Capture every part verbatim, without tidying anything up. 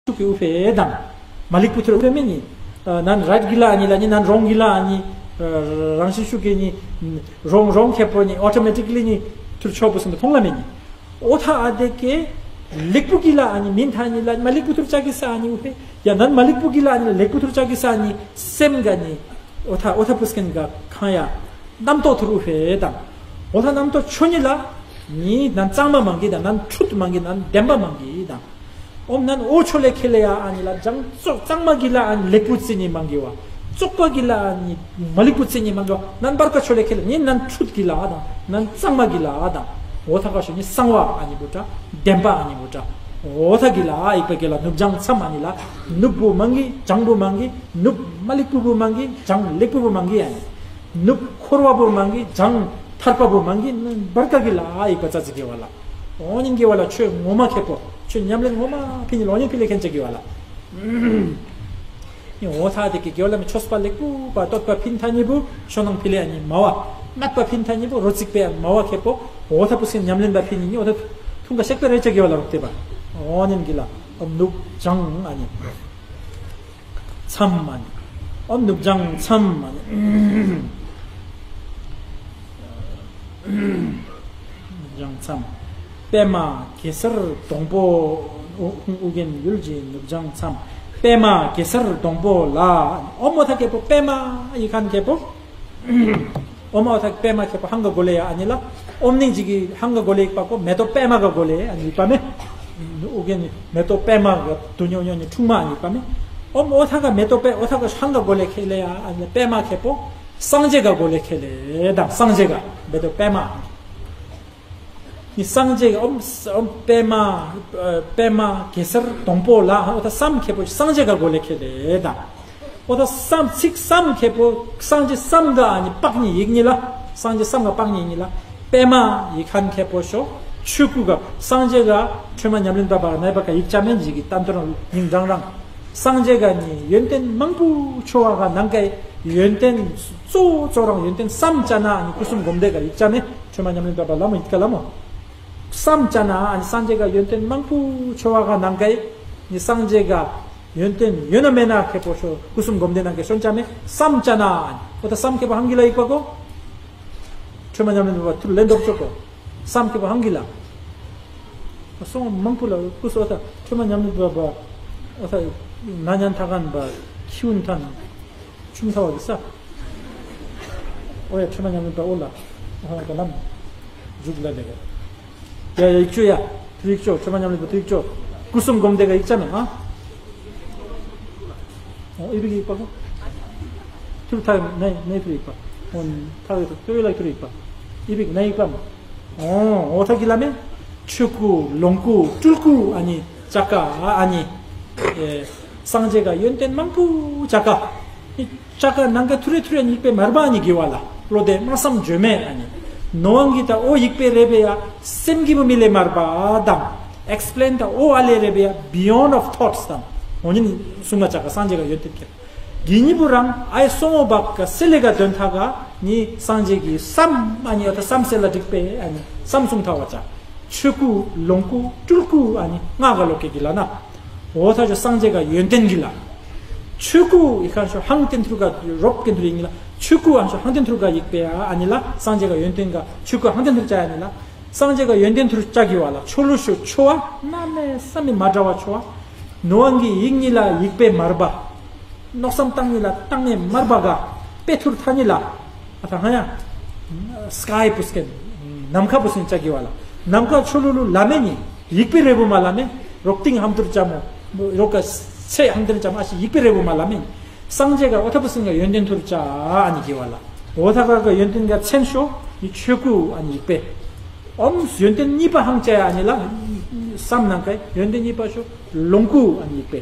ཤུགས་ཀྱི་ཨུ་ཕེ་དང་། མ་ལིག་པུ་ཐུར་ཨུ་ཕེ་མེ་ནི། ནན་རའིཊ་གི་ལ་ཨ་ནི་ལ་ནི་ནན་རོང་གི་ལ་ཨ་ནི། རང་བཞིན་ཤུགས་ཀྱི་ནི། རོང་རོང་ཁེ་པོ་ནི་ཨོ་ཊོ་མེ་ཊིག་ལི་ནི་ཐུར་ཆོག་པོ་སུམ་མཐོང་ལ་མེ་ནི། ཨོ་ཐ་ཨ་དེ་ཀེ། ལིག་པུ་གི་ལ་ཨ་ནི་མིན་ཐ་ནི་ལ་མ་ལིག་པུ་ཐུར་ཅག་གི་ས་ཨ་ནི་ཨུ་ཕེ། ཡ་ནན་མ་ལིག་པུ་གི་ལ་ཨ་ནི་ལ་ལིག་པུ་ཐུར་ཅག་གི་ས་ཨ་ནི་སེམས་ག་ནི། ཨོ་ཐ་ཨོ་ཐ་པུས་ཀན་ག་ཁང་ཡ། རྣམ་རྟོག་ཐུར་ཨུ་ཕེ་དང་། ཨོ་ཐ་རྣམ་རྟོག་ཆོ་ཉི་ལ། ནི་ནན་གཙང་མ་མང་གི་དང་ནན་འཁྲུད་མང་གི་ནན་བདེན་པ་མང་གི་དང་། ཨོམ་ནན་ཨོ་ཆོ་ལེ་ཁེ་ལེ་ཡ་ཨ་ནི་ལ་ལྗང་བཙོག་གཙང་མ་གི་ལ་ཨ་ནི་ལེགས་པོ་རྩི་ནི་མང་གི་བ། བཙོག་པ་གི་ལ་ཨ་ནི་མ་ལེགས་པོ་རྩི་ནི་མང་གི་བ། ནན་བར་ཀ་ཆོ་ལེ་ཁེ་ལེ་ནི་ནན་འཁྲུད་གི་ལ་དང་ནན་གཙང་མ་གི་ལ་དང་། ཨོ་ཐ་ཀ་ཤོ་ནི་གསང་བ་ཨ་ནི་བུ་ཏྲ། བདེན་པ་ཨ་ནི་བུ་ཏྲ། ཨོ་ཐ་གི་ལ་ཨ་ཡིག་པ་གི་ལ་ནུབ་ལྗང་མཚམས་ཨ་ནི་ལ། ནུབ་བུ་མང་གི་ལྗང་བུ་མང་གི་ནུབ་མ་ལེགས་པོ་བུ་མང་གི་ལྗང་ལེགས་པོ་བུ་མང་གི་ཨ་ནི། ནུབ་འཁོར་བ་བུ་མང་གི་ལྗང་ཐར་པ་བུ་མང་གི་ནུབ་བར་ཀ་གི་ལ་ཨ་ཡིག་པ་ཙ་ཙི་གི་བ་ལ། ཨོ་ཉིན་གི་བ་ལ་ཆོས་ངོ་མ་ཁེ་པོ་ཆོས་ཉམས་ལེན་ངོ་མ་ཕི་ཉི་ལོ་ཉིན་ཕི་ལེ་ཁན་ཅ་གི་བ་ལ། ཨོ་ཐ་དེ་གི་གི་བ་ལ་མི་ཆོས་པ་ལེགས་པོ་པ་སྟོད་པ་ཕིན་ཐ་ཉི་བུ་ཆོ་ནང་ཕི་ལེ་ཨ་ཉི་མ་བ། སྨད་པ་ཕིན་ཐ་ཉི་བུ་རོ་ཚིག་པེ་ཨ་མ་བ་ཁེ་པོ། ཨོ་ཐ་པུ་སི་ཉམས་ལེན་པ་ཕི་ཉི་ཉི་ཨོ་ཐ་ཐུང་ག་ཤེག་པེ་རེ་ཅ་གི་བ་ལ་རོག་ཏེ་པ། ཨོ་ཉིན་གི་ལ་ཨམ་ནུབ་ལྗང་ཨ་ཉི། མཚམས་མ་ནི། ཨོམ་ནུབ་ལྗང་མཚམས་མ་ནི། ནུབ་ལྗང་མཚམས། པད་མ་གེ་སར་སྡོང་པོ། ཨུ་ཨུ་རྒྱན་ཡུལ་གྱི་ནུབ་ལྗང་མཚམས། པད་མ་གེ་སར་སྡོང་པོ་ལ། ཨོམ་ཨོ་ཐ་ཁེ་པོ་པད་མ་ཡི་ཁན་ཁེ་པོ། ཨོམ་ཨོ་ཐ་པད་མ་ཁེ་པོ་ཧང་ག་གོ་ལེ་ཡ་ཨ་ནི་ལ། ཨོམ་ནིང་ཇི་གི་ཧང་ག་གོ་ལེ་ཡིག་པ་ཀོ་མེ་ཏོག་པད་མ་ག་གོ་ལེ་ཨ་ནི་ཡིག་པ་མེ། ཨུ་རྒྱན་མེ་ཏོག་པད་མ་ག་དུ་ཉོ་ཉོ་ནི་ཁྲུང་མ་ཨ་ནི་ཡིག་པ་མེ། ཨོམ་ཨོ་ཐ་ག་མེ་ཏོག་པད་ཨོ་ཐ་ག་ཧང་ག་གོ་ལེ་ཁེ་ལེ་ཡ་ཨ་ནི་པད་མ་ཁེ་པོ། སངས་རྒྱས་ག་གོ་ལེ་ཁེ་ལེ་དང་སངས་རྒྱས་ག་མེ་ཏོག་པད་མ། ནི་སངས་རྒྱས་ཀྱི་ཨོམ་ཨོམ་པད་མ། པད་མ་གེ་སར་སྡོང་པོ་ལ་ཨོ་ད་སམ་ཁེ་པོ་སངས་རྒྱས་ཀ་གོ་ལེ་ཁེ་ལེ་དང་། ཨོ་ད་སམ་ཚིག་སམ་ཁེ་པོ་སངས་རྒྱས་སམ་ག་ཨ་ནི་པག་ཉི་ཡིག་ཉི་ལ། སངས་རྒྱས་སམ་ག་པག་ཉི་ཡིག་ཉི་ལ། པད་མ་ཡིག་ཁན་ཁེ་པོ་ཤོ། ཆོས་སྐུ་ག་སངས་རྒྱས་ག་ཁྲོས་མ་ཉམས་ལེན་པ་པ་ནའི་པ་ག་ཡིག་ཆ་མེན་ཇི་གི་ཏན་ཏོ་རང་ཉིང་རང་རང་། སངས་རྒྱས་ག་ནི་ཡོན་ཏན་མང་པོ་ཆོ་བ་ག་ནང་གའི་ཡོན་ཏན་གཙོ་གཙོ་རང་ཡོན་ཏན་སམ་ཅ་ན་ཨ་ནི་སྐུ་གསུམ་སྒོམ་བཟླས་ག་ཡིག་ཆ་མེན། ཁྲོས་མ་ཉམས་ལེན་པ་པ་ལ་མོ་ཡིད་ཀ་ལ་མོ། བསམ་བྱ་ན་ཨ་ནི་སངས་རྒྱས་ཀ་ཡོན་ཏན་མང་པོ་ཆོ་བ་ག་ནང་གའི་ནི་སངས་རྒྱས་ཀ་ཡོན་ཏན་ཡོད་ན་མེད་ན་ཁེ་པོ་ཤོ་སྐུ་གསུམ་སྒོམ་བཟླས་ནང་གའི་ཤོན་ཅ་མེ་བསམ་བྱ་ན་ཨ་ནི་ཨོ་ད་བསམ་ཁེ་པོ་ཧང་གི་ལ་ཡིག་པ་གོ། ཁྲོས་མ་ཉམས་ལེན་པ་པ་ཐུར་ལེན་འདོག་ཆོ་གོ། བསམ་ཁེ་པོ་ཧང་གི་ལ། སོང་མང་པོ་ལ་སྐུ་སོ་ད་ཁྲོས་མ་ཉམས་ལེན་པ་པ་ཨོ་ད་ན་ཉན་ཐ་གན་པ་ཁྱིའུན་ཐན། ཆུམ་ཐ་བ་གི་ས། ཨོ་ཡ་ཁྲོས་མ་ཉམས་ལེན་པ་ཨོ་ལ། ཨོ་ཧ་ག་ལམ། འཇུག་ལ་ལེ་ག་ཡ་ཡ་ཡིག་ཆོ་ཡ། ཐུར་ཡིག་ཆོ་ཁྲོས་མ་ཉམས་ལེན་པ་ཐུར་ཡིག་ཆོ། སྐུ་གསུམ་སྒོམ་བཟླས་ག་ཡིག་ཆ་ན་ཨ། ཨོ་ཨི་བིག་ཡིག་པ་གོ། ཐུར་ཐ་ནའི་ནའི་ཐུར་ཡིག་པ། ཨོ་ཐ་བའི་ཐུར་ཡིག་ལ་ཐུར་ཡིག་པ། ཨི་བིག་ནའི་ཡིག་པ་མ། ཨོ་ཨོ་ཐ་གི་ལ་མེ། ཆོས་སྐུ་ལོངས་སྐུ་སྤྲུལ་སྐུ་ཨ་ནི་ཅ་ཀ་ཨ་ནི། ཨེ། སངས་རྒྱས་ཀ་ཡོན་ཏན་མང་པོ་ཅ་ཀ་ཅ་ཀ་ནང་ག་ཐུར་རེ་ཐུར་རེ་ཡིག་པེ་མར་པ་ཨ་ནི་གི་བ་ལ་བློ་དེ་མ་བསམ་བརྗོད་མེད་ཨ་ནི། ནོ་ཝང་གི་ད་ཨོ་ཡིག་པེ་རེ་བེ་ཡ་སེམས་ཀྱི་བུ་མི་ལེ་མར་པ་དང་། ཨེགས་པི་ལེན་ད་ཨོ་ཨ་ལེ་རེ་བེ་ཡ་beyond of thoughts དང་། འོ་ཉིན་གསུང་མ་ཅ་ཀ་སངས་རྒྱས་ཀ་ཡོན་ཏན་ཁེ། གི་ཉི་བུ་རང་ཨའི་སོང་བ་བག་ག་སེ་ལེ་ག་དོན་ཐ་ག་ནི་སངས་རྒྱས་ཀྱི་བསམ་ཨ་ནི་ཡོད་ད་བསམ་སེ་ལ་འགྲིག་པེ་ཨ་ནི་བསམ་གསུང་ཐ་བ་ཅ། ཆོས་སྐུ་ལོངས་སྐུ་སྤྲུལ་སྐུ་ཨ་ནི་ང་ག་ལོ་ཀེ་གི་ལ་ན། འོ་ཐ་ཆོ་སངས་རྒྱས་ཀ་ཡོན་ཏན་གི་ལ། ཆོས་སྐུ་ཡི་ཁ་ཤོ་ཧང་ཏན་ཐུར་ག་རོབ་ཀེན་ཐུར་ཡིན་ལ། ཆོས་སྐུ་ཨ་ཤོ་ཧང་ཏན་ཐུར་ག་ཡིག་པེ་ཨ་ནི་ལ་སངས་རྒྱས་ཀ་ཡོན་ཏན་ག་ཆོས་སྐུ་ཧང་ཏན་ཐུར་ཅ་ཨ་ནི་ལ། སངས་རྒྱས་ཀ་ཡོན་ཏན་ཐུར་ཅ་གི་བ་ལ་ཆོ་ལུ་ཤོ་ཆོ་བ་ན་མེ་ས་མེ་མ་འདྲ་བ་ཆོ་བ། ནོ་ཝང་གི་ཡིག་ཉི་ལ་ཡིག་པེ་མར་པ། མནོ་བསམ་བཏང་ནི་ལ་བཏང་ནི་མར་པ་ག་དཔེ་ཐུར་ཐ་ནི་ལ། ཨ་ཐ་ཧ་ཡ། སྐའི་པུས་ཀན། ནམ་མཁའ་པུས་ཀན་ཅ་གི་བ་ལ། ནམ་མཁའ་ཆོ་ལུ་ལུ་ལ་མེ་ནི། ཡིག་པེ་རེ་བུ་མ་ལ་མེ། རོག་ཏིང་ཧམ་ཐུར་ཅ་མོ། རོག་ག་ཚེ་ཧམ་ཐུར་ཅ་མ་ཨ་ཤི་ཡིག་པེ་རེ་བུ་མ་ལ་མེ་ནི། སངས་རྒྱས་ག་ཨོ་ཐ་པུས་ཀན་ག་ཡོན་ཏན་ཐུར་ཅ་ཨ་ནི་གི་བ་ལ། ཨོ་ཐ་ག་ག་ཡོན་ཏན་ག་མཚན་ཤོ། ནི་ཆོས་སྐུ་ཨ་ནི་ཡིག་པེ། ཨོམ་ཡོན་ཏན་གཉིས་པ་ཧང་ཅ་ཡ་ཨ་ནི་ལ། བསམ་ནང་ག་ཡོན་ཏན་གཉིས་པ་ཤོ། ལོངས་སྐུ་ཨ་ནི་ཡིག་པེ།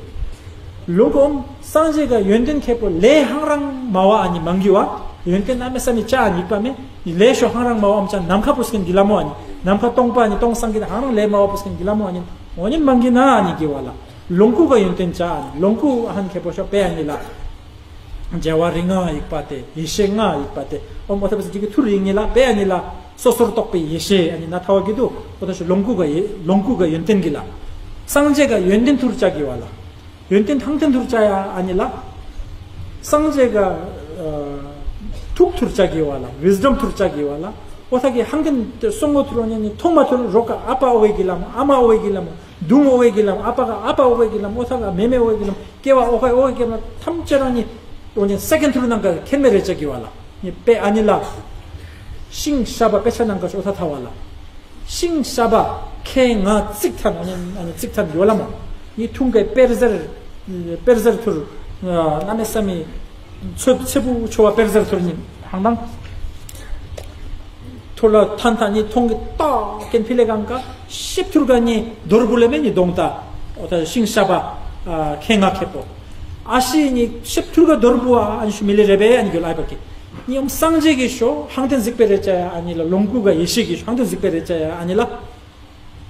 ལོངས་སྐུ་ཨོམ་སངས་རྒྱས་ཀ་ཡོན་ཏན་ཁེ་པོ་ལས་ཧང་རང་མ་བ་ཨ་ནི་མང་གི་བ། ཡོན་ཏན་ཨ་མེ་ས་ནི་ཅ་ཨ་ནི་ཡིག་པ་མེ། ལས་ཤོ་ཧང་རང་མ་བ་ཨོམ་ཅ་ནམ་མཁའ་པུས་ཀན་གི་ལ་མོ་ཨ་ནི། ནམ་མཁའ་སྟོང་པ་ཨ་ནི་སྟོང་སངས་རྒྱས་ཧང་རང་ལས་མ་བ་པུས་ཀན་གི་ལ་མོ་ཨ་ནི། འོ་ཉིན་མང་གི་ན་ཨ་ནི་གི་བ་ལ། ལོངས་སྐུ་ག་ཡོན་ཏན་ཅ་ཨ་ནི། ལོངས་སྐུ་ཨ་ཧན་ཁེ་པོ་ཤོ་པེ་ཨ་ནི་ལ། རྒྱལ་བ་རིགས་ལྔ་ཡིག་པ་སྟེ་ཡེ་ཤེས་ལྔ་ཡིག་པ་སྟེ་ཨོམ་ཨོ་ཐ་པུས་ཀན་གི་ཐུར་ཡིག་ཉི་ལ་པེ་ཨ་ནི་ལ། སོ་སོར་རྟོག་པའི་ཡེ་ཤེས་ཨ་ནི་ན་ཐ་བ་གི་དུ་ཨོ་ཐ་ཤོ་ལོངས་སྐུ་ག་ཡེ་ལོངས་སྐུ་ག་ཡོན་ཏན་གི་ལ། སངས་རྒྱས་ག་ཡོན་ཏན་ཐུར་ཅ་གི་བ་ལ། ཡོན་ཏན་ཧང་ཏན་ཐུར་ཅ་ཡ་ཨ་ནི་ལ། སངས་རྒྱས་ག་ཐུགས་ཐུར་ཅ་གི་བ་ལ། ཝིས་ཌམ་ཐུར་ཅ་གི་བ་ལ། འོ་ཐ་གི་ཧང་ཏན་སོང་ངོ་ཐུར་ཨ་ནི་མཐོང་མ་ཐུར་རོ་ཀ་ཨ་པ་ཨོ་ཝེ་གི་ལམ། ཨ་མ་ཨོ་ཝེ་གི་ལམ། དུང་ཨོ་ཝེ་གི་ལམ། ཨ་པ་ག་ཨ་པ་ཨོ་ཝེ་གི་ལམ། འོ་ཐ་ག་མེ་མེ་ཨོ་ཝེ་གི་ལམ། ཀེ་བ་ཨོ་ཧའི་ཨོ་ཧའི་ཀེ་བ་ཐམས་ཅད་རང་ཉིད་འོ་ཉིན་སེ་ཀེན་ཐུར་ནང་ག་ཁེན་མེ་རེ་ཅ་གི་བ་ལ། ཉི་པེ་ཨ་ནི་ལ། ཤིང་ཤ་པ་པེ་ཤ་ནང་ག་ཤོ་ཐ་ཐ་བ་ལ། ཤིང་ཤ་པ་ཁེ་ང་ཙིག་ཐན་ཨ་ནི་ཨ་ནི་ཙིག་ཐན་ཡོ་ལ་མོ། ཉི་ཐུང་གའི་པེར་ཟེར་པེར་ཟེར་ཐུར་ན་མེ་ས་མི་ཚོད་ཚེ་བུ་ཆོ་བ་པེར་ཟེར་ཐུར་ཉིན་ཧང་དང་། ཐོ་ལ་ཐན་ཐན་ནི་ཐོང་གི་ཏོ་ཀེན་ཕི་ལེ་གང་ག་ཤེབ་ཐུར་ག་ནི་རྡོར་བུ་ལེ་མེ་ནི་གདོང་ཏ། འོ་ད་ཤིང་ཤ་པ་ཁེ་ང་ཁེ་པོ། ཨ་ཤི་ནི་ཤེབ་ཐུར་ག་རྡོར་བུ་ཨ་ཨན་ཤུ་མི་ལེ་རེ་བེ་ཨན་གྱོ་ལ་ཨ་པ་ཀི། ནི་ཨམ་སངས་རྒྱས་ཀྱི་ཤོ་ཧང་ཏན་གཟིགས་པེ་རེ་ཅ་ཡ་ཨ་ནི་ལ། ལོངས་སྐུ་ག་ཡེ་ཤེས་ཀྱི་ཤོ་ཧང་ཏན་གཟིགས་པེ་རེ་ཅ་ཡ་ཨ་ནི་ལ།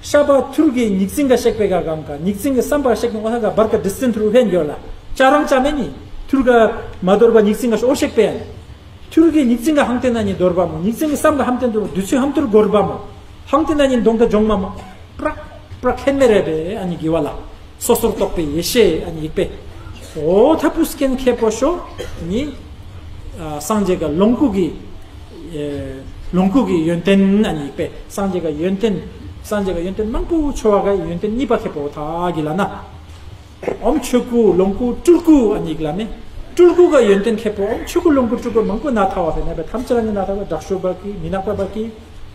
ཤ་པ་ཐུར་གི་ཉིག་ཙིང་ག་ཤེག་པེ་ག་གང་ག་ཉིག་ཙིང་གི་བསམ་པ་ཤེག་ནི་འོ་ད་ག་བར་ག་ཌི་སི་ཊན་ཊི་རུ་ཧེན་གྱོ་ལ། ཅ་རང་ཅ་མེ་ནི་ཐུར་ག་མ་དོར་བ་ཉིག་ཙིང་ག་ཤོ་ཤེག་པེ་ཨ་ནི། ཐུར་གི་ཉིག་ཙིང་ག་ཧང་ཏེ་ན་ཉིན་དོར་བ་མོ། ཉིག་ཙིང་གི་བསམ་ག་ཧམ་ཏེ་དོར་བ། དུས་ཚོད་ཧམ་ཏུར་འགོར་བ་མོ། ཧང་ཏེ་ན་ཉིན་གདོང་ད་ཇོང་མ་མོ། པྲག་པྲག་ཁེན་མེ་རེ་བེ་ཨ་ནི་གི་བ་ལ། སོ་སོར་རྟོག་པའི་ཡེ་ཤེས་ཨ་ནི་ཡིག་པེ། འོ་ཐ་པུ་སྐེན་ཁེ་པོ་ཤོ་ནི། ཨ་སངས་རྒྱས་ག་ལོངས་སྐུ་གི། ཨེ་ལོངས་སྐུ་གི་ཡོན་ཏན་ཨ་ནི་ཡིག་པེ། སངས་རྒྱས་ག་ཡོན་ཏན། སངས་རྒྱས་ག་ཡོན་ཏན་མང་པོ་ཆོ་བ་ག་ཡོན་ཏན་གཉིས་པ་ཁེ་པོ་ཐ་གི་ལ་ན། ཨོམ་ཆོས་སྐུ་ལོངས་སྐུ་སྤྲུལ་སྐུ་ཨ་ནི་ཡིག་ལ་མེ། སྤྲུལ་སྐུ་ག་ཡོན་ཏན་ཁེ་པོ་ཨོམ་ཆོས་སྐུ་ལོངས་སྐུ་སྤྲུལ་སྐུ་མང་པོ་ན་ཐ་བ་བེ་ན་བེ་ཐམས་ཅད་ལ་ནི་ན་ཐ་བ། དྲག་ཤོས་བར་གི་མི་ནག་པ་བར་གི།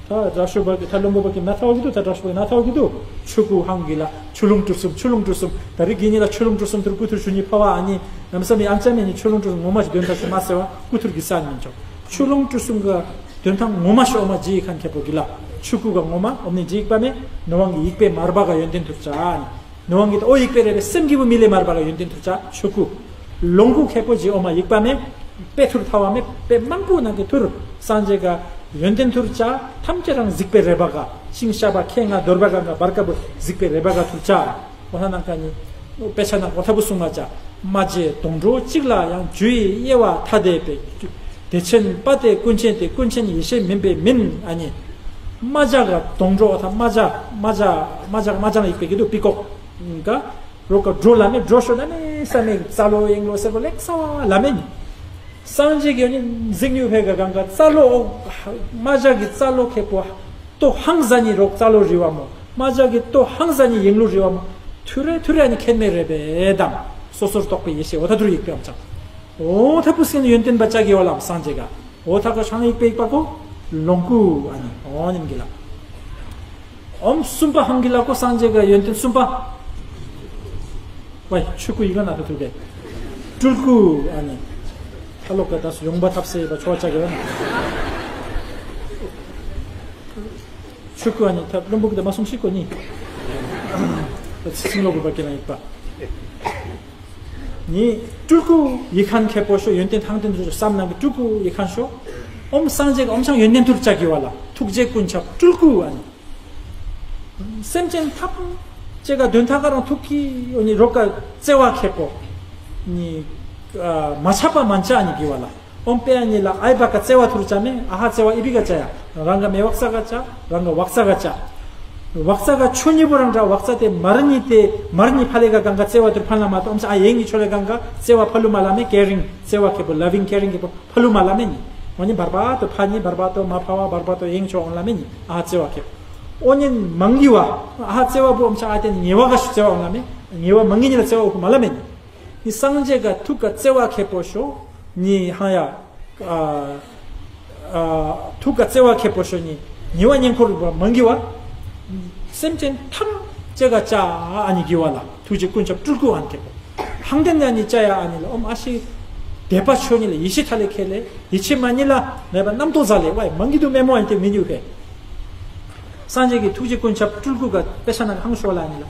ད་དྲག་ཤོས་བར་གི་ད་བློན་པོ་བར་གི་ན་ཐ་བ་གི་འདུག་ད་དྲག་ཤོས་བར་གི་ན་ཐ་བ་གི་འདུག་ཆོས་སྐུ་ཧང་གི་ལ་ཆོས་ལོངས་སྤྲུལ་གསུམ། ཆོས་ལོངས་སྤྲུལ་གསུམ། ད་རིག་གི་ཉི་ལ་ཆོས་ལོངས་སྤྲུལ་གསུམ་ཐུར་སྐུ་ཐུར་ཞུ་ཉི་ཕ་བ་ཨ་ནི་ནམ་ས་མི་ཨམ་ཅ་མེ་ནི་ཆོས་ལོངས་སྤྲུལ་གསུམ་ངོ་མ་ཞིག་དོན་ཐ་ཞིག་མ་ཟེར་བ་སྐུ་ཐུར་གི་ས་ཉིན་ཆོག་ཆོས་ལོངས་སྤྲུལ་གསུམ་ག་དོན་ཐང་ངོ་མ་ཤོ་མ་ཇི་ཡིག་ཁན་ཁེ་པོ་གི་ལ། ཆོས་སྐུ་ག་ངོ་མ་ཨོམ་ནི་ཇི་ཡིག་པ་མེ། ནོ་ཝང་གི་ཡིག་པེ་མར་བ་ག་ཡོན་ཏན་ཐུར་ཅ་ཨ་ནི། ནོ་ཝང་གི་ད་ཨོ་ཡིག་པེ་རེ་བེ་སེམས་ཀྱི་བུ་མི་ལེ་མར་བ་ག་ཡོན་ཏན་ཐུར་ཅ་ཆོས་སྐུ། ལོངས་སྐུ་ཁེ་པོ་ཇི་ཨོ་མ་ཡིག་པ་མེ། པེ་ཐུར་ཐ་བ་མེ། པེ་མང་པོ་ནང་གི་ཐུར་སངས་རྒྱས་ག་ཡོན་ཏན་ཐུར་ཅ་ཐམས་ཅད་རང་གཟིགས་པེ་རེ་བ་ག་ཤིང་ཤ་པ་ཁེ་ང་དོར་བ་ག་ག་བར་ག་བུ་གཟིགས་པེ་རེ་བ་ག་ཐུར་ཅ། འོ་ཐ་ནང་ག་ནི། དཔེ་ཆ་ནང་འོ་ཐ་བུ་གསུང་བ་ཅ། མ་བརྗེད་སྡོང་གྲོགས་གཅིག་ལ་ཡང་། རྒྱུ་ཡི་དབྱེ་བ་ཐ་དད་པའི། བདེ་ཆེན་པ་སྟེ་ཀུན་མཁྱེན་ཏེ། ཀུན་མཁྱེན་ཡེ་ཤེས་མིན་པས་མིན་ཨ་ནི། རྨ་བྱ་ག་སྡོང་གྲོགས་འོ་ཐ་རྨ་བྱ་རྨ་བྱ་རྨ་བྱ་རྨ་བྱ་ལ་ཡིག་པེ་གི་འདུག་པི་ཀོག་ག་རོ་ག་འགྲོ་ལ་མེ། འགྲོ་ཤོ་ལ་མེ་ས་མེ་རྩ་ལོ་ཡེང་ལོ་སེར་པོ་ལེགས་ས་བ་ལ་མེ་ནི། སངས་རྒྱས་ཀྱི་ཡོན་ཏན་གཟིགས་ཉུ་ཕེ་ག་གང་ག་རྩ་ལོ་རྨ་བྱ་གི་རྩ་ལོ་ཁེ་པོ། ཏོ་ཧང་ཟ་ནི་རོག་རྩ་ལོ་རི་བ་མོ། རྨ་བྱ་གི་ཏོ་ཧང་ཟ་ནི་ཡེང་ལུ་རི་བ་མོ། ཐུ་རེ་ཐུ་རེ་ཨ་ནི་ཁེན་མེ་རེ་བེ་དང་། སོ་སོར་རྟོག་པའི་ཡེ་ཤེས་འོ་ཐ་ཐུར་ཡིག་པེ་ཨམ་ཅང་། འོ་ཐ་པུ་སེ་ནི་ཡོན་ཏན་པ་ཅ་གི་བ་ལམ་སངས་རྒྱས་ག་འོ་ཐ་ག་ཤང་ཡིག་པེ་ཡིག་པ་གོ། ལོངས་སྐུ་ཨ་ནི་འོ་ཉིམ་གི་ལ། ཨོམ་གསུམ་པ་ཧང་གི་ལ་གོ་སངས་རྒྱས་ག་ཡོན་ཏན་གསུམ་པ། ཝའི་ཆོས་སྐུ་ཡི་ག་ན་ད་ཐུག་གེ། སྤྲུལ་སྐུ་ཨ་ནི། ཁ་ལོ་ག་ད་སུ་ཡོང་པ་ཐབས་སེ་བ་ཆོ་ཅག་གི་བ་ན། ཆོས་སྐུ་ཨ་ནི་ད་བློན་པོ་གི་ད་མ་སོང་ཤིག་གོ་ནི། ད་ཚིག་ལོ་གི་བ་ཀེ་ན་ཡིག་པ། ནི། སྤྲུལ་སྐུ་ཡི་ཁན་ཁེ་པོ་ཤོ་ཡོན་ཏན་ཐང་ཏན་དུ་བསམ་ནང་གི་སྤྲུལ་སྐུ་ཡི་ཁན་ཤོ། ཨོམ་སངས་རྒྱས་ག་ཨོམ་ཆང་ཡོན་ཏན་ཐུར་ཅག་གི་བ་ལ་ཐུགས་རྗེ་ཀུན་ཁྱབ་སྤྲུལ་སྐུ་ཨ་ནི། སེམས་ཅན་ཐམས་ཅད་ག་དོན་ཐག་ག་རང་ཐུག་གི་ཡོད་ནི་རོག་ག་བརྩེ་བ་ཁེ་པོ། ནི། མ་ཆགས་པ་མན་ཆ་ཨ་ནི་གི་བ་ལ། ཨོམ་པེ་ཨ་ནི་ལ་ཨའི་བ་ག་བརྩེ་བ་ཐུར་ཅ་མེ། ཨ་ཧ་བརྩེ་བ་ཨི་བི་ག་ཅ་ཡ། རང་ག་མེ་བག་ས་ག་ཅ། རང་ག་བག་ས་ག་ཅ། བག་ས་ག་ཆོ་ཉི་བོ་རང་འདྲ་བག་ས་ཏེ་མར་ཉི་ཏེ་མར་ཉི་ཕ་ལེ་ག་གང་ག་བརྩེ་བ་ཐུར་ཕན་ལ་མ་ཏོམ་ས་ཨ་ཡེ་ཉི་ཆོ་ལེ་གང་ག་བརྩེ་བ་ཕ་ལུ་མ་ལ་མེ་ཀེ་རིང་བརྩེ་བ་ཁེ་པོ་ལ་བིང་ཀེ་རིང་ཁེ་པོ། ཕ་ལུ་མ་ལ་མེ་ནི། འོ་ནི་བར་པ་ཏོ་ཕ་ནི་བར་པ་ཏོ་མ་ཕ་བ་བར་པ་ཏོ་ཡེང་ཆོ་འོང་ལ་མེ་ནི་ཨ་ཧ་བརྩེ་བ་ཁེ། འོ་ནི་མང་གི་བ་ཨ་ཧ་བརྩེ་བ་བུ་ཨམ་ཆ་ཨ་ཏེ་ནི་ཉེ་བ་ག་ཤུ་བརྩེ་བ་འོང་ལ་མེ། ཉེ་བ་མང་གི་ནི་ལ་བརྩེ་བ་འོ་ཁུ་མ་ལ་མེ་ནི། ནི་སངས་རྒྱས་ག་ཐུག་ག་བརྩེ་བ་ཁེ་པོ་ཤོ་ནི་ཧ་ཡ། ཨ་ཨ་ཐུག་ག་བརྩེ་བ་ཁེ་པོ་ཤོ་ནི་ཉེ་བ་ཉེན་ཁོར་བ་མང་གི་བ། སེམས་ཅན་ཐམས་ཅད་ག་ཅ་ཨ་ནི་གི་བ་ལ། ཐུགས་རྗེ་ཀུན་ཁྱབ་སྤྲུལ་སྐུ་ཨན་ཁེ་པོ། ཧང་ཏན་ཨ་ནི་ཅ་ཡ་ཨ་ནི་ལ་ཨོམ་ཨ་ཤི། དད་པ་ཆོས་ཉིད་ལ་ཡིད་ཆེས་ཐ་ལེ་ཁེ་ལེ་ཡིད་ཆེས་མ་ཉིད་ལ་མེད་པ་རྣམ་རྟོག་ཟ་ལེ་ཝའི་མང་གི་དུ་མེ་མོ་ཨན་ཏེ་མི་ཉུ་ཁེ། སངས་རྒྱས་ཀྱི་ཐུགས་རྗེ་ཀུན་ཁྱབ་སྤྲུལ་སྐུ་ག་དཔེ་ཆ་ནང་ཧང་ཤོ་ལ་ཨ་ནི་ལ།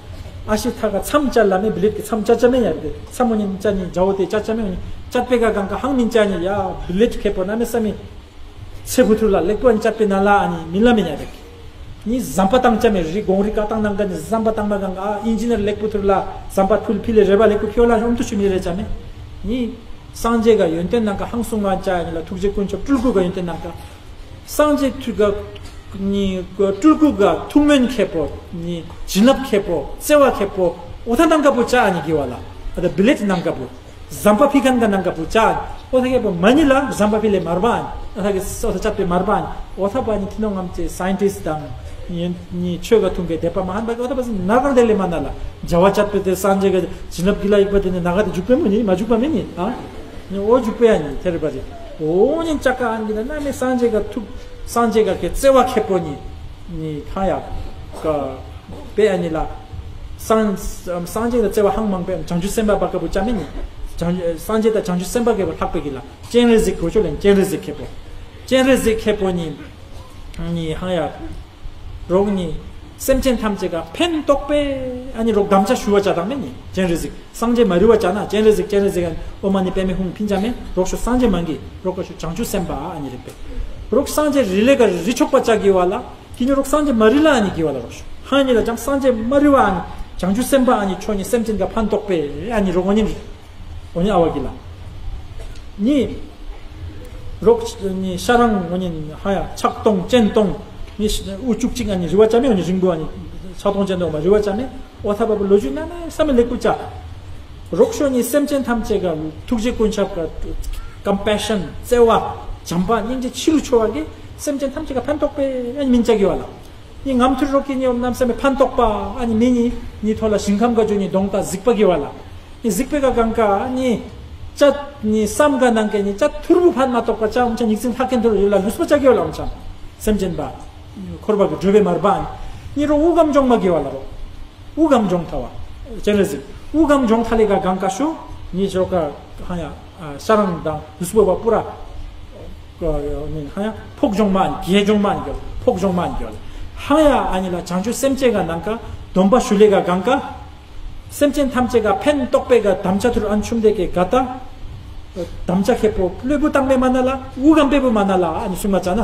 ཨ་ཤི་ཐ་ག་མཚམས་བཅད་ལ་མེ་བི་ལེད་ཀྱི་མཚམས་བཅད་བཅད་མེ་ཡ་བི་ལེད་མཚམས་མོ་ཉིན་བཅད་ཉིན་ཇའོ་ཏེ་བཅད་བཅད་མེ་ཡ་ནི་བཅད་པེ་ག་གང་ག་ཧང་མིན་བཅད་ཉིན་ཡ་བི་ལེད་ཁེ་པོ་ན་མེ་ས་མི། ཚེ་བུ་ཐུར་ལ་ལེགས་པོ་ཨ་ནི་བཅད་པེ་ན་ལ་ཨ་ནི་མི་ལ་མེ་ཉ་རེག། ནི་ཟམ་པ་བཏང་ཅ་མེ་རི་གོང་རི་ཀ་བཏང་ནང་ག་ནི་ཟམ་པ་བཏང་མ་གང་ག་ཨ་ཨིན་ཇི་ནེར་ལེགས་པོ་ཐུར་ལ་ཟམ་པ་ཐུལ་ཕི་ལེ་རེ་བ་ལེགས་པོ་ཕི་ཡོ་ལ་ཧོམ་ཐུ་ཆུ་མི་རེ་ཅ་མེ། ནི་སངས་རྒྱས་ག་ཡོན་ཏན་ནང་ག་ཧང་སུང་ང་ཅ་ཨ་ནི་ལ་ཐུགས་རྗེ་ཀུན་ཁྱབ་སྤྲུལ་སྐུ་ག་ཡོན་ཏན་ནང་ག་སངས་རྒྱས་ཐུགས་ག་ནི་སྤྲུལ་སྐུ་ག་ཐུགས་སྨོན་ཁེ་པོ་ནི་བྱིན་རླབས་ཁེ་པོ་བརྩེ་བ་ཁེ་པོ་འོ་ཐ་ནང་ག་པོ་ཅ་ཨ་ནི་གི་བ་ལ། ཨ་ད་བི་ལེཊ་ནང་ག་བུ། ཟམ་པ་ཕི་ཁན་ག་ནང་ག་བུ་ཅ། ཨོ་ཐ་གེ་བུ་མ་ནི་ལ་ཟམ་པ་ཕི་ལེ་མར་བ་ཨ་ནི། ཨོ་ཐ་གེ་ཨོ་ཐ་ཅད་པེ་མར་བ་ཨ་ནི། ཨོ་ཐ་བ་ནི་ཐི་ནོ་ངམ་ཅེ་སའེན་ཊིསཊ་དང་། ཡིན་ནི་ཆོས་ག་ཐུང་གེ་དེ་པ་མ་ཧན་པ་གེ་ཨོ་ཐ་བ་སི་ན་གང་དེ་ལེ་མ་ན་ལ། ཇ་བ་ཅད་པེ་དེ་སངས་རྒྱས་ག་བྱིན་རླབས་གི་ལ་ཡིག་པ་དེ་ནི་ན་ག་དེ་འཇུག་པེ་མོ་ནི་མ་འཇུག་པ་མེ་ནི་ཨ། ནི་ཨོ་འཇུག་པེ་ཨ་ནི་ཐེ་རེ་བ་རེ། ཨོ་ནི་ཅ་ཀ་ཨ་ནི་གི་ན་ན་མེ་སངས་རྒྱས་ག་ཐུག་སངས་རྒྱས་ག་གེ་བརྩེ་བ་ཁེ་པོ་ནི་ནི་ཁ་ཡ་ག་པེ་ཨ་ནི་ལ། སངས་སངས་རྒྱས་ལ་བརྩེ་བ་ཧང་མང་པེ་བྱང་ཆུབ་སེམས་དཔའ་བ་ཀ་བུ་ཅ་མེ་ནི། བྱང་སངས་རྒྱས་དང་བྱང་ཆུབ་སེམས་དཔའ་གེ་བུ་ལྷག་པེ་གི་ལ་སྤྱན་རས་གཟིགས་གོ་ཆོ་ལེན་སྤྱན་རས་གཟིགས་ཁེ་པོ། སྤྱན་རས་གཟིགས་ཁེ་པོ་ནི་ནི་ཧང་ཡ་རོག་ནི་སེམས་ཅན་ཐམས་ཅད་ག་ཕན་ཐོགས་པེ་ཨ་ནི་རོག་དམ་བཅའ་ཞུ་བ་ཅ་དང་མེ་ནི་སྤྱན་རས་གཟིགས་སངས་རྒྱས་མ་རི་བ་ཅ་ན་སྤྱན་རས་གཟིགས་སྤྱན་རས་གཟིགས་ཨ་ནི་ཨོ་མ་ནི་པེ་མེ་ཧུང་ཕིན་ཅ་མེ་རོག་ཤོ་སངས་རྒྱས་མང་གི་རོག་ག་ཤོ་བྱང་ཆུབ་སེམས་དཔའ་ཨ་ནི་རིག་པེ་རོག་སངས་རྒྱས་རི་ལེ་ག་རི་ཆོག་པ་ཅ་གི་བ་ལ། ཀི་ཉོ་རོག་སངས་རྒྱས་མ་རི་ལ་ཨ་ནི་གི་བ་ལ་རོག་ཤོ། ཧ་ནི་ལ་ཅང་སངས་རྒྱས་མ་རི་བ་ཨ་ནི་བྱང་ཆུབ་སེམས་དཔའ་ཨ་ནི་ཆོ་ནི་སེམས་ཅན་ག་ཕན་ཐོགས་པེ་ཨ་ནི་རོག་ཨོ་ནི་ཨོ་ནི་ཨ་བ་གི་ལ། ནི་རོག་ནི་ཤ་རང་ཨོ་ནི་ཧ་ཡ་ཕྱག་སྟོང་སྤྱན་སྟོང་ནི་དབུ་བཅུ་གཅིག་ཨ་ནི་རི་བ་ཅ་མེ་ཨོ་ནི་རིང་པོ་ཨ་ནི་ཕྱག་སྟོང་སྤྱན་སྟོང་མ་རི་བ་ཅ་མེ་ཨོ་ཐ་བ་བུ་ལོ་རྒྱུས་ན་ན་བསམ་མེ་ལེགས་པོ་ཅ། རོག་ཤོ་ནི་སེམས་ཅན་ཐམས་ཅད་ག་ཐུགས་རྗེ་ཀུན་ཁྱབ་ག་ཀམ་པེ་ཤན་བརྩེ་བ་བྱམས་པ་སྙིང་རྗེ་ཕྱི་རུ་ཆོ་བ་གི་སེམས་ཅན་ཐམས་ཅད་ག་ཕན་ཐོགས་པེ་ཨ་ནི་མིན་ཅ་གི་བ་ལ། ནི་ངམ་ཐུར་རོག་གི་ནི་ཨོ་ནམ་སེམས་ཕན་ཐོགས་པ་ཨ་ནི་མི་ནི་ནི་ཐོ་ལ་ཞིང་ཁམས་ག་ཇོ་ནི་གདོང་ལྟ་གཟིགས་པ་གི་བ་ལ། ནི་གཟིགས་པེ་ག་གང་ག་ནི་ཅ་ནི་བསམ་ག་ནང་གི་ནི་ཅ་ཐུར་བུ་ཕན་མ་ཐོགས་པ་ཅ་ཨོམ་ཆ་ཉིག་ཙིང་ལྷག་གན་ཐུར་ཡོད་ལ་ལུས་པ་ཅ་གི་བ་ལ་ཨོམ་ཆ། སེམས་ཅན་པ། འཁོར་བ་གི་སྒྲོལ་བའི་མར་པ་ཨ་ནི་རོ་དབུགས་གམ་འཇོང་མ་གི་བ་ལ་རོ། དབུགས་གམ་འཇོང་ཐ་བ། སྤྱན་རས་གཟིགས། དབུགས་གམ་འཇོང་ཐ་ལེ་ག་གང་ག་ཤོ། ཉི་ཤོ་ཀ་ཧ་ཡ། ཤ་རང་དང་ལུས་པོ་བ་པུ་ར། ཧ་ཡ། ཕོག་འཇོང་མ་ཨ་ནི་གེ་འཇོང་མ་ཨ་ནི་གེ་ཕོག་འཇོང་མ་ཨ་ནི་གེ་ཧ་ཡ་ཨ་ནི་ལ་བྱང་ཆུབ་སེམས་ཅན་ག་ནང་ཀ་སྡོམ་པ་ཞུ་ལེ་ག་གང་ཀ་སེམས་ཅན་ཐམས་ཅད་ག་ཕན་ཐོགས་པེ་ག་དམ་བཅའ་ཐུར་ཨན་ཆུམ་དེ་གེ་ག་ཏ། དམ་བཅའ་ཁེ་པོ་བློ་བུ་བཏང་མེ་མ་ན་ལ་དབུགས་གམ་པེ་བུ་མ་ན་ལ་ཨ་ནི་གསུང་མ་ཙ་ན།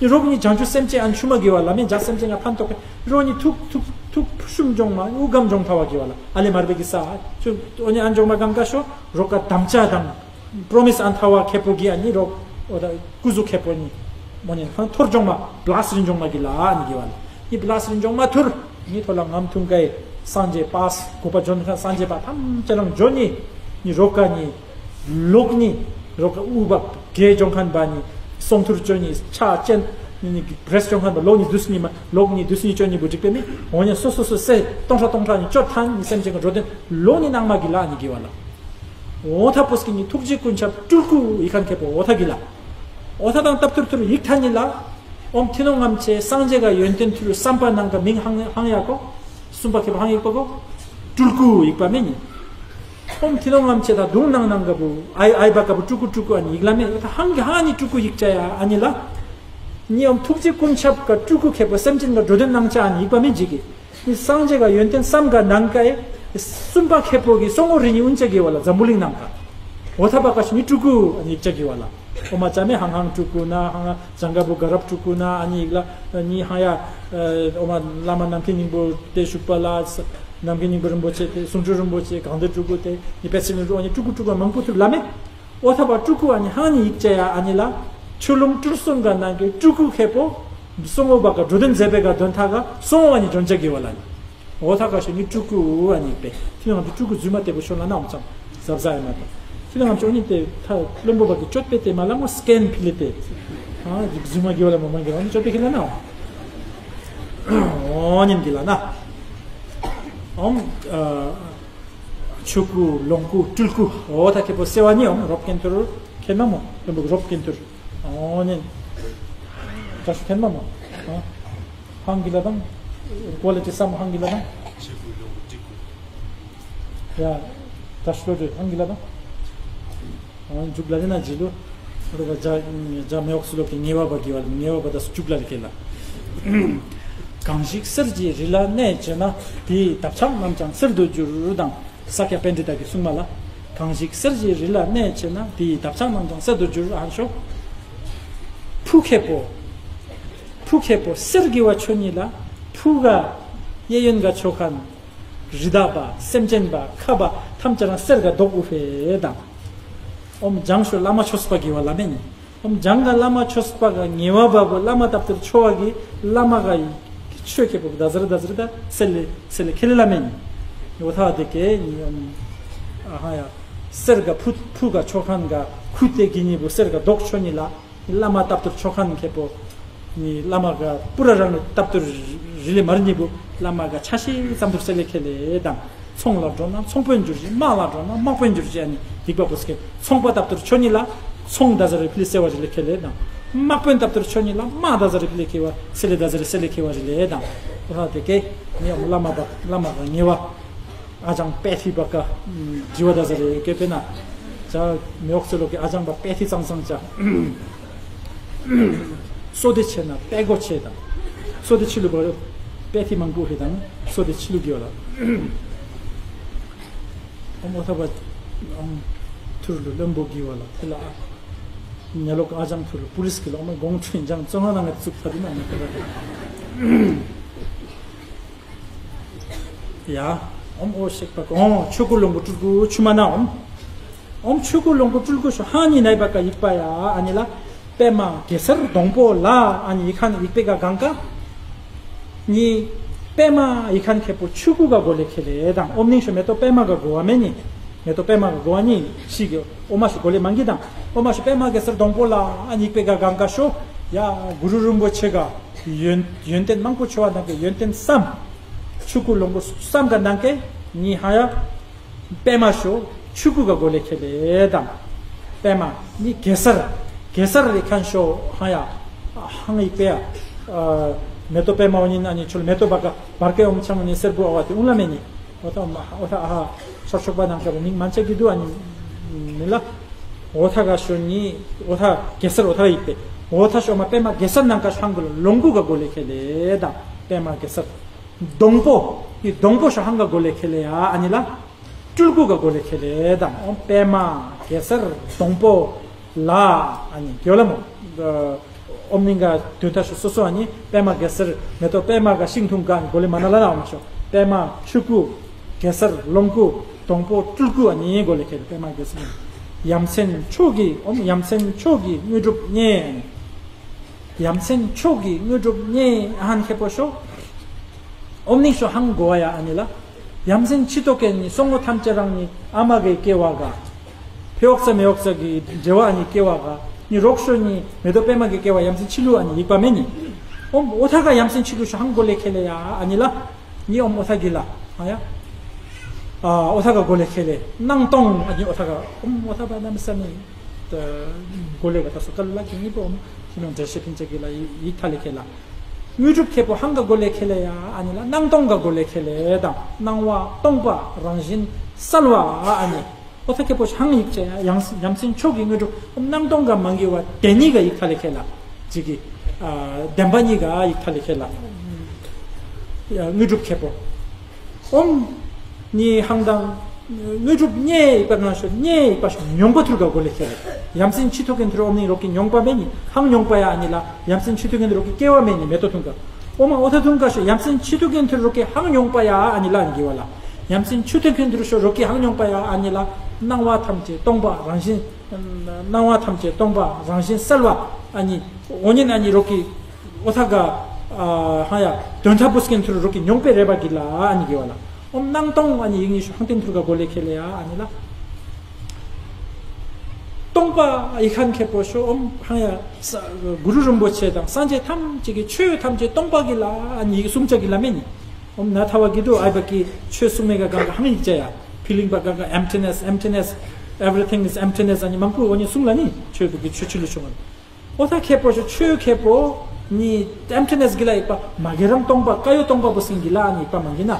ནི་རོག་ནི་བྱང་ཆུབ་སེམས་ཅན་ཨན་ཆུ་མ་གི་བ་ལ་མེ་འཇའ་སེམས་ཅན་ག་ཕན་ཐོགས་པེ་རོག་ནི་ཐུག་ཐུག་ཐུག་ཕུ་ཤུམ་འཇོང་མ་དབུགས་གམ་འཇོང་ཐ་བ་གི་བ་ལ་ཨ་ལེ་མར་པེ་གི་ས་ཨ་ཆུ་ཨོ་ནི་ཨན་འཇོང་མ་གང་ག་ཤོ་རོག་ག་དམ་བཅའ་དང་པྲོ་མིས་ཨན་ཐ་བ་ཁེ་པོ་གི་ཨ་ནི་རོག་ཨོ་ད་སྐུ་གཟུགས་ཁེ་པོ་ནི་མོ་ནི་ཧང་ཐོར་འཇོང་མ་བླ་སྲིན་འཇོང་མ་གི་ལ་ཨ་ནི་གི་བ་ལ། ནི་བླ་སྲིན་འཇོང་མ་ཐུར། ནི་ཐོ་ལ་ངམ་ཐུང་ཀའི་སངས་རྒྱས་པ་གོ་པ་ཇོན་ཁ་སངས་རྒྱས་པ་ཐམས་ཅད་རང་ཇོན་ནི། ནི་རོག་ཀ་ནི་ལོག་ནི་རོག་ཀ་ཨུ་བ་གེ་ཇོང་ཁན་པ་ནི་སོང་ཐུར་ཅོ་ནི་ཆ་ཅན་ནི་ནི་བྲེས་ཇོང་ཁན་པ་ལོག་ནི་དུས་ནི་མ་ལོག་ནི་དུས་ནི་ཅོ་ནི་བུ་འགྲིག་པའི་མི་འོ་ནི་སོ་སོ་སོ་སེ་སྟོང་ཧྲ་སྟོང་ཧྲ་ནི་ཅོ་ཐན་ནི་སེམས་ཅན་ག་འགྲོ་དོན་ལོག་ནི་ནང་མ་གི་ལ་ནི་གི་བ་ལ། འོ་ཐ་པོས་ཀི་ནི་ཐུགས་རྗེ་ཀུན་ཁྱབ་སྤྲུལ་སྐུ་ཡི་ཁན་ཁེ་པོ་འོ་ཐ་གི་ལ། འོ་ཐ་དང་སྟབས་ཐུར་ཐུར་ཡིག་ཐ་ནི་ལ། ཨོམ་ཐི་ནོ་ངམ་ཆེ་སངས་རྒྱས་ག་ཡོན་ཏན་ཐུར་བསམ་པ་ནང་ག་མིང་ཧང་ཧང་ཡ་གོ། གསུམ་པ་ཁེ་པོ་ཧང་ཡིག་པ་གོ། སྤྲུལ་སྐུ་ཡིག་པ་མེ་ནི། ཨོམ་ཐི་ནོ་ངམ་ཆེ་ད་དུང་ནང་ནང་ག་བུ་ཨའི་ཨའི་བ་ག་བུ་སྤྲུལ་སྐུ་སྤྲུལ་སྐུ་ཨ་ནི་ཡིག་ལ་མེ་འོ་ཐ་ཧང་གི་ཧང་ནི་སྤྲུལ་སྐུ་ཡིག་ཆ་ཡ་ཨ་ནི་ལ། ནི་ཨོམ་ཐུགས་རྗེ་ཀུན་ཁྱབ་ག་སྤྲུལ་སྐུ་ཁེ་པོ་སེམས་ཅན་ག་འགྲོ་དོན་ནང་ཆ་ཨ་ནི་ཡིག་པ་མེ་འཇིག་གི། ནི་སངས་རྒྱས་ག་ཡོན་ཏན་བསམ་ག་ནང་ཀའི་གསུམ་པ་ཁེ་པོ་གི་སོ་ངོ་རི་ནི་ཨུན་ཅག་གི་བ་ལ་འཛམ་བུ་གླིང་ནང་ཀ། འོ་ཐ་པ་ཀ་ཤི་ནི་སྤྲུལ་སྐུ་ཨ་ནི་ཡིག་ཅག་གི་བ་ལ། ཨོ་མ་ཅ་མེ་ཧང་ཧང་སྤྲུལ་སྐུ་ན་ཧང་ཧང་ཇང་ག་བུ་ག་རབ་སྤྲུལ་སྐུ་ན་ཨ་ནི་ཡིག་ལ་ནི་ཧང་ཡ། ཨོ་མ་བླ་མ་ནམ་མཁའི་སྙིང་པོ་དེ་བཞུགས་པ་ལ། ནམ་མཁའི་སྙིང་པོ་རིན་པོ་ཆེ་དེ་གསུང་སྤྲུལ་རིན་པོ་ཆེ་གང་དེ་སྤྲུལ་སྐུ་དེ་ནི་པེ་སི་ནི་རུ་ཨ་ནི་སྤྲུལ་སྐུ་སྤྲུལ་སྐུ་མང་པོ་ཐུབ་ལ་མེ། ཨོ་ཐ་པ་སྤྲུལ་སྐུ་ཨ་ནི་ཧང་ནི་ཡིག་ཅ་ཡ་ཨ་ནི་ལ། ཆུ་ལུང་སྤྲུལ་གསུམ་ག་ནང་གི་སྤྲུལ་སྐུ་ཁེ་པོ། སོ་ངོ་བ་ག་འགྲོ་དོན་མཛད་པའི་ག་དོན་ཐ་ག་སོ་ངོ་བ་ནི་འཇོན་ཅག་གི་བ་ལ་ནི། འོ་ཐ་ག་ཤོ་ནི་སྤྲུལ་སྐུ་ཨ་ནི་པེ། ཐི་ནང་དུ་སྤྲུལ་སྐུ་རྫུན་མ་ཏེ་པོ་ཤོ་ལ་ན་ཨོམ་ཚང་ཟབ་ཟ་ཡ་མ་ཏོ། ཐི་ནང་ཚོ་ནི་ཏེ་ཐ་བློན་པོ་བ་གི་ཅོད་པེ་ཏེ་མ་ལ་མོ་སྐེན་ཕི་ལི་ཏེ། ཨ་རྫུན་མ་གི་བ་ལ་མོ་མ་གི་བ་ནི་ཅོད་པེ་ཁི་ལ་ན་ཨོམ། འོ་ནི་གི་ལ་ན། ཨོམ། ཆོས་སྐུ་ལོངས་སྐུ་སྤྲུལ་སྐུ་འོ་ཐ་ཁེ་པོ་སེ་བ་ནི་ཨོམ་རོབ་ཀེན་ཐུར་ཁེ་ན་མོ་རོབ་ཀེན་ཐུར་འོ་ནི་ད་སུ་ཁེ་ན་མོ་ཧང་གི་ལ་དང་ཀོ་ལི་ཊི་སམ་ཧང་གི་ལ་དང་ཡ་ད་སུ་ལོ་ཧང་གི་ལ་དང་འཇུག་ལ་དེ་ན་ཇི་ལུ། རོ་ག་ཇ་མེ་འོག་སུ་ལོ་གི་ངེས་པ་བ་གི་བ་ངེས་པ་བ་ད་སུ་འཇུག་ལ་རི་ཁེ་ལ། གང་ཞིག་གསེར་གྱི་རི་ལ་གནས་བྱས་ན། དེའི་འདབ་ཆགས་རྣམས་ཀྱང་གསེར་དུ་འགྱུར་དང་། ས་ཀྱ་པཎྜི་ཏ་གི་གསུང་མ་ལ། གང་ཞིག་གསེར་གྱི་རི་ལ་གནས་བྱས་ན། དེའི་འདབ་ཆགས་རྣམས་ཀྱང་གསེར་དུ་འགྱུར་ཨ་ཤོ། ཕུ་ཁེ་པོ། ཕུ་ཁེ་པོ་གསེར་གྱི་བ་ཆོ་ཉིད་ལ། ཕུ་ག་གཡས་གཡོན་ག་ཆོ་ཁན། རི་དྭགས་པ་སེམས་ཅན་པ་ཁ་བ་ཐམས་ཅད་རང་གསེར་ག་རྡོག་ཨུ་ཧེ་དང་། ཨོམ་ལྗང་ཤོ་བླ་མ་ཆོས་པ་གི་བ་ལ་མེ་ནི། ཨོམ་ལྗང་ག་བླ་མ་ཆོས་པ་ག་ངེས་པ་བ་བུ་བླ་མ་ཏབ་ཏིར་ཆོ་བ་གི་བླ་མ་ག་ཡི་ཆོས་ཁེ་པོ་གི་ད་ཟེར་ད་ཟེར་ད་སེ་ལེ་སེ་ལེ་ཁེ་ལེ་ལ་མེ་ནི། ཡོ་ཐ་དེ་ཀེ་ནི་ཨོམ། ཨ་ཧ་ཡ། གསེར་ག་ཕུ་ཕུ་ག་ཆོ་ཁན་ག་ཁུ་ཏེ་གི་ཉི་བུ་གསེར་ག་རྡོག་ཆོ་ཉི་ལ། བླ་མ་ལྟ་བུར་ཆོ་ཁན་ཁེ་པོ། ནི་བླ་མ་ག་པུ་ར་རང་ལྟ་བུར་རི་ལེ་མར་ཉི་བུ། བླ་མ་ག་ཆ་ཤས་ཙམ་དུ་སེ་ལེ་ཁེ་ལེ་དང་། ཚོང་ལ་འགྲོ་ན་ཚོང་དཔོན་འགྱུར་ཅིག་དམག་ལ་འགྲོ་ན་དམག་དཔོན་འགྱུར་ཅིག་ཨ་ནི་སྡིག་པ་པོ་སྐད་ཚོང་པ་ལྟ་བུར་ཆོ་ཉི་ལ། ཚོང་ད་ཟ་རེ་ཕི་ལི་སེ་བ་རི་ལེ་ཁེ་ལེ་དང་། དམག་དཔོན་ལྟ་བུར་ཆོ་ཉི་ལ་དམག་ད་ཟ་རེ་ཕི་ལི་ཁེ་བ་སེ་ལེ་ད་ཟ་རེ་སེ་ལེ་ཁེ་བ་རི་ལེ་དང་། ཨོ་ཧ་དེ་ཀེ་ནི་ཨམ་བླ་མ་བ་བླ་མ་བ་ཉེ་བ། ཨ་ཅང་པད་ཐི་བ་ཀ་ཇི་བ་ད་ཟ་རེ་ཀེ་པེ་ན། ཅ་མེ་འོག་ཚེ་ལོ་ཀེ་ཨ་ཅང་བ་པད་ཐི་ཙང་ཙང་ཅ། སོ་དེ་ཆེ་ན་པད་གོ་ཆེ་དང་། སོ་དེ་ཆི་ལུ་བ་པད་ཐི་མང་པོ་ཧེ་དང་སོ་དེ་ཆི་ལུ་གི་བ་ལ། ཨོ་མོ་ཐ་བ་ཨམ་ཐུར་ལུ་ལམ་བོ་གི་བ་ལ་ཐེ་ལ་ཨ། ཉ་ལོ་ཀ་ཨ་ཅང་ཐུར་ལུ་པུ་རིས་ཀི་ལོ་མ་གོང་ཆུ་ཅང་ཙོ་ང་ན་ང་ཙུག་ཐ་དི་ན་ང་ཐ་ལ། ཡ། ཨོམ་ཨོ་ཤེག་པ་གོང་ཆུ་ཀུ་ལོང་གུ་སྤྲུལ་སྐུ་ཆུ་མ་ན་ཨོམ། ཨོམ་ཆུ་ཀུ་ལོང་གུ་སྤྲུལ་སྐུ་ཤོ་ཧ་ནི་ནའི་པ་ཀ་ཡིག་པ་ཡ་ཨ་ནི་ལ། པད་མ་གེ་སར་སྡོང་པོ་ལ་ཨ་ནི་ཡིག་ཁ་ནི་ཡིག་པེ་ཀ་གང་ཀ། ནི། པད་མ་ཡིག་ཁ་ནི་ཁེ་པོ་ཆུ་ཀུ་ཀ་གོ་ལེ་ཁེ་ལེ་དང་ཨོམ་ནིང་ཤོ་མེ་ཏོ་པད་མ་ཀ་གོ་བ་མེ་ནི། མེ་ཏོ་པད་མ་ཀ་གོ་བ་ནི་ཤི་གི་ཨོ་མ་ཤོ་གོ་ལེ་མང་གི་དང་ཨོ་མ་ཤོ་པད་མ་གེ་སར་སྡོང་པོ་ལ་ཨ་ནི་ཡིག་པེ་ཀ་གང་ཀ་ཤོ་ཡ་གུ་རུ་རིན་པོ་ཆེ་ཀ། ཡོན་ཡོན་ཏན་མང་པོ་ཆོ་བ་ནང་གི་ཡོན་ཏན་བསམ། ཆུ་ཀུ་ལོང་གུ་བསམ་ག་ནང་གི་ཉི་ཧ་ཡ། པད་མ་ཤོ་ཆུ་ཀུ་ག་གོ་ལེ་ཁེ་ལེ་དང་། པད་མ་ནི་གེ་སར། གེ་སར་རི་ཁན་ཤོ་ཧ་ཡ། ཧང་ཡིག་པེ་ཡ། མེ་ཏོ་པད་མ་འོ་ཉིན་ཨ་ནི་ཆུ་ལ་མེ་ཏོ་བ་ཀ་བར་ཀེ་འོམ་ཆང་ནི་སེར་པོ་ཨ་བ་དེ་ཨུ་ལ་མེ་ནི། འོ་ཐ་འོ་ཐ་ཨ་ཧ། ཤར་ཤོག་པ་ནང་ཀ་བ་མིང་མན་ཆ་གི་དུ་ཨ་ནི། མི་ལ། འོ་ཐ་ག་ཤོ་ནི། འོ་ཐ་གེ་སར་འོ་ཐ་ཡིག་པེ། འོ་ཐ་ཤོ་མ་པད་མ་གེ་སར་ནང་ཀ་ཤང་གུ་ལོང་གུ་ག་གོ་ལེ་ཁེ་ལེ་དང་། པད་མ་གེ་སར། སྡོང་པོ། ནི་སྡོང་པོ་ཤོ་ཧང་ག་གོ་ལེ་ཁེ་ལེ་ཡ་ཨ་ནི་ལ། སྤྲུལ་སྐུ་ག་གོ་ལེ་ཁེ་ལེ་དང་ཨོམ་པད་མ་གེ་སར་སྡོང་པོ་ལ་ཨ་ནི་གྱོ་ལ་མོ། ཨོམ་ནིང་ག་དོན་དག་ཤོ་སོ་སོ་ཨ་ནི་པད་མ་གེ་སར་མེ་ཏོ་པད་མ་ག་ཤིང་ཐུང་ག་ཨ་ནི་གོ་ལེ་མ་ན་ལ་ལ་ཨོམ་ཤོ། པད་མ་ཆུ་སྐུ་གེ་སར་ལོང་སྐུ་སྡོང་པོ་སྤྲུལ་སྐུ་ཨ་ནི་གོ་ལེ་ཁེ་ལེ་པད་མ་གེ་སར། ཡ་མཚན་མཆོག་གི་ཨོམ་ཡ་མཚན་མཆོག་གི་དངོས་གྲུབ་བརྙེས། ཡ་མཚན་མཆོག་གི་དངོས་གྲུབ་བརྙེས་ཨ་ཧན་ཁེ་པོ་ཤོ། ཨོམ་ནི་ཤོ་ཧང་གོ་བ་ཡ་ཨ་ནི་ལ། ཡ་མཚན་ཆི་ཏོ་ཀེ་ནི་སོང་ངོ་ཐམས་ཅད་རང་ནི་ཨ་མ་གི་སྐྱེ་བ་ག། ཕེ་འོག་ས་མེ་འོག་ས་གི་འབྲེལ་བ་ཨ་ནི་སྐྱེ་བ་ག། ནི་རོག་ཤོ་ནི་མེ་ཏོ་པད་མ་གི་སྐྱེ་བ་ཡ་མཚན་ཆི་ལུ་ཨ་ནི་ཡིག་པ་མེ་ནི། ཨོམ་འོ་ཐ་ག་ཡ་མཚན་ཆི་ལུ་ཤོ་ཧང་གོ་ལེ་ཁེ་ལེ་ཡ་ཨ་ནི་ལ། ནི་ཨོམ་འོ་ཐ་གི་ལ། ཨ་ཡ། ཨ་འོ་ཐ་ག་གོ་ལེ་ཁེ་ལེ། སྣང་སྟོང་ཨ་ནི་འོ་ཐ་ག་ཨོམ་འོ་ཐ་ག་ན་མི་ས་ནི། གོ་ལེ་ག་ད་སོ་ཀ་ལ་ཀི་ནི་པོ་ཨོམ་ཤི་ནོ་འདྲེ་ཤེ་ཕིན་ཅ་གི་ལ་ཡིག་ཐ་ལེ་ཁེ་ལ། དངོས་གྲུབ་ཁེ་པོ་ཧང་ག་གོ་ལེ་ཁེ་ལེ་ཡ་ཨ་ནི་ལ་སྣང་སྟོང་ག་གོ་ལེ་ཁེ་ལེ་དང་སྣང་བ་སྟོང་པ་རང་བཞིན་གསལ་བ་ཨ་ནི། ཨོ་ཐ་ཁེ་པོ་ཧང་ཡིག་ཅེ་ཡ་ཡ་མཚན་མཆོག་གི་དངོས་གྲུབ་སྣང་སྟོང་ག་མང་གི་བ་དེ་གཉིས་ག་ཡིག་ཐ་ལེ་ཁེ་ལ། ཅིག་གི། བདེན་པ་གཉིས་ག་ཡིག་ཐ་ལེ་ཁེ་ལ། དངོས་གྲུབ་ཁེ་པོ། ཨོམ། ནི་ཧང་དང་། དངོས་གྲུབ་བརྙེས་ཡིག་པ་ང་ཤོ་བརྙེས་ཡིག་པ་ཤོ་མྱོང་པ་ཐུར་ག་གོ་ལེ་ཁེ་ལེ། ཡ་མཚན་ཆི་ཐུག་གིན་ཐུར་ཨོམ་ནི་རོག་གི་མྱོང་པ་མེ་ནི་ཧང་མྱོང་པ་ཡ་ཨ་ནི་ལ་ཡ་མཚན་ཆི་ཐུག་གིན་ཐུར་རོག་གི་སྐྱེ་བ་མེ་ནི་མེ་ཏོ་ཐུང་ག། ཨོ་མ་ཨོ་ཐ་ཐུང་ག་ཤོ་ཡ་མཚན་ཆི་ཐུག་གིན་ཐུར་རོག་གི་ཧང་མྱོང་པ་ཡ་ཨ་ནི་ལ་ཨ་ནི་གི་བ་ལ། ཡ་མཚན་ཆི་ཐུག་གིན་ཐུར་ཤོ་རོག་གི་ཧང་མྱོང་པ་ཡ་ཨ་ནི་ལ། སྣང་བ་ཐམས་ཅད་སྟོང་པ་རང་བཞིན། སྣང་བ་ཐམས་ཅད་སྟོང་པ་རང་བཞིན་གསལ་བ་ཨ་ནི། འོ་ཉིན་ཨ་ནི་རོག་གི། ཨོ་ཐ་ག་ཧ་ཡ། དོན་དག་པོ་སྐྱེན་ཐུར་རོག་གི་མྱོང་པའི་རེ་བ་གི་ལ་ཨ་ནི་གི་བ་ལ། ཨོམ་སྣང་སྟོང་ཨ་ནི་ཡིག་ནི་ཤོ་ཧང་ཏེན་ཐུར་ག་གོ་ལེ་ཁེ་ལེ་ཡ་ཨ་ནི་ལ། སྟོང་པ་ཡིག་ཧན་ཁེ་པོ་ཤོ་ཨོམ་ཧང་ཡ། གུ་རུ་རིན་པོ་ཆེ་དང་སངས་རྒྱས་ཐམས་ཅད་ཀྱི་ཆོས་ཐམས་ཅད་སྟོང་པ་གི་ལ་ཨ་ནི་ཡིག་གསུམ་ཆ་གི་ལ་མེ་ནི། ཨོམ་ན་ཐ་བ་གི་དུ་ཨའི་བ་གི་ཆོས་གསུང་མེ་ག་གང་ག་ཧང་ཡིག་ཅ་ཡ། ཕི་ལིང་པ་གང་ག་emptiness, emptiness, everything is emptiness ཨ་ནི་མང་པོ་འོ་ནི་གསུང་ལ་ནི་ཆོས་བུ་གི་ཆོས་ཆི་ལུ་ཆུང་ཨ་ནི། ཨོ་ཐ་ཁེ་པོ་ཤོ་ཆོས་ཁེ་པོ་ནི་emptiness གི་ལ་ཡིག་པ་མ་གེ་རང་སྟོང་པ་ཀ་ཡོ་སྟོང་པ་བུ་སིང་གི་ལ་ཨ་ནི་ཡིག་པ་མང་གི་ན།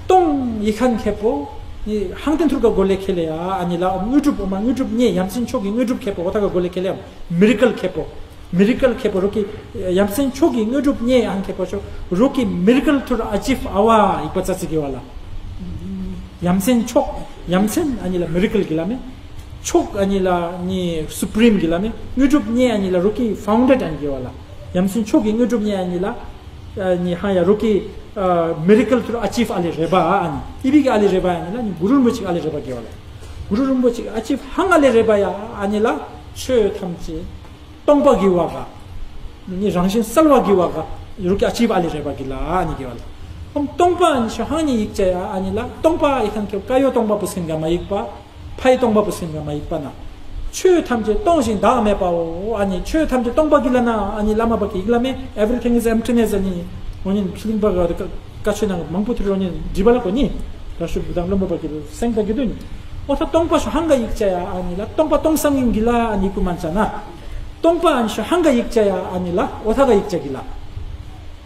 སྟོང་ཡིག་ཧན་ཁེ་པོ་ནི་ཧང་ཏེན་ཐུར་ག་གོ་ལེ་ཁེ་ལེ་ཡ་ཨ་ནི་ལ་དངོས་གྲུབ་ཨོ་མ་དངོས་གྲུབ་བརྙེས་ཡ་མཚན་མཆོག་གི་དངོས་གྲུབ་ཁེ་པོ་ཨོ་ཐ་ག་གོ་ལེ་ཁེ་ལེ་ཡ་མི་རི་ཀལ་ཁེ་པོ། མི་རི་ཀལ་ཁེ་པོ་རོག་གི། ཡ་མཚན་མཆོག་གི་དངོས་གྲུབ་བརྙེས་ཨང་ཁེ་པོ་ཤོ། རོག་གི་མི་རི་ཀལ་ཐུར་ཨ་ཅིབ་ཨ་བ་ཡིག་པ་ཙ་ཙི་གི་བ་ལ། ཡ་མཚན་མཆོག་ཡ་མཚན་ཨ་ནི་ལ་མི་རི་ཀལ་གི་ལ་མེ། མཆོག་ཨ་ནི་ལ་ནི་སུ་པི་རིམ་གི་ལ་མེ། དངོས་གྲུབ་བརྙེས་ཨ་ནི་ལ་རོག་གི་ཕའུན་ཌེཌ་ཨ་ནི་གི་བ་ལ། ཡ་མཚན་མཆོག་གི་དངོས་གྲུབ་བརྙེས་ཨ་ནི་ལ། ནི་ཧ་ཡ་རོག་གི། མི་རི་ཀལ་ཐུར་ཨ་ཅིབ་ཨ་ལེ་རེ་བ་ཨ་ནི། ཨི་བི་གི་ཨ་ལེ་རེ་བ་ཨ་ནི་ལ་ནི་གུ་རུ་རིན་པོ་ཆེ་ཨ་ལེ་རེ་བ་གི་བ་ལ། གུ་རུ་རིན་པོ་ཆེ་ཨ་ཅིབ་ཧང་ཨ་ལེ་རེ་བ་ཡ་ཨ་ནི་ལ། ཆོས་ཐམས་ཅད། སྟོང་པ་གི་བ་ག། ནི་རང་བཞིན་གསལ་བ་གི་བ་ག། རུ་ཀྱ་ཨ་ཅིབ་ཨ་ལེ་རེ་བ་གི་ལ་ཨ་ནི་གི་བ་ལ། སྟོང་པ་ཨ་ནི་ཤོ་ཧང་ནི་ཡིག་ཅ་ཡ་ཨ་ནི་ལ་སྟོང་པ་ཨི་ཁན་ཁེ་ཀ་ཡོ་སྟོང་པ་པུ་སིན་ག་མ་ཡིག་པ། ཕའི་སྟོང་པ་པུ་སིན་ག་མ་ཡིག་པ་ན། ཆོས་ཐམས་ཅད་སྟོང་ཞིང་བདག་མེད་པའོ། ཨ་ནི་ཆོས་ཐམས་ཅད་སྟོང་པ་གི་ལ་ན་ཨ་ནི་བླ་མ་པ་གི་ཡིག་ལ་མེ། Everything is emptiness ཨ་ནི། འོ་ནི་ཕི་ལིང་པ་ག་ཀ་ཆོས་ནང་མང་པོ་ཐུར་འོ་ནི་འདྲི་བ་ལ་གོ་ནི། ར་ཤུ་བུ་དང་བློན་པོ་པ་གི་སེང་ད་གི་དུ་ནི། འོ་ཐ་སྟོང་པ་ཤོ་ཧང་ག་ཡིག་ཅ་ཡ་ཨ་ནི་ལ་སྟོང་པ་སྟོང་སང་ཡིན་གི་ལ་ཨ་ནི་ཀུ་མན་ཅ་ན། སྟོང་པ་ཨ་ནི་ཤོ་ཧང་ག་ཡིག་ཅ་ཡ་ཨ་ནི་ལ་འོ་ཐ་ག་ཡིག་ཅ་གི་ལ།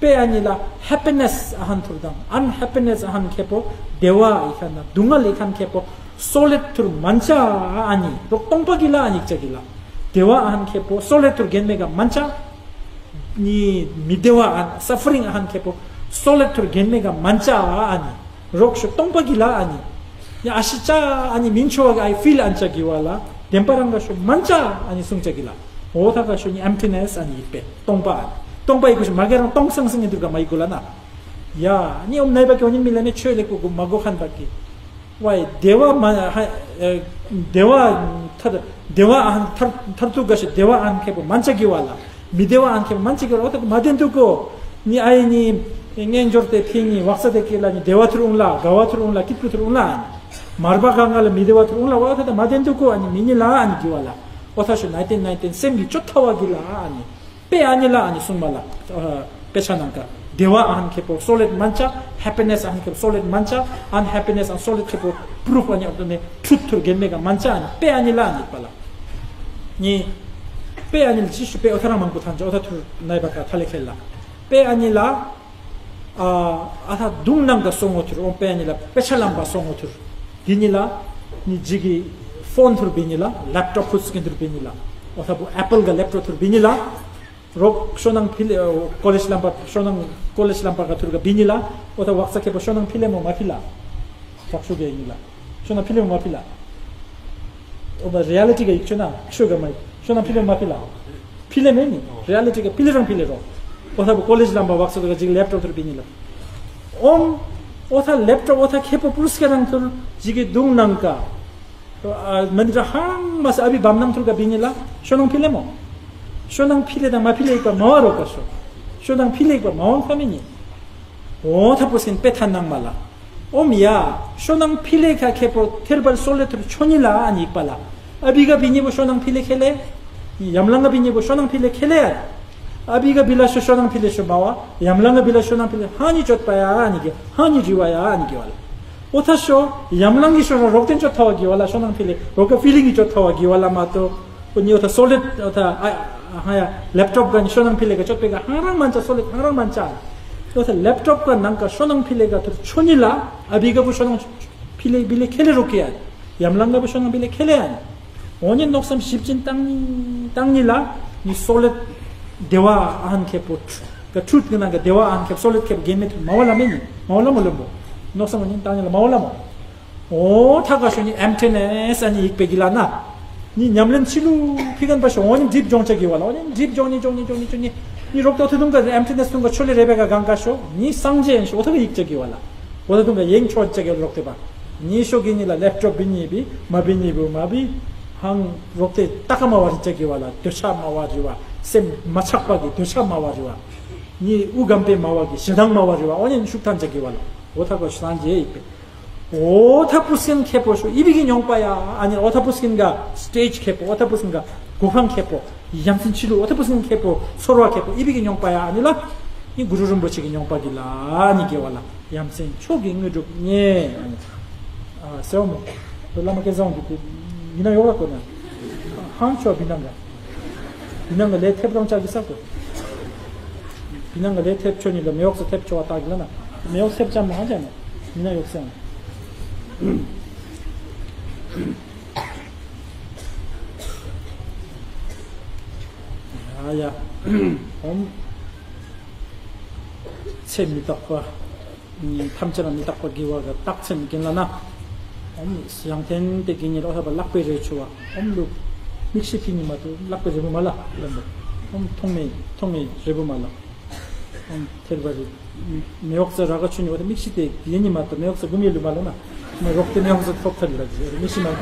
པེ་ཨ་ནི་ལ་ཧེ་པི་ནེ་སི་ཨ་ཧན་ཐུར་དང་ཨན་ཧེ་པི་ནེ་སི་ཨ་ཧན་ཁེ་པོ་བདེ་བ་ཨི་ཁ་ན་སྡུག་བསྔལ་ཨི་ཁན་ཁེ་པོ་སོ་ལེད་ཐུར་མན་ཅ་ཨ་ནི་རོག་སྟོང་པ་གི་ལ་ཨ་ནི་ཡིག་ཅ་གི་ལ། བདེ་བ་ཨ་ཧན་ཁེ་པོ་སོ་ལེད་ཐུར་གེན་མེ་ག་མན་ཅ། ནི་མི་བདེ་བ་ཨ་ནི་སབ་ཕ་རིང་ཨ་ཧན་ཁེ་པོ་སོ་ལེད་ཐུར་གེན་མེ་ག་མན་ཅ་ཨ་ནི་རོག་ཤོ་སྟོང་པ་གི་ལ་ཨ་ནི། ཡ་ཨ་ཤི་ཅ་ཨ་ནི་མིན་ཆོ་བ་གི་ཨའི་ཕིལ་ཨན་ཅ་གི་བ་ལ་བདེན་པ་རང་ག་ཤོ་མན་ཅ་ཨ་ནི་སུང་ཅ་གི་ལ། འོ་ཐ་ག་ཤོ་ནི་ཨེམ་ཐི་ནེ་སི་ཨ་ནི་ཡིག་པེ་སྟོང་པ་ཨ་ནི་སྟོང་པ་ཡི་གུ་ཤོ་མ་གེ་རང་སྟོང་སང་སང་ཡིན་དུར་ག་མ་ཡི་གུ་ལ་ན། ཡ་ནི་ཨོམ་ནའི་བ་གི་འོ་ནི་མི་ལ་ནི་ཆོས་ལེགས་པོ་གུ་མ་གོ་ཁན་བ་གི། ཝའི་བདེ་བ་མ་ཧ་ཨེ་བདེ་བ་མཐར་བདེ་བ་ཨ་ཧན་མཐར་མཐར་ཐུག་ག་ཤོ་བདེ་བ་ཨ་ཧན་ཁེ་པོ་མན་ཅ་གི་བ་ལ། མི་བདེ་བ་ཨན་ཁེ་མན་ཅིག་གི་རོ་ཏ་མ་བདེན་འདུག་གོ། ནི་ཨའི་ནི་རྣལ་འབྱོར་ཏེ་ཕི་ནི་བག་ཚ་དེ་ཀི་ལ་ནི་བདེ་བ་ཐུར་འོང་ལ་དགའ་བ་ཐུར་འོང་ལ་སྐྱིད་པོ་ཐུར་འོང་ལ། མར་པ་གང་ག་ལ་མི་བདེ་བ་ཐུར་འོང་ལ་འོ་ཐ་ད་མ་བདེན་འདུག་གོ། ཨ་ནི་མི་ནི་ལ་ཨ་ནི་གི་བ་ལ། འོ་ཐ་ཤོ་ནའི་ཏེན་ནའི་ཏེན་སེམས་ཀྱི་ཅོ་ཐ་བ་གི་ལ་ཨ་ནི། པེ་ཨ་ནི་ལ་ཨ་ནི་གསུང་མ་ལ། དཔེ་ཆ་ནང་ག་བདེ་བ་ཨན་ཁེ་པོ་སོ་ལེད་མན་ཅ། ཧེ་པི་ནེ་སི་ཨན་ཁེ་པོ་སོ་ལེད་མན་ཅ། ཨན་ཧེ་པི་ནེ་སི་ཨན་སོ་ལེད་ཁེ་པོ་པུ་རུཕ་ཨ་ནི་ཨ་ཏོ་ནི་ཊྲུ་ཐུར་གེན་མེ་ག་མན་ཅ་ཨ་ནི་པེ་ཨ་ནི་ལ་ཨ་ནི་པ་ལ། ནི། པེ་ཨ་ནི་ལ་ཅི་ཤུ་པེ་འོ་ཐ་རང་མང་པོ་ཐང་ཅ་འོ་ཐ་ཐུར་ནའི་བ་ཀ་ཐ་ལེ་ཁེ་ལ། པེ་ཨ་ནི་ལ། ཨ་ཨ་ཐ་དུང་ནང་ག་སོང་ངོ་ཐུར་འོ་པེ་ཨ་ནི་ལ་དཔེ་ཆ་ལམ་པ་སོང་ངོ་ཐུར། དི་ནི་ལ། ནི་ཇི་གི་ཕོན་ཐུར་བི་ནི་ལ་ལེབ་ཊོབ་ཕུད་སྐིན་ཐུར་བི་ནི་ལ། འོ་ཐ་པོ་ཨེ་པལ་ག་ལེབ་ཊོབ་ཐུར་བི་ནི་ལ། རོག་ཤོ་ནང་ཕི་ལེ་ཀོ་ལེཇ་ལམ་པ་ཤོ་ནང་ཀོ་ལེཇ་ལམ་པ་ག་ཐུར་ག་བི་ནི་ལ། འོ་ཐ་བག་ཚ་ཁེ་པོ་ཤོ་ནང་ཕི་ལེ་མོ་མ་ཕི་ལ། བག་ཤོ་གེ་ཡིན་ལ། ཤོ་ནང་ཕི་ལེ་མོ་མ་ཕི་ལ། འོ་ཐ་རི་ཡ་ལི་ཊི་ག་ཡིག་ཆོ་ན་ཤོ་ག་མ་ཡིག་ཤོ་ནང་ཕི་ལེ་མོ་མ་ཕི་ལ། ཕི་ལེ་མེ་ནི་རི་ཡ་ལི་ཊི་ག་ཕི་ལེ་རང་ཕི་ལེ་རོ། འོ་ཐ་པོ་ཀོ་ལེཇ་ལམ་པ་བག་ཚ་ག་ཇིག་ལེབ་ཊོབ་ཐུར་བི་ནི་ལ། ཨོམ། འོ་ཐ་ལེབ་ཊོབ་འོ་ཐ་ཁེ་པོ་པུ་རུ་སྐེ་རང་ཐུར་ཇི་གི་དུང་ནང་ག་མན་དྲ་ཧང་མ་སི་ཨ་བི་བམ་ནང་ཐུར་ག་བི་ནི་ལ་ཤོ་ནང་ཕི་ལེ་མོ། ཤོ་ནང་ཕི་ལེ་དང་མ་ཕི་ལེ་ཡིག་པ་མ་བ་རོ་ག་ཤོ། ཤོ་ནང་ཕི་ལེ་ཡིག་པ་མ་བ་ཁ་མི་ནི། འོ་ཐ་པོ་སིན་པེ་ཐ་ནང་མ་ལ། ཨོམ་ཡ། ཤོ་ནང་ཕི་ལེ་ཁ་ཁེ་པོ་ཐེར་བར་སོ་ལེ་ཐུར་ཆོ་ནི་ལ་ཨ་ནི་ཡིག་པ་ལ། ཨ་བི་ག་བི་ནི་བོ་ཤོ་ནང་ཕི་ལེ་ཁེ་ལེ། ཡམ་ལང་ག་བི་ནི་བོ་ཤོ་ནང་ཕི་ལེ་ཁེ་ལེ་ཡ། ཨ་བི་ག་བི་ལ་ཤོ་ཤོ་ནང་ཕི་ལེ་ཤོ་མ་བ། ཡམ་ལང་ག་བི་ལ་ཤོ་ནང་ཕི་ལེ་ཧ་ནི་ཅོད་པ་ཡ་ཨ་ནི་གི་ཧ་ནི་རི་བ་ཡ་ཨ་ནི་གི་བ་ལ། འོ་ཐ་ཤོ་ཡམ་ལང་གི་ཤོ་ར་རོག་ཏེན་ཅོད་ཐ་བ་གི་བ་ལ་ཤོ་ནང་ཕི་ལེ་རོག་ག་ཕི་ལིང་གི་ཅོད་ཐ་བ་གི་བ་ལ་མ་ཏོ། འོ་ནི་འོ་ཐ་སོ་ལེད་འོ་ཐ་ཨ་ཧ་ཡ་ལེབ་ཊོབ་ག་ནི་ཤོ་ནང་ཕི་ལེ་ག་ཅོད་པེ་ག་ཧང་རང་མན་ཅ་སོ་ལེད་ཧང་རང་མན་ཅ། འོ་ཐ་ལེབ་ཊོབ་ག་ནང་ག་ཤོ་ནང་ཕི་ལེ་ག་ཐུར་ཆོ་ནི་ལ་ཨ་བི་ག་བུ་ཤོ་ནང་ཕི་ལེ་བི་ལེ་ཁེ་ལེ་རོ་ཀེ་ཡ། ཡམ་ལང་ག་བུ་ཤོ་ནང་བི་ལེ་ཁེ་ལེ་ཡ། འོ་ནི་ནོག་སམ་ཞིབ་ཅིན་ཏང་ནི་ཏང་ནི་ལ་ནི་སོ་ལེད་བདེ་བ་ཨ་ཧན་ཁེ་པོ་ག་ཊྲུ་ཐུར་གི་ནང་ག་བདེ་བ་ཨ་ཧན་ཁེ་པོ་སོ་ལེད་ཁེ་པོ་གེན་མེ་ཐུར་མ་བ་ལ་མེ་ནི་མ་བ་ལ་མོ་ལོན་པོ། ནོག་སམ་འོ་ནི་ཏང་ནི་ལ་མ་བ་ལ་མོ། འོ་ཐ་ག་ཤོ་ནི་ཨེམ་ཐི་ནེ་སི་ཨ་ནི་ཡིག་པེ་གི་ལ་ན། ནི་ཉམས་ལེན་ཕྱི་ལུ་ཕི་གན་པ་ཤོ་འོ་ནི་འགྲིབ་ཇོང་ཅ་གི་བ་ལ་འོ་ནི་འགྲིབ་ཇོང་ནི་ཇོང་ནི་ཇོང་ནི་ཇོང་ནི། ནི་རོག་ཏོ་ཐུ་དུང་ག་ཨེམ་ཐི་ནེ་སི་ཐུང་ག་ཆོ་ལེ་རེ་བེ་ག་གང་ག་ཤོ་ནི་སངས་རྒྱས་ཤོ་འོ་ཐ་ག་ཡིག་ཅ་གི་བ་ལ། འོ་ཐ་དུང་ག་ཡེང་ཆོ་ཅ་གི་རོག་ཏེ་པ། ནི་ཤོ་གི་ནི་ལ་ལེབ་ཊོབ་བི་ནི་བི་མ་བི་ནི་བུ་མ་བི། ཧང་རོག་ཏེ་ཏ་ཀ་མ་བ་རི་ཅ་གི་བ་ལ་འདོད་ཆགས་མ་བ་རི་བ་སེམས་མ་ཆགས་པ་གི་འདོད་ཆགས་མ་བ་རི་བ། ནི་ཨུ་གམ་པེ་མ་བ་གི་ཞེ་སྡང་མ་བ་རི་བ་འོ་ནི་ཤུགས་ཐང་ཅ་གི་བ་ལ། འོ་ཐ་ག་ཤོ་སངས་རྒྱས་ཡིག་པེ། འོ་ཐ་པུ་སེན་ཁེ་པོ་ཤོ་ཨི་བི་གི་མྱོང་པ་ཡ་ཨ་ནི་འོ་ཐ་པུ་སེན་ག་སི་ཊེཇ་ཁེ་པོ་འོ་ཐ་པུ་སེན་ག་གོ་འཕང་ཁེ་པོ་ཡ་མཚན་ཆི་ལུ་འོ་ཐ་པུ་སེན་ཁེ་པོ་ཚོར་བ་ཁེ་པོ་ཨི་བི་གི་མྱོང་པ་ཡ་ཨ་ནི་ལ། ནི་གུ་རུ་རིན་པོ་ཆེ་གི་མྱོང་པ་གི་ལ་ཨ་ནི་གེ་བ་ལ་ཡ་མཚན་མཆོག་གི་དངོས་གྲུབ་བརྙེས། ཨ་ནི་ཨ་སེ་བ་མོ། བླ་མ་སྐལ་བཟང་གི་དེ་མི་ན་ཡོག་ལ་གོ་ན་ཧང་ཆོ་བི་ནང་ག་བི་ནང་ག་ལས་ཐེབས་རོང་ཅག་གི་ས་གོ། བི་ནང་ག་ལས་ཐེབས་ཆོ་ནི་ལ་མེ་ཡོག་ས་ཐེབས་ཆོ་བ་ཏག་གི་ལ་ན་མེ་ཡོག་ཐེབས་ཅམ་མ་ཧང་ཅ་ན་མི་ན་ཡོག་སེང་། ཡ་ཡ། ཨོམ། ཚེ་མི་རྟག་པ། ཐམས་ཅད་ལ་མི་རྟག་པ་དགེ་བ་གི་རྟགས་མཚན་གྱིན་ལ་ན། ཨོམ། ཡང་ཐེན་ཏེ་གི་ཉེ་རོ་ཧ་པ་ལག་པའི་རེ་ཆུ་བ། ཨོམ་ལུ། མིག་ཤེས་ཕི་ཉི་མ་དུ་ལག་པའི་རེ་བུ་མ་ལ་ལ་འདུག་ཨོམ། མཐོང་མེད་མཐོང་མེད་རེ་བུ་མ་ལ། ཨོམ། ཐེར་བ་རེ། མེ་འོག་ས་ར་ག་ཆུ་ཉི་བ་དེ་མིག་ཤེས་ཏེ་ཡེ་ཉི་མ་དུ་མེ་འོག་ས་གུམ་ཡེ་ལུ་མ་ལ་ན། མ་རོག་ཏེ་མེ་འོག་ས་ཐོབ་ཐར་ལ་ཇི་མིག་ཤེས་མ་ལ།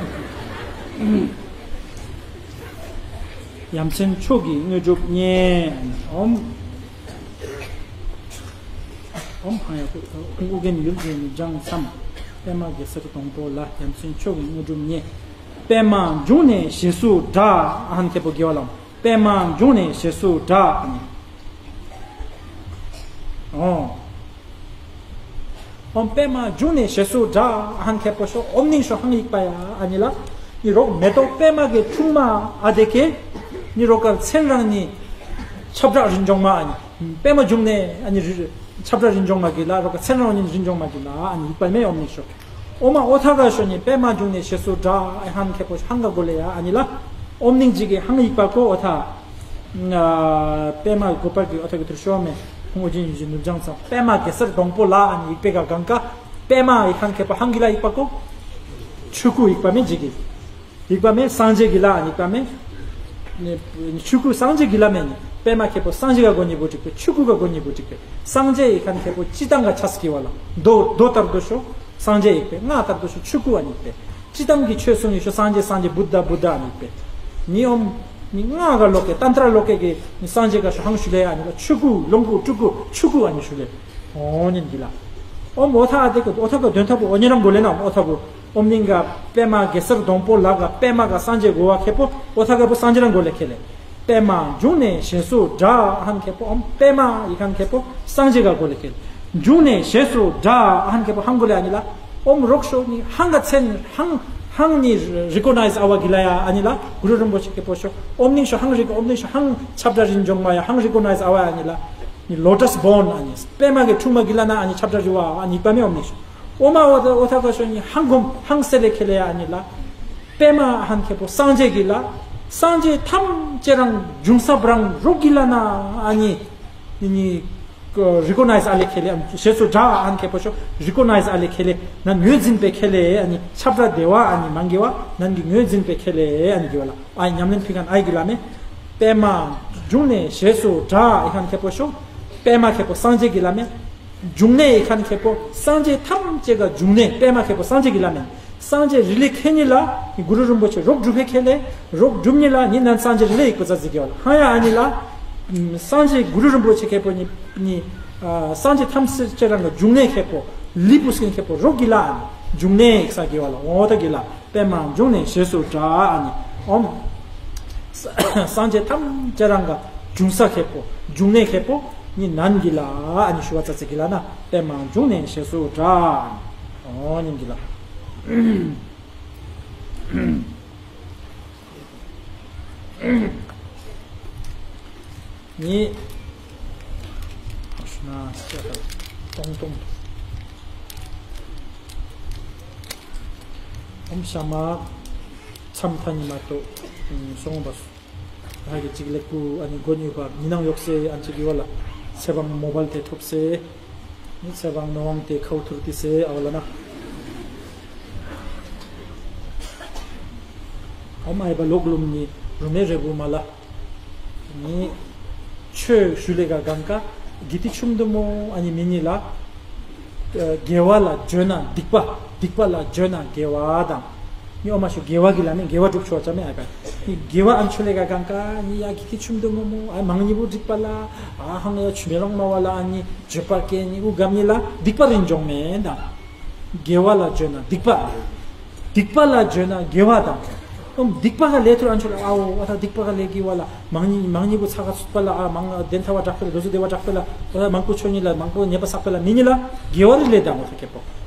ཡ་མཚན་མཆོག་གི་དངོས་གྲུབ་བརྙེས། ཨོམ། ཨོཾ་ཧཱ་ཡ་ཀུ་ཁུང་ཨུ་རྒྱན་ཡུལ་གྱི་ནུབ་བྱང་མཚམས། པདྨ་གེ་སར་སྡོང་པོ་ལ། རྒྱལ་མཚན་མཆོག་གི་དངོས་གྲུབ་བརྙེས། པདྨ་འབྱུང་གནས་ཞེས་སུ་གྲགས། ཨ་ཧན་ཁེ་པོ་གི་ཝ་ལ། པདྨ་འབྱུང་གནས་ཞེས་སུ་གྲགས། ཨ་ནི། ཨོ། ཨོཾ་པདྨ་འབྱུང་གནས་ཞེས་སུ་གྲགས། ཨ་ཧན་ཁེ་པོ་ཤོ། ཨོཾ་ནིང་ཤོ་ཧང་ཡིག་པ་ཡ། ཨ་ནི་ལ། ནི་རོག་མེ་ཏོག་པདྨ་གི་ཁྲུང་མ་ཨ་དེ་ཀེ། ནི་རོག་ག་མཚན་རང་ནི། ཁྱབ་བསྒྲགས་རིན་འབྱུང་མ་ཨ་ནི། པདྨ་འབྱུང་གནས་ཨ་ནི་རི། ཁྱབ་བསྒྲགས་རིན་འབྱུང་མ་གི་ལ། རོག་ག་མཚན་རང་ནི་རིན་འབྱུང་མ་གི་ལ། ཨ་ནི་ཡིག་པ་མེ་ཨོཾ་ནིང་ཤོ། ཨོ་མ་ཨོ་ཐ་ག་ཤོ་ནི་པདྨ་འབྱུང་གནས་ཞེས་སུ་གྲགས། ཨ་ཧན་ཁེ་པོ་ཧང་ག་གོ་ལེ་ཡ། ཨ་ནི་ལ། ཨོཾ་ནིང་ཇི་གི་ཧང་ཡིག་པ་ཀོ་ཨོ་ཐ། པདྨ་གོ་པར་གི་ཨོ་ཐ་གི་ཐུར་ཤོ་མེ། ཁུང་ཨུ་རྒྱན་ཡུལ་གྱི་ནུབ་བྱང་མཚམས། པདྨ་གེ་སར་སྡོང་པོ་ལ། ཨ་ནི་ཡིག་པེ་ག་གང་ཀ། པདྨ་ཡིག་ཧན་ཁེ་པོ་ཧང་གི་ལ་ཡིག་པ་ཀོ། ཆུ་ཀུ་ཡིག་པ་མེ་ཇི་གི། ཡིག་པ་མེ་སངས་རྒྱས་གི་ལ་ཨ་ནི་ཡིག་པ་མེ། ཆུ་ཀུ་སངས་རྒྱས་གི་ལ་མེ་ནི། པདྨ་ཁེ་པོ་སངས་རྒྱས་ག་གོ་ཉི་བོ་ཅིག་པེ། ཆུ་ཀུ་ག་གོ་ཉི་བོ་ཅིག་པེ། སངས་རྒྱས་ཡིག་ཧན་ཁེ་པོ་སྤྱི་བཏང་ག་ཆ་སི་གི་ཝ་ལ། མདོ་མདོ་ལྟར་དུ་ཤོ། སངས་རྒྱས་ཡིག་པེ། སྔགས་ལྟར་དུ་ཤོ། ཆུ་ཀུ་ཨ་ནི་ཡིག་པེ། སྤྱི་བཏང་གི་ཆོས་གསུང་ཡིག་ཤོ། སངས་རྒྱས་སངས་རྒྱས་བུདྡྷ་བུདྡྷ་ཨ་ནི་ཡིག་པེ། ནི་ཨོཾ། ནི་སྔགས་ག་ལོ་ཀེ་ཏན་ཏྲ་ལོ་ཀེ་གི་ནི་སངས་རྒྱས་ག་ཤོ་ཧང་ཤུ་ལེ་ཨ་ནི་ལ། ཆུ་ཀུ་ལོང་ཀུ་ཀྲུ་ཀུ་ཆུ་ཀུ་ཨ་ནི་ཤུ་ལེ། ཨོ་ཉིན་གི་ལ། ཨོ་མོ་ཐ་ཨ་དེ་ཀོ་ཨོ་ཐ་ཀོ་དོན་ཐ་པོ་ཨོ་ཉི་རང་གོ་ལེ་ན་ཨོ་ཐ་པོ། ཨོ་མིང་ག་པདྨ་གེ་སར་སྡོང་པོ་ལ་ག་པདྨ་ག་སངས་རྒྱས་གོ་བ་ཁེ་པོ་ཨོ་ཐ་ཀ་པོ་སངས་རྒྱས་རང་གོ་ལེ་ཁེ་ལེ། པདྨ་འབྱུང་གནས་ཞེས་སུ་གྲགས། ཨ་ཧན་ཁེ་པོ་ཨོ་པདྨ་ཡིག་ཧན་ཁེ་པོ་སངས་རྒྱས་ག་གོ་ལེ་ཁེ་ལེ། འབྱུང་གནས་ཞེས་སུ་གྲགས། ཨ་ཧན་ཁེ་པོ་ཧང་གོ་ལེ་ཨ་ནི་ལ། ཨོ་མོ་རོག་ཤོ་ནི་ཧང་ག་མཚན་ཧང་ཧང་ནི་རི་ཀོ་ནའིཛ་ཨ་བ་གི་ལ་ཡ་ཨ་ནི་ལ། གུ་རུ་རིན་པོ་ཆེ་ཁེ་པོ་ཤོ་ཨོ་མིང་ཤོ་ཧང་རིག་ཨོ་མིང་ཤོ་ཧང་ཁྱབ་བསྒྲགས་རིན་འབྱུང་མ་ཡ་ཧང་རི་ཀོ་ནའིཛ་ཨ་བ་ཡ་ཨ་ནི་ལ། ནི་ལོ་ཊས་བོན་ཨ་ནི། པདྨ་གི་ཁྲུང་མ་གི་ལ་ན་ཨ་ནི་ཁྱབ་བསྒྲགས་རི་བ་ཨ་ནི་པ་མེ་ཨོ་མིང་ཤོ། ཨོ་མ་ཨོ་ཐ་ཨོ་ཐ་ཀ་ཤོ་ནི་ཧང་གོམ་ཧང་སེ་ལེ་ཁེ་ལེ་ཡ་ཨ་ནི་ལ། པདྨ་ཧན་ཁེ་པོ་སངས་རྒྱས་གི་ལ། སངས་རྒྱས་ཐམས་ཅད་རང་འབྱུང་ས་བ་རང་རོག་གི་ལ་ན་ཨ་ནི། ནི་ནི། རི་ཀོ་ནའིཛ་ཨ་ལེ་ཁེ་ལེ། ཞེས་སུ་གྲགས། ཨ་ཧན་ཁེ་པོ་ཤོ་རི་ཀོ་ནའིཛ་ཨ་ལེ་ཁེ་ལེ། ན་ངོས་འཛིན་པེ་ཁེ་ལེ་ཨ་ནི་ཁྱབ་བསྒྲགས་དེ་བ་ཨ་ནི་མང་གི་བ་ནན་གི་ངོས་འཛིན་པེ་ཁེ་ལེ་ཨ་ནི་གི་བ་ལ། ཨ་ཉམས་ལེན་ཕི་ཁན་ཨའི་གི་ལ་མེ། པདྨ་འབྱུང་གནས་ཞེས་སུ་གྲགས། ཨི་ཁན་ཁེ་པོ་ཤོ། པདྨ་ཁེ་པོ་སངས་རྒྱས་གི་ལ་མེ། འབྱུང་གནས་ཨི་ཁན་ཁེ་པོ་སངས་རྒྱས་ཐམས་ཅད་ག་འབྱུང་གནས། པདྨ་ཁེ་པོ་སངས་རྒྱས་གི་ལ་མེ། སངས་རྒྱས་རི་ལེ་ཁེ་ནི་ལ་གུ་རུ་རིན་པོ་ཆེ་རོག་སྒྲུབ་ཕེ་ཁེ་ལེ། རོག་སྒྲུབ་ནི་ལ་ནི་ནན་སངས་རྒྱས་རི་ལེ་ཡིག་པ་ཙ་ཙི་གི་བ་ལ། ཧ་ཡ་ཨ་ནི་ལ། སངས་རྒྱས་གུ་རུ་རིན་པོ་ཆེ་ཁེ་པོ་ནི་ནི། སངས་རྒྱས་ཐམས་ཅད་རང་ག་འབྱུང་གནས་ཁེ་པོ་ལི་པུ་སྐིན་ཁེ་པོ་རོག་གི་ལ་ཨ་ནི་འབྱུང་གནས་ཡིག་ས་གི་བ་ལ་ཨོ་ཐ་གི་ལ། པདྨ་འབྱུང་གནས་ཞེས་སུ་གྲགས། ཨ་ནི་ཨོམ། སངས་རྒྱས་ཐམས་ཅད་རང་ག་འབྱུང་ས་ཁེ་པོ་འབྱུང་གནས་ཁེ་པོ་ནི་ནན་གི་ལ་ཨ་ནི་ཞུ་བ་ཙ་ཙི་གི་ལ་ན་པདྨ་འབྱུང་གནས་ཞེས་སུ་གྲགས། ཨོ་ཉིན་གི་ལ། ནི། ཨ་ཤུ་ན་སྐྱ་དང་སྟོང་སྟོང་། ཨོམ་ཤ་མ། མཚམས་མཐའ་ཉི་མ་ཏོ། སོང་བ་སུ། ཧ་གི་ཅིག་ལེགས་པོ་ཨ་ནི་མགོ་ཉུས་པ་མི་ནང་ཡོག་སེ་ཨན་ཅིག་ཡོད་ལ། ཚེ་བང་མོ་བལ་དེ་ཐོབ་སེ། ནི་ཚེ་བང་ནོ་བང་དེ་ཁའུ་ཐུར་ཏི་སེ་ཨ་བ་ལ་ན། ཨོམ་ཨའི་བ་ལོག་ལུམ་ནི་རུ་མེ་རེ་བུ་མ་ལ། ནི། ཆོས་ཞུ་ལེ་ག་གང་ཀ་གི་ཏི་ཆུམ་དུ་མོ་ཨ་ནི་མི་ནི་ལ། དགེ་བ་ལ་འཇོན་ན་སྡིག་པ། སྡིག་པ་ལ་འཇོན་ན་དགེ་བ་དང་། ནི་ཨོ་མ་ཤོ་དགེ་བ་གི་ལ་ནི་དགེ་བ་སྒྲུབ་ཆོག་ཅ་མེ་ཨ་ཀ། ནི་དགེ་བ་ཨན་ཆོ་ལེ་ག་གང་ཀ་ནི་ཡ་གི་ཏི་ཆུམ་དུ་མོ་མོ་ཨ་མང་ཉི་བུ་སྡིག་པ་ལ། ཨ་ཧང་ཡ་ཆུ་མེ་རང་མ་བ་ལ་ཨ་ནི་བརྗོད་པ་སྐད་ནི་ཨུ་གམ་ནི་ལ་སྡིག་པ་རིན་འཇོང་མེ་དང་། དགེ་བ་ལ་འཇོན་ན་སྡིག་པ། སྡིག་པ་ལ་འཇོན་ན་དགེ་བ་དང་། ཨོམ་སྡིག་པ་ག་ལས་ཐུར་ཨན་ཆོ་ལ་ཨའོ་ཨ་ཐ་སྡིག་པ་ག་ལས་གི་བ་ལ་མང་ཉི་མང་ཉི་བུ་ཚ་ག་ཚུད་པ་ལ་ཨ་མང་དེན་ཐ་བ་དྲག་པ་ལ་དོ་ཟུ་དེ་བ་དྲག་པ་ལ་ཨོ་ཐ་མང་པོ་ཆོ་ཉི་ལ་མང་པོ་ཉེས་པ་བསགས་པ་ལ་མི་ཉི་ལ་དགེ་བ་རི་ལས་དང་ཨོ་ཐ་ཁེ་པོ།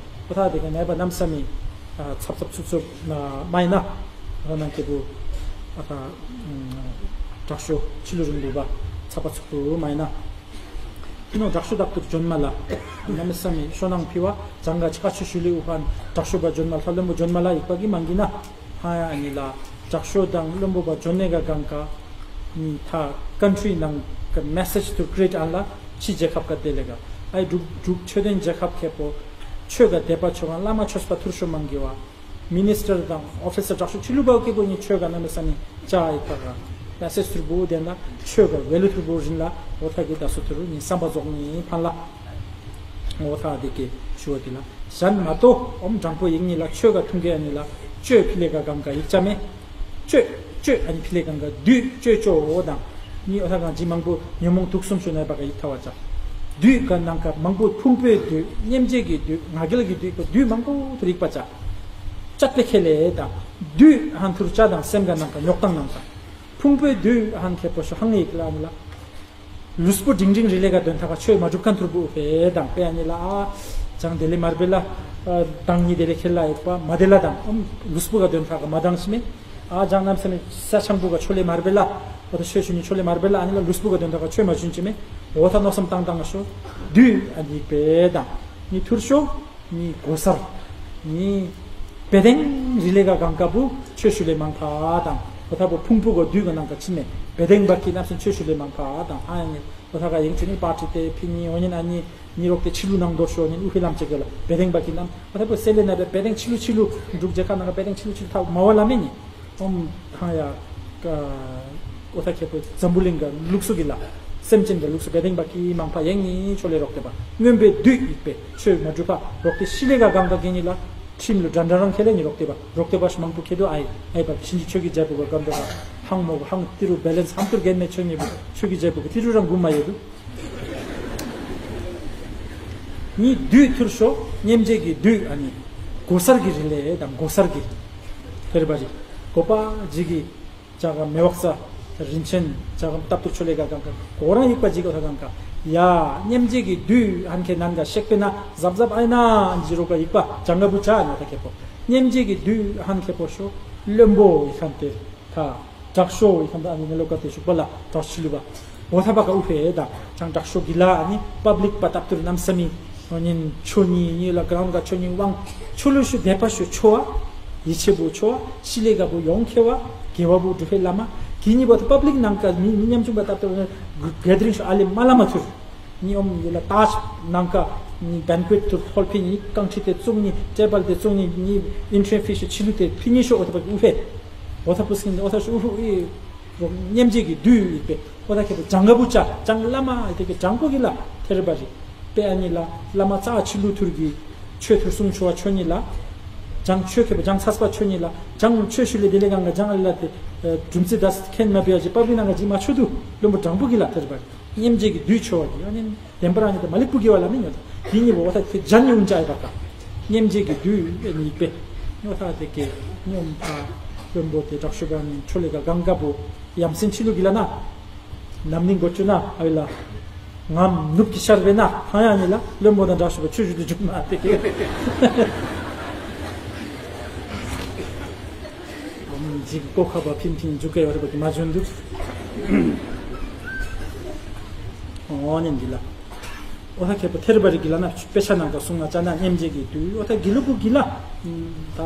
ཨོ་ཐ་དེ་ག་ནས་པ་ནམ་ས་མི་ཚབ་ཚབ་ཚུབ་ཚུབ་མ་ཡིན་ན་ཨོ་ཐ་ནང་ཁེ་པོ་ཨ་ཐ་དྲག་ཤོས་ཕྱི་ལུ་རིང་པོ་པ་ཚབ་པ་ཚུགས་པོ་མ་ཡིན་ན། ཨི་ནོ་དྲག་ཤོས་དག་ཏུ་འཇོན་མ་ལ། ན་མི་ས་མི་ཤོ་ནང་ཕི་བ་ཛང་ག་ཆ་ཆུ་ཞུ་ལི་ཨུ་ཧན་དྲག་ཤོས་པ་འཇོན་མ་ལ་ལོན་པོ་འཇོན་མ་ལ་ཡིག་པ་གི་མང་གི་ན། ཧ་ཡ་ཨ་ནི་ལ་དྲག་ཤོས་དང་ལོན་པོ་པ་འཇོན་ནེ་ག་གང་ག་ནི་ཐ་ཀན་ཊི་རི་ནང་ག་མེ་སེཇ་ཏུ་ཀྲི་ཨེཊ་ཨན་ལ་ཕྱི་རྒྱལ་ཁབ་ག་དེ་ལེ་ག་ཨའི་འབྲུག་འབྲུག་ཆོས་ལྡན་རྒྱལ་ཁབ་ཁེ་པོ་ཆོས་ག་དད་པ་ཆོ་གང་བླ་མ་ཆོས་པ་ཐུར་ཤོ་མང་གི་བ། མི་ནི་སི་ཊར་དང་ཨོ་ཕི་སར་དྲག་ཤོས་ཆི་ལུ་བ་ཀེ་པོ་ནི་ཆོས་ག་ན་མི་ས་ནི་ཅ་ཨི་ཐ་ག་ཡ་སེ་སུར་བུ་དེ་ན་ཆོས་ག་ཝེ་ལུ་ཐུར་བུ་རིན་ལ་ཨོ་ཐ་གི་ད་སོ་ཐུར་ནི་བསམ་པ་རྫོགས་ནི་ཕན་ལ་ཨོ་ཐ་དེ་ཀེ་ཞུ་བ་དེ་ལ་ཞན་མ་ཏོ་ཨོམ་དྲང་པོ་ཡིག་ནི་ལ་ཆོས་ག་ཐུང་གེ་ཨ་ནི་ལ་ཅོས་ཕི་ལེ་ག་གང་ག་ཡིག་ཅ་མེ་ཅོས་ཅོས་ཨ་ནི་ཕི་ལེ་གང་ག་དུས་ཅོས་ཅོ་ཨོ་དང་ནི་ཨོ་ཐ་གང་ཇི་མང་པོ་ཉོན་མོངས་དུག་གསུམ་ཤོ་ནའི་བ་ག་ཡིག་ཐ་བ་ཅ། བདུད་ག་ནང་ག་མང་པོ་ཕུང་པོའི་བདུད། སྙེམས་བྱེད་ཀྱི་བདུད། ང་རྒྱལ་གྱི་བདུད། བདུད་མང་པོ་ཐུར་ཡིག་པ་ཅ། ཅད་པེ་ཁེ་ལེ་དང་། བདུད་ཧན་ཐུར་ཅ་དང་སེམས་ག་ནང་ག་ཉོག་དང་ནང་ག། ཕུང་པོའི་བདུད་ཧན་ཁེ་པོ་ཤོ་ཧང་ཡིག་ལ་ནི་ལ། ལུས་པོ་འབྲིང་འབྲིང་རི་ལས་ག་དོན་ཐ་ག་ཆོས་མ་སྒྲུབ་ཁན་ཐུར་བུ་ཨུ་ཕེ་དང་པེ་ཨ་ནི་ལ། ཨ་ཅང་དེ་ལེ་མར་བེ་ལ། ཨ་དང་ཉི་དེ་ལེ་ཁེ་ལ་ཡིག་པ་མ་དེ་ལ་དང་ཨམ་ལུས་པོ་ག་དོན་ཐ་ག་མ་དང་ཤི་མེ། ཨ་ཅང་ནམ་སེ་མེ་ས་ཆང་བུ་ག་ཆོ་ལེ་མར་བེ་ལ། འོ་ད་ཆོས་ཞུ་ནི་ཆོ་ལེ་མར་བེ་ལ་ཨ་ནི་ལ་ལུས་པོ་ག་དོན་ཐ་ག་ཆོས་མ་ཞུན་ཅི་མེ། འོ་ད་མནོ་བསམ་བཏང་བཏང་ང་ཤོ། བདུད་ཨ་ནི་ཡིག་པེ་དང་ནི་ཐུར་ཤོ། ནི་གོ་སར། ནི་བེ་དེང་རི་ལེ་ག་གང་ཀ་བུ་ཆོས་ཞུ་ལེ་མང་ཁ་དང་། གོ་ཐ་བུ་ཕུང་པོ་གོ་བདུད་ག་ནང་ཀ་ཕྱི་ནས་བེ་དེང་བ་ཀི་ནམ་སེ་ཆོས་ཞུ་ལེ་མང་ཁ་དང་། ཨ་ཡ་ནི་གོ་ཐ་ག་ཡིན་ཆུ་ནི་པ་ཏི་ཏེ་ཕི་ནི་འོ་ཉིན་ཨ་ནི་ནི་རོག་ཏེ་ཕྱི་ལུ་ནང་དོ་ཤོ་ནི་ཨུ་ཧི་ལམ་ཅེ་ག་ལ་བེ་དེང་བ་ཀི་ནམ་གོ་ཐ་བུ་སེ་ལེ་ན་བེ་བེ་དེང་ཕྱི་ལུ་ཕྱི་ལུ་འབྲུག་རྒྱལ་ཁ་ནང་ཀ་བེ་དེང་ཕྱི་ལུ་ཕྱི་ལུ་ཐ་མ་བ་ལ་མེ་ནི། ཨོམ་ཐང་ཡ། ཀ་ཨོ་ཐ་ཁེ་པོ་འཛམ་བུ་གླིང་ག་ལུགས་སུ་གི་ལ། སེམས་ཅན་ག་ལུགས་སུ་བེ་དེང་བ་ཀི་མང་ཕ་ཡེང་ནི་ཆོ་ལེ་རོག་ཏེ་བ། མངོན་པའི་བདུད་ཡིག་པེ་ཆོས་མ་སྒྲུབ་པ་རོག་ཏེ་ཤི་ལེ་ག་གང་ག་གི་ནི་ལ། ཁྲིམས་ལུ་དྲན་དྲན་རང་ཁེ་ལེ་ནི་རོག་ཏེ་བ། རོག་ཏེ་བ་ཤ་མང་པོ་ཁེ་དོ་ཨའི་ཨའི་བ་ཤིན་ཅི་ཆོས་ཀྱི་རྒྱལ་པོ་ག་གམ་དོ་ག་ཧང་མོ་ག་ཧང་ཏི་རུ་བེ་ལེན་སི་ཧང་ཏུར་གན་མེ་ཆོས་ཉེ་བུ་ཆོས་ཀྱི་རྒྱལ་པོ་ག་ཏི་རུ་རང་གུ་མ་ཡེ་བུ། ནི་བདུད་ཐུར་ཤོ་སྙེམས་བྱེད་ཀྱི་བདུད་ཨ་ནི། གོ་སར་གྱི་རི་ལེ་དང་གོ་སར་གྱི། ཐེར་བ་རི། གོ་པ་ཇི་གི། ཇ་ག་མེ་བག་ས། རིན་ཆེན། ཇ་ག་ཏབ་ཏུ་ཆོ་ལེ་ག་གང་ག་གོ་རང་ཡིག་པ་ཇི་ག་ཐ་གང་ག། ཡ། སྙེམས་བྱེད་ཀྱི་བདུད་ཧན་ཁེ་ནན་ག་ཤེག་པེ་ན་ཟབ་ཟབ་ཨའི་ན་ཇི་རོ་ག་ཡིག་པ་ཇང་ག་བུ་ཇ་ན་ཐ་ཁེ་པོ། སྙེམས་བྱེད་ཀྱི་བདུད་ཧན་ཁེ་པོ་ཤོ། བློན་པོ་ཡིག་ཁན་ཏེ། ཁ། དྲག་ཤོས་ཡི་ཁམས་དང་ཨ་ནི་ནི་ལོ་ཀ་ཏེ་ཤུག་པ་ལ་དྲག་ཤི་ལུ་བ། འོ་ཐ་པ་ཀ་ཨུ་ཕེ་དང་ཅང་དྲག་ཤོས་གི་ལ་ཨ་ནི་པབ་ལིག་པ་ཏབ་ཏུར་ནམ་ས་མི། ཨོ་ཉིན་ཆོ་ཉི་ཉི་ལ་ག་རང་ག་ཆོ་ཉི་དབང་། ཆོ་ལུ་ཤུ་དད་པ་ཤུ་ཆོ་བ། ཡིད་ཆེས་བུ་ཆོ་བ། ཤི་ལེ་ག་བུ་ཡོང་ཁེ་བ། དགེ་བ་བུ་འགྲུབ་ཕེ་བླ་མ། གི་ཉི་བ་ཐ་པབ་ལིག་ནང་ཀ་མི་མི་ཉམ་ཆུང་པ་ཏབ་ཏུར་གེ་དི་རིང་ཤུ་ཨ་ལེ་མ་བླ་མ་ཐུར། ནི་ཨོམ་ཡེ་ལ་ཏཱཇ་ནང་ཀ་ནི་བན་ཀུ་ཨེཊ་ཐུར་ཐོལ་ཕི་ནི་རྐང་ཁྲི་ཏེ་བཙུགས་ནི་ཊེ་བལ་ཏེ་བཙུགས་ནི་ནི་ཨིན་ཊྲེ་ཕི་ཤུ་ཆི་ལུ་ཏེ་ཕི་ནི་ཤོ་ཨོ་ཐ་པ་ཨུ་ཕེ། ཨོ་ཐ་པུ་སི་ཀིན་ཨོ་ཐ་ཤུ་ཨུ་ཧུ་ཨི། སྙེམས་བྱེད་ཀྱི་བདུད་ཡིག་པེ་ཨོ་ཐ་ཁེ་པོ་ཇང་ག་བུ་ཅ་ཇང་བླ་མ་ཨི་ཏེ་ཀེ་ཇང་པོ་གི་ལ་ཐེར་བ་རི། པེ་ཨ་ནི་ལ་བླ་མ་ཙ་ཆི་ལུ་ཐུར་གི་ཆོས་ཐུར་སུམ་ཆོ་བ་ཆོ་ནི་ལ། ཇང་ཆོས་ཁེ་པོ་ཇང་ཚ་སྤ་ཆོ་ནི་ལ། ཇང་ཆོས་ཞུ་ལེ་དེ་ལེ་གང་ག་ཇང་ཨ་ལ་ཏེ་སྒྲུབ་རྩིས་དཱས་ཁེན་མ་པེ་ཨ་ཇི་པ་བི་ནང་ག་ཇི་མ་ཆོ་དུ་བློན་པོ་ཇང་པོ་གི་ལ་ཐེར་བ་རི། སྙེམས་བྱེད་ཀྱི་བདུད་ཆོ་བ་གི་ཨ་ནི་བདེན་པ་རང་ཉིད་དེ་མ་ལེགས་པོ་དགེ་བ་ལ་མི་ཉོ་ད། དེ་ཉིད་པོ་ཐ་ཁེ་ཇན་ཉུང་ཅའི་བ་ཀ། སྙེམས་བྱེད་ཀྱི་བདུད་ཨེ་ཉིད་པེ། ཉོ་ཐ་དེ་ཀེ་སྙོམས་ཐ་བློན་པོ་དེ་དྲག་ཤུ་ག་ནི་ཆོ་ལེ་ག་གང་ག་པོ་ཡམ་སེན་ཆི་ལུ་གི་ལ་ན། ལམ་ནི་འགོ་ཆུ་ན་ཨ་བི་ལ། ངམ་ནུབ་ཀྱི་ཤར་བེ་ན་ཐང་ཡ་ཉི་ལ་བློན་པོ་དང་དྲག་ཤུ་པ་ཆུ་ཞུ་དུ་འཇུག་མ་དེ་ཀེ། འཇིག་པོ་ཁ་བ་ཕིན་ཕིན་འཇུག་ག་ཡོད་རེ་བ་གི་མ་བྱོན་འདུག་ཨོ་ནི་འདི་ལ། ཨོ་ཐ་ཁེ་པོ་ཐེར་བ་རི་གི་ལ་ན་དཔེ་ཆ་ནང་ག་གསུང་ང་ཅ་ན་སྙེམས་བྱེད་ཀྱི་དུས་ཨོ་ཐ་གི་ལུ་པུ་གི་ལ། ད་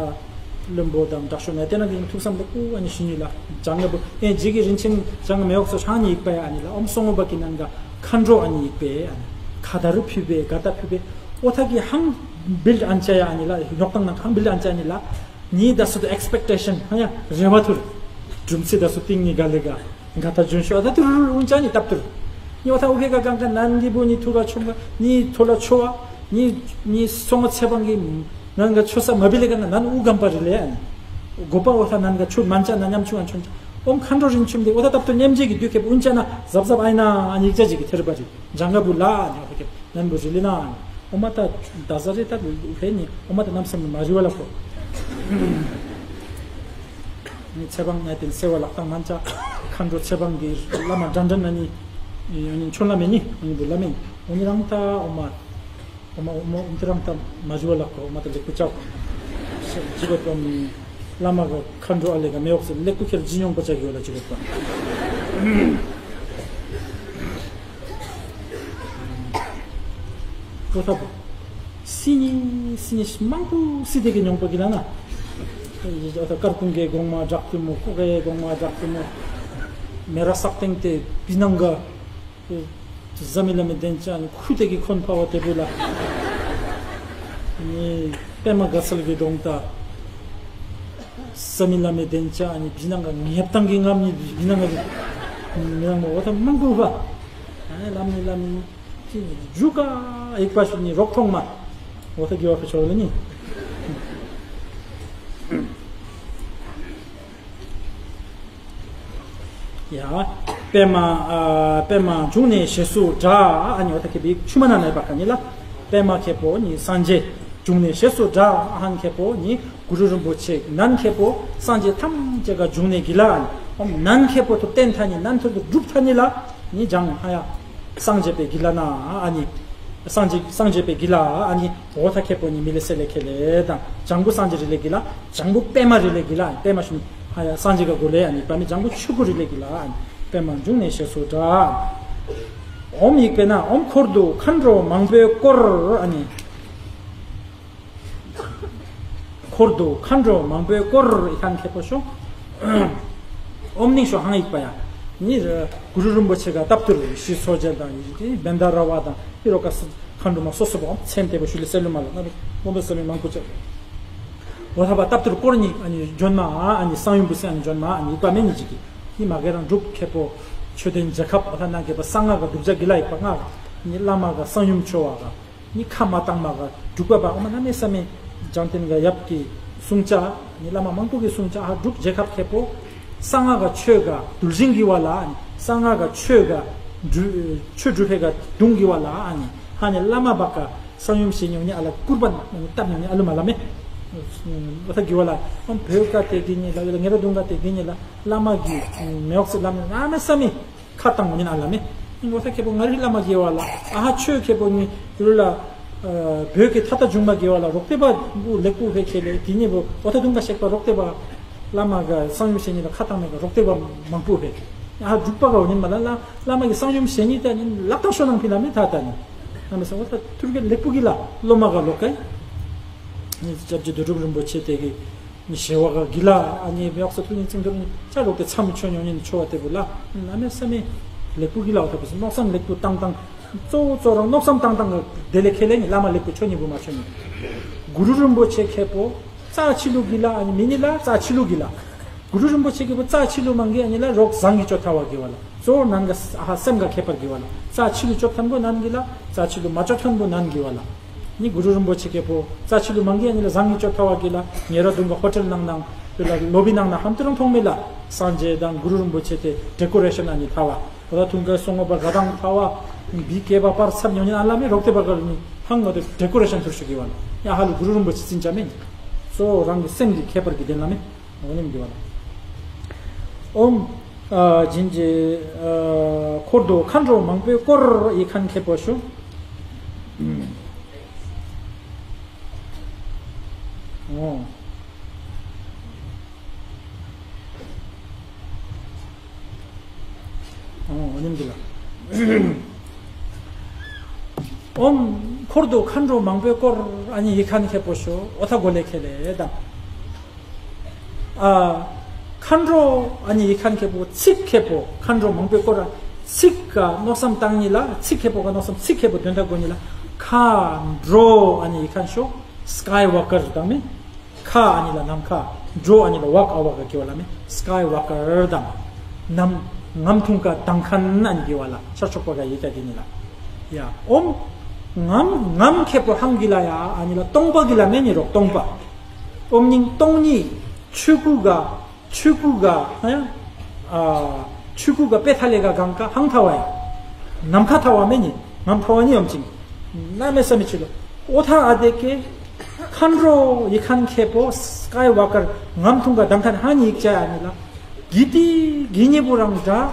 བློན་པོ་དང་དྲག་ཤོ་ན་དེ་ན་གི་ཐུགས་བསམ་པོ་ཀུ་ཨ་ནི་ཤི་ཉི་ལ་ཇང་ག་པོ་ཨེ་ཇི་གི་རིན་ཆེན་ཇང་མེ་འོག་སོ་ཧང་ཉི་ཡིག་པ་ཡ་ཨ་ནི་ལ་ཨོམ་སོང་ངོ་བ་གི་ནང་ག་མཁའ་འགྲོ་ཨ་ནི་ཡིག་པེ་ཨ་ནི་ཁ་ད་རུ་ཕུད་པེ་ག་ད་ཕུད་པེ་ཨོ་ཐ་གི་ཧང་བིལ་ཨན་ཅ་ཡ་ཨ་ནི་ལ་ཉོག་ཏང་ནང་ཧང་བིལ་ཨན་ཅ་ཨ་ནི་ལ། ཉི་ད་སུ་དུ་ཨེགས་པེག་ཊེ་ཤན་ཧ་ཡ་རེ་བ་ཐུར། སྒྲུབ་རྩིས་ད་སུ་ཏིང་ནི་ག་ལེ་ག། ག་ད་ཇུན་ཤོ་ད་ཐུར་རུ་ཨུན་ཅ་ནི་ཏབ་ཐུར། ཉི་བ་ཐ་ཨུ་ཧེ་ག་གང་ག་ནན་གི་བུ་ནི་ཐུ་ག་ཆུང་ག་ནི་ཐོ་ལ་ཆོ་བ། ནི་ནི་སོང་ཚེ་བང་གི་ནན་ག་ཆོ་ས་མ་བི་ལེ་ག་ན་ནན་ཨུ་གམ་པ་རི་ལེ་ཨན། གོ་པ་ཨོ་ཐ་ནན་ག་ཆུ་མན་ཅ་ན་ཉམ་ཆུང་ཨན་ཆོན་ཅ། ཨོམ་མཁའ་འགྲོ་རིན་ཆུམ་དེ་ཨོ་ཐ་ཏབ་ཐུར་སྙེམས་བྱེད་ཀྱི་དུས་ཁེབ་ཨུན་ཅ་ན་ཟབ་ཟབ་ཨའི་ན་ཨན་ཡིག་ཅ་ཅིག་གི་ཐེར་པ་རི། ཇང་ག་བུ་ལ་ཨན་ཡོ་ཁེབ། ནན་པོ་རི་ལི་ན། ཨོ་མ་ད་ད་ཟ་རེ་ད་ལུ་ཧེ་ནི་ཨོ་མ་ད་ནམ་སེམས་མ་རི་བ་ལ་ཁོ། ནི་ཚེ་བང་ནས་དེ་སེ་བ་ལག་ཏང་མན་ཅ། མཁའ་འགྲོ་ཚེ་བང་གི་བླ་མ་འདྲ་འདྲ་ན་ནི། ཡོ་ནི་ཆོ་ལ་མེ་ནི་ཨོ་ནི་བུ་ལ་མེ། ཨོ་ནི་རང་ད་ཨོ་མ། ཨོ་མ་ཨོ་མ་ཨོ་ནི་རང་ད་མ་རི་བ་ལ་ཁོ་ཨོ་མ་ད་ལེགས་པོ་ཅག་ཇི་གོ་ཏོ་མི། བླ་མ་ག་མཁའ་འགྲོ་ཨ་ལེ་ག་མེ་འོག་སེ་ལེགས་པོ་ཁེར་ཇི་ཉོང་པ་ཅག་ཡོ་ལ་ཇི་གོ་ཏོ། ཨོ་ཐ་བུ། སི་ནི་སི་ནི་མང་པོ་སི་དེ་གི་ཉོང་པ་གི་ལ་ན། ཨོ་ཐ་དཀར་ཀུང་གི་གོང་མ་བྲག་ཏུ་མོ་ཀོ་གི་གོང་མ་བྲག་ཏུ་མོ། མེ་ར་སག་སྟེང་དེ་བི་ནང་ག། ཟ་མི་ལ་མི་བདེན་ཅ་ནི་ཁུ་དེ་གི་ཁོན་ཕ་བ་དེ་བུ་ལ། ནི་པད་མ་དགའ་ཚལ་གི་གདོང་ད། ཟ་མི་ལ་མི་བདེན་ཅ་ནི་བི་ནང་ག་ངེབ་ཏང་གི་ངམ་ནི་བི་ནང་ག་མི་ནང་མོ་ཨོ་ཐ་མང་པོ་བ། ཨ་ལམ་ནི་ལམ་ནི། ཅི་ཇུ་ཀ་ཨིག་པ་ཤུ་ནི་རོག་ཐོང་མ། འོ་ཐ་གི་བ་ཕེ་ཆོ་ལ་ནི། ཡ། པདྨ་ཨ་པདྨ་འབྱུང་གནས་ཞེས་སུ་གྲགས། ཨ་ནི་འོ་ད་མཁས་པའི་ཆུ་མ་ན་ནས་པ་ག་ནི་ལ། པདྨ་མཁས་པོ་ནི་སངས་རྒྱས། འབྱུང་གནས་ཞེས་སུ་གྲགས། ཨ་ནི་མཁས་པོ་ནི་གུ་རུ་རིན་པོ་ཆེ་ནན་མཁས་པོ་སངས་རྒྱས་ཐམས་ཅད་ཀ་འབྱུང་གནས་གི་ལ། ཨ་ནི་ནན་མཁས་པོ་ཐུབ་བསྟན་ཐ་ནི་ནན་ཐུབ་ཏུ་སྒྲུབ་ཐ་ནི་ལ་ནི་ལྗང་ཧ་ཡ། སངས་རྒྱས་པའི་གི་ལ་ན་ཨ་ནི། སངས་རྒྱས་སངས་རྒྱས་པའི་གི་ལ་ཨ་ནི་འོ་ཐ་མཁས་པོ་ནི་མི་ལེ་སེ་ལེ་ཁེ་ལེ་དང་ལྗང་བུ་སངས་རྒྱས་རི་ལེ་གི་ལ། ལྗང་བུ་པདྨ་རི་ལེ་གི་ལ་ཨ་ནི་པདྨ་ཤུ་ཧ་ཡ་སངས་རྒྱས་ཀ་གོ་ལེ་ཨ་ནི་པདྨ་ལྗང་བུ་ཆུ་གུ་རི་ལེ་གི་ལ་ཨ་ནི་པདྨ་འབྱུང་གནས་ཞེས་སུ་གྲགས། ཨོམ་ཡིག་པས་ན་ཨོམ་འཁོར་དུ་མཁའ་འགྲོ་མང་པོས་བསྐོར། ཨ་ནི་འཁོར་དུ་མཁའ་འགྲོ་མང་པོས་བསྐོར། ཨི་ཁན་མཁས་པོ་ཤོ། ཨོམ་ནིང་ཤོ་ཧང་ཡིག་པ་ཡ། ནི་གུ་རུ་རིན་པོ་ཆེ་ག་སྟབས་བསྟུར་ཞི་སོ་རྒྱལ་དང་ཡིག་དེ་བེན་ད་ར་བ་དང་ཨི་རོ་ཀ་སི་མཁའ་འགྲོ་མ་སོ་སོ་བ་ཨོམ་མཚན་དེ་བ་ཤུ་ལི་སེ་ལུ་མ་ལ་ན་རུ་ཀོང་པོ་སེ་མི་མང་པོ་ཅག་འོ་ཐ་བ་སྟབས་བསྟུར་བསྐོར་ནི་ཨ་ནི་ཇོན་མ་ཨ་ནི་གསང་ཡུམ་བུ་སེ་ཨ་ནི་ཇོན་མ་ཨ་ནི་ཡིག་པ་མེ་ནི་ཇི་གི། ནི་མ་གེ་རང་འབྲུག་མཁས་པོ་ཆོས་ལྡན་རྒྱལ་ཁབ་འོ་ཐ་ན་མཁས་པ་གསང་སྔགས་ག་སྒྲུབ་བྱ་གི་ལ་ཡིག་པ་ང་ནི་བླ་མ་ག་གསང་ཡུམ་ཆོ་བ་ག་ནི་ཁ་མ་བཏང་མ་ག་འབྲུག་པ་པ་ཨོ་མ་གནམ་མེད་ས་མེད་འཇང་བསྟན་ག་ཡབ་ཀྱི་གསུང་ཅ་ནི་བླ་མ་མང་པོ་གི་གསུང་ཅ་ཧ་འབྲུག་རྒྱལ་ཁབ་མཁས་པོ་གསང་སྔགས་ག་ཆོས་ག་གདུལ་ཞིང་གི་བ་ལ་ཨ་ནི་གསང་སྔགས་ག་ཆོས་ག་འབྲུ་ཆོས་སྒྲུབ་ཕེ་ག་གདུང་གི་བ་ལ་ཨ་ནི་ཧ་ནི་བླ་མ་བ་ག་གསང་ཡུམ་ཞེས་ཉོ་ནི་ཨ་ལ་སྐུར་པ་བཏབ་ཉོ་ནི་ཨ་ལུ་མ་ལ་མེ། འོ་ཐ་གི་བ་ལ་ཨོ་བོད་ཀ་དེ་གི་ནི་ལ་ཡོད་ལ་ངེ་ར་གདུང་ག་དེ་གི་ནི་ལ་བླ་མ་གི་མེ་འོག་སི་བླ་མ་གནམ་མེད་ས་མེད། ཁ་བཏང་མ་ཉན་ཨ་ལ་མེ། ཨིན་འོ་ཐ་མཁས་པོ་ང་རི་བླ་མ་དགེ་བ་ལ་ཨ་ཧ་ཆོས་མཁས་པོ་ནི་ཡུལ་ལ་བོད་ཀྱི་ཐ་ཐ་འབྱུང་མ་དགེ་བ་ལ་རོག་ཏེ་པ་བུ་ལེགས་པོ་བེ་ཁེ་ལེ་དེ་ཉེ་བོ་འོ་ཐ་དུང་ག་ཤེག་པ་རོག་ཏེ་པ་བླ་མ་ག་གསང་ཡུམ་ཞེ་ཉེ་ལ་ཁ་བཏང་མེ་ག་རོག་ཏེ་པ་མང་པོ་བེ། ཨ་ཧ་འབྲུག་པ་ག་འོ་ཉན་མ་ལ་ལ་བླ་མ་གི་གསང་ཡུམ་ཞེ་ཉེ་ད་ཉིན་ལག་བཏང་ཤོ་ནང་ཕི་ལ་མེ་ཐ་ད་ཉིན། ཨ་མེ་ས་འོ་ཐ་ཐུར་གེ་ལེགས་པོ་གི་ལ་སློབ་མ་ག་ལོ་ཀའི་ནི་སྐྱབས་རྗེ་རྡོ་གྲུབ་རིན་པོ་ཆེ་དེ་གི་ནི་ཞེ་བ་ག་གི་ལ་ཨ་ནི་མེ་འོག་ས་ཐུག་ཉིན་ཚིག་མདོར་ནི་ཅ་ལོག་ཏེ་མཚམས་ཆོས་ཉོ་ཉིན་ཆོ་བ་དེ་བུ་ལ་ཨ་མེ་ས་མེ་ལེགས་པོ་གི་ལ་འོ་ཐ་བུ་སི་མནོ་བསམ་ལེགས་པོ་བཏང་བཏང་གཙོ་བོ་གཙོ་རང་མནོ་བསམ་བཏང་བཏང་ག་དེ་ལས་ཁེ་ལེ་ནི་བླ་མ་ལེགས་པོ་ཆོ་ཉིན་བུ་མ་ཆོ་ཉིན། གུ་རུ་རིན་པོ་ཆེ་མཁས་པོ་རྩ་ཆི་ལུ་གི་ལ་ཨ་ནི་མི་ནི་ལ་རྩ་ཆི་ལུ་གི་ལ། གུ་རུ་རིན་པོ་ཆེ་གི་བུ་རྩ་ཆི་ལུ་མང་གི་ཨ་ནི་ལ་རོག་བཟང་གི་ཅོ་ཐ་བ་གི་བ་ལ་གཙོ་བོ་ནན་ག་ཨ་ཧ་སེམས་ག་ཁེ་པར་གི་བ་ལ་རྩ་ཆི་ལུ་ཅོ་ཐན་བུ་ནན་གི་ལ་རྩ་ཆི་ལུ་མ་ཅོ་ཐན་བུ་ནན་གི་བ་ལ། ནི་གུ་རུ་རིན་པོ་ཆེ་མཁས་པོ་རྩ་ཆི་ལུ་མང་གི་ཨ་ནི་ལ་བཟང་གི་ཅོ་ཐ་བ་གི་ལ་ཉེ་ར་དུང་ག་ཧོ་ཊེལ་ནང་ནང་ལ་ལོ་བི་ནང་ན་ཧམ་ཏུ་རང་མཐོང་མེ་ལ་སངས་རྒྱས་དང་གུ་རུ་རིན་པོ་ཆེ་དེ་ཌེ་ཀོ་རེ་ཤན་ཨ་ནི་ཐ་བ། འོ་ཐ་དུང་ག་སོང་བ་ག་དང་ཐ་བ་བི་ཀེ་བ་པར་ཚབ་ཉོ་ཉིན་ཨ་ལ་མེ་རོག་ཏེ་བ་ག་ལ་ནི་ཧང་ང་དེ་ཌེ་ཀོ་རེ་ཤན་ཐུར་ཤུ་གི་བ་ལ་ཡ་ཧ་ལུ་གུ་རུ་རིན་པོ་ཆེ་ཙིན་ཅ་མེ་ནི་གཙོ་བོ་རང་གི་སེམས་ཀྱི་ཁྱད་པར་གྱི་ལྡན་ལ་མེ། འོ་ནི་འདི་བ་ལ། ཨོམ། ཨ་ཇིན་ཇི། ཨ་འཁོར་དུ་མཁའ་འགྲོ་མང་པོས་བསྐོར་ཡི་ཁན་ཁེ་པོ་ཤོ། ཨོ། ཨོ་ནིམ་གི་ལ། ཨོམ། འཁོར་དུ་མཁའ་འགྲོ་མང་པོས་བསྐོར། ཨ་ནི་ཡི་ཁན་ཁེ་པོ་ཤོ། འོ་ཐ་གོ་ལེ་ཁེ་ལེ་དང་། ཨ། མཁའ་འགྲོ་ཨ་ནི་ཡི་ཁན་ཁེ་པོ་ཚིག་ཁེ་པོ་མཁའ་འགྲོ་མང་པོས་བསྐོར། ཚིག་ག་མནོ་བསམ་བཏང་ཉི་ལ་ཚིག་ཁེ་པོ་ག་མནོ་བསམ་ཚིག་ཁེ་པོ་དོན་དག་གོ་ཉི་ལ། མཁའ་འགྲོ་ཨ་ནི་ཡི་ཁན་ཤོ། སྐའི་ཝོ་ཀར་དང་མི། མཁའ་ཨ་ནི་ལ་ནམ་མཁའ། འགྲོ་ཨ་ནི་ལ་ཝག་ཨ་ཝག་ག་གི་བ་ལ་མི། སྐའི་ཝོ་ཀར་དང་། ནམ། ངམ་ཐུང་ག་དང་ཁན་ཨ་ནི་གི་བ་ལ་ཤར་ཕྱོགས་པ་ག་ཡི་ད་གི་ཉི་ལ། ཡ་ཨོམ། ངམ་ངམ་ཁེ་པོ་ཧང་གི་ལ་ཡ་ཨ་ནི་ལ་སྟོང་པ་གི་ལ་མེ་ཉི་རོག་སྟོང་པ། ཨོམ་ཉིང་སྟོང་ཉི། ཆུ་ཀུ་ག་ཆུ་ཀུ་ག་ཧ་ཡ། ཨ། ཆུ་ཀུ་ག་པེ་ཐ་ལེ་ག་གང་ག་ཧང་ཐ་བ་ཡ། ནམ་མཁའ་ཐ་བ་མེ་ཉི། ངམ་ཐ་བ་ཉི་ཡོམ་ཅིང་། ན་མེ་ས་མེ་ཆི་ལོ། ཨོ་ཐ་ཨ་དེ་ཀེ། མཁའ་འགྲོ་ཡི་ཁན་ཁེ་པོ་སྐའི་ཝོ་ཀར་ངམ་ཐུང་ག་དང་ཁན་ཧ་ཉི་ཡིག་ཅ་ཡ་ཉི་ལ། གི་ཏི་གི་ཉེ་བུ་རང་འདྲ།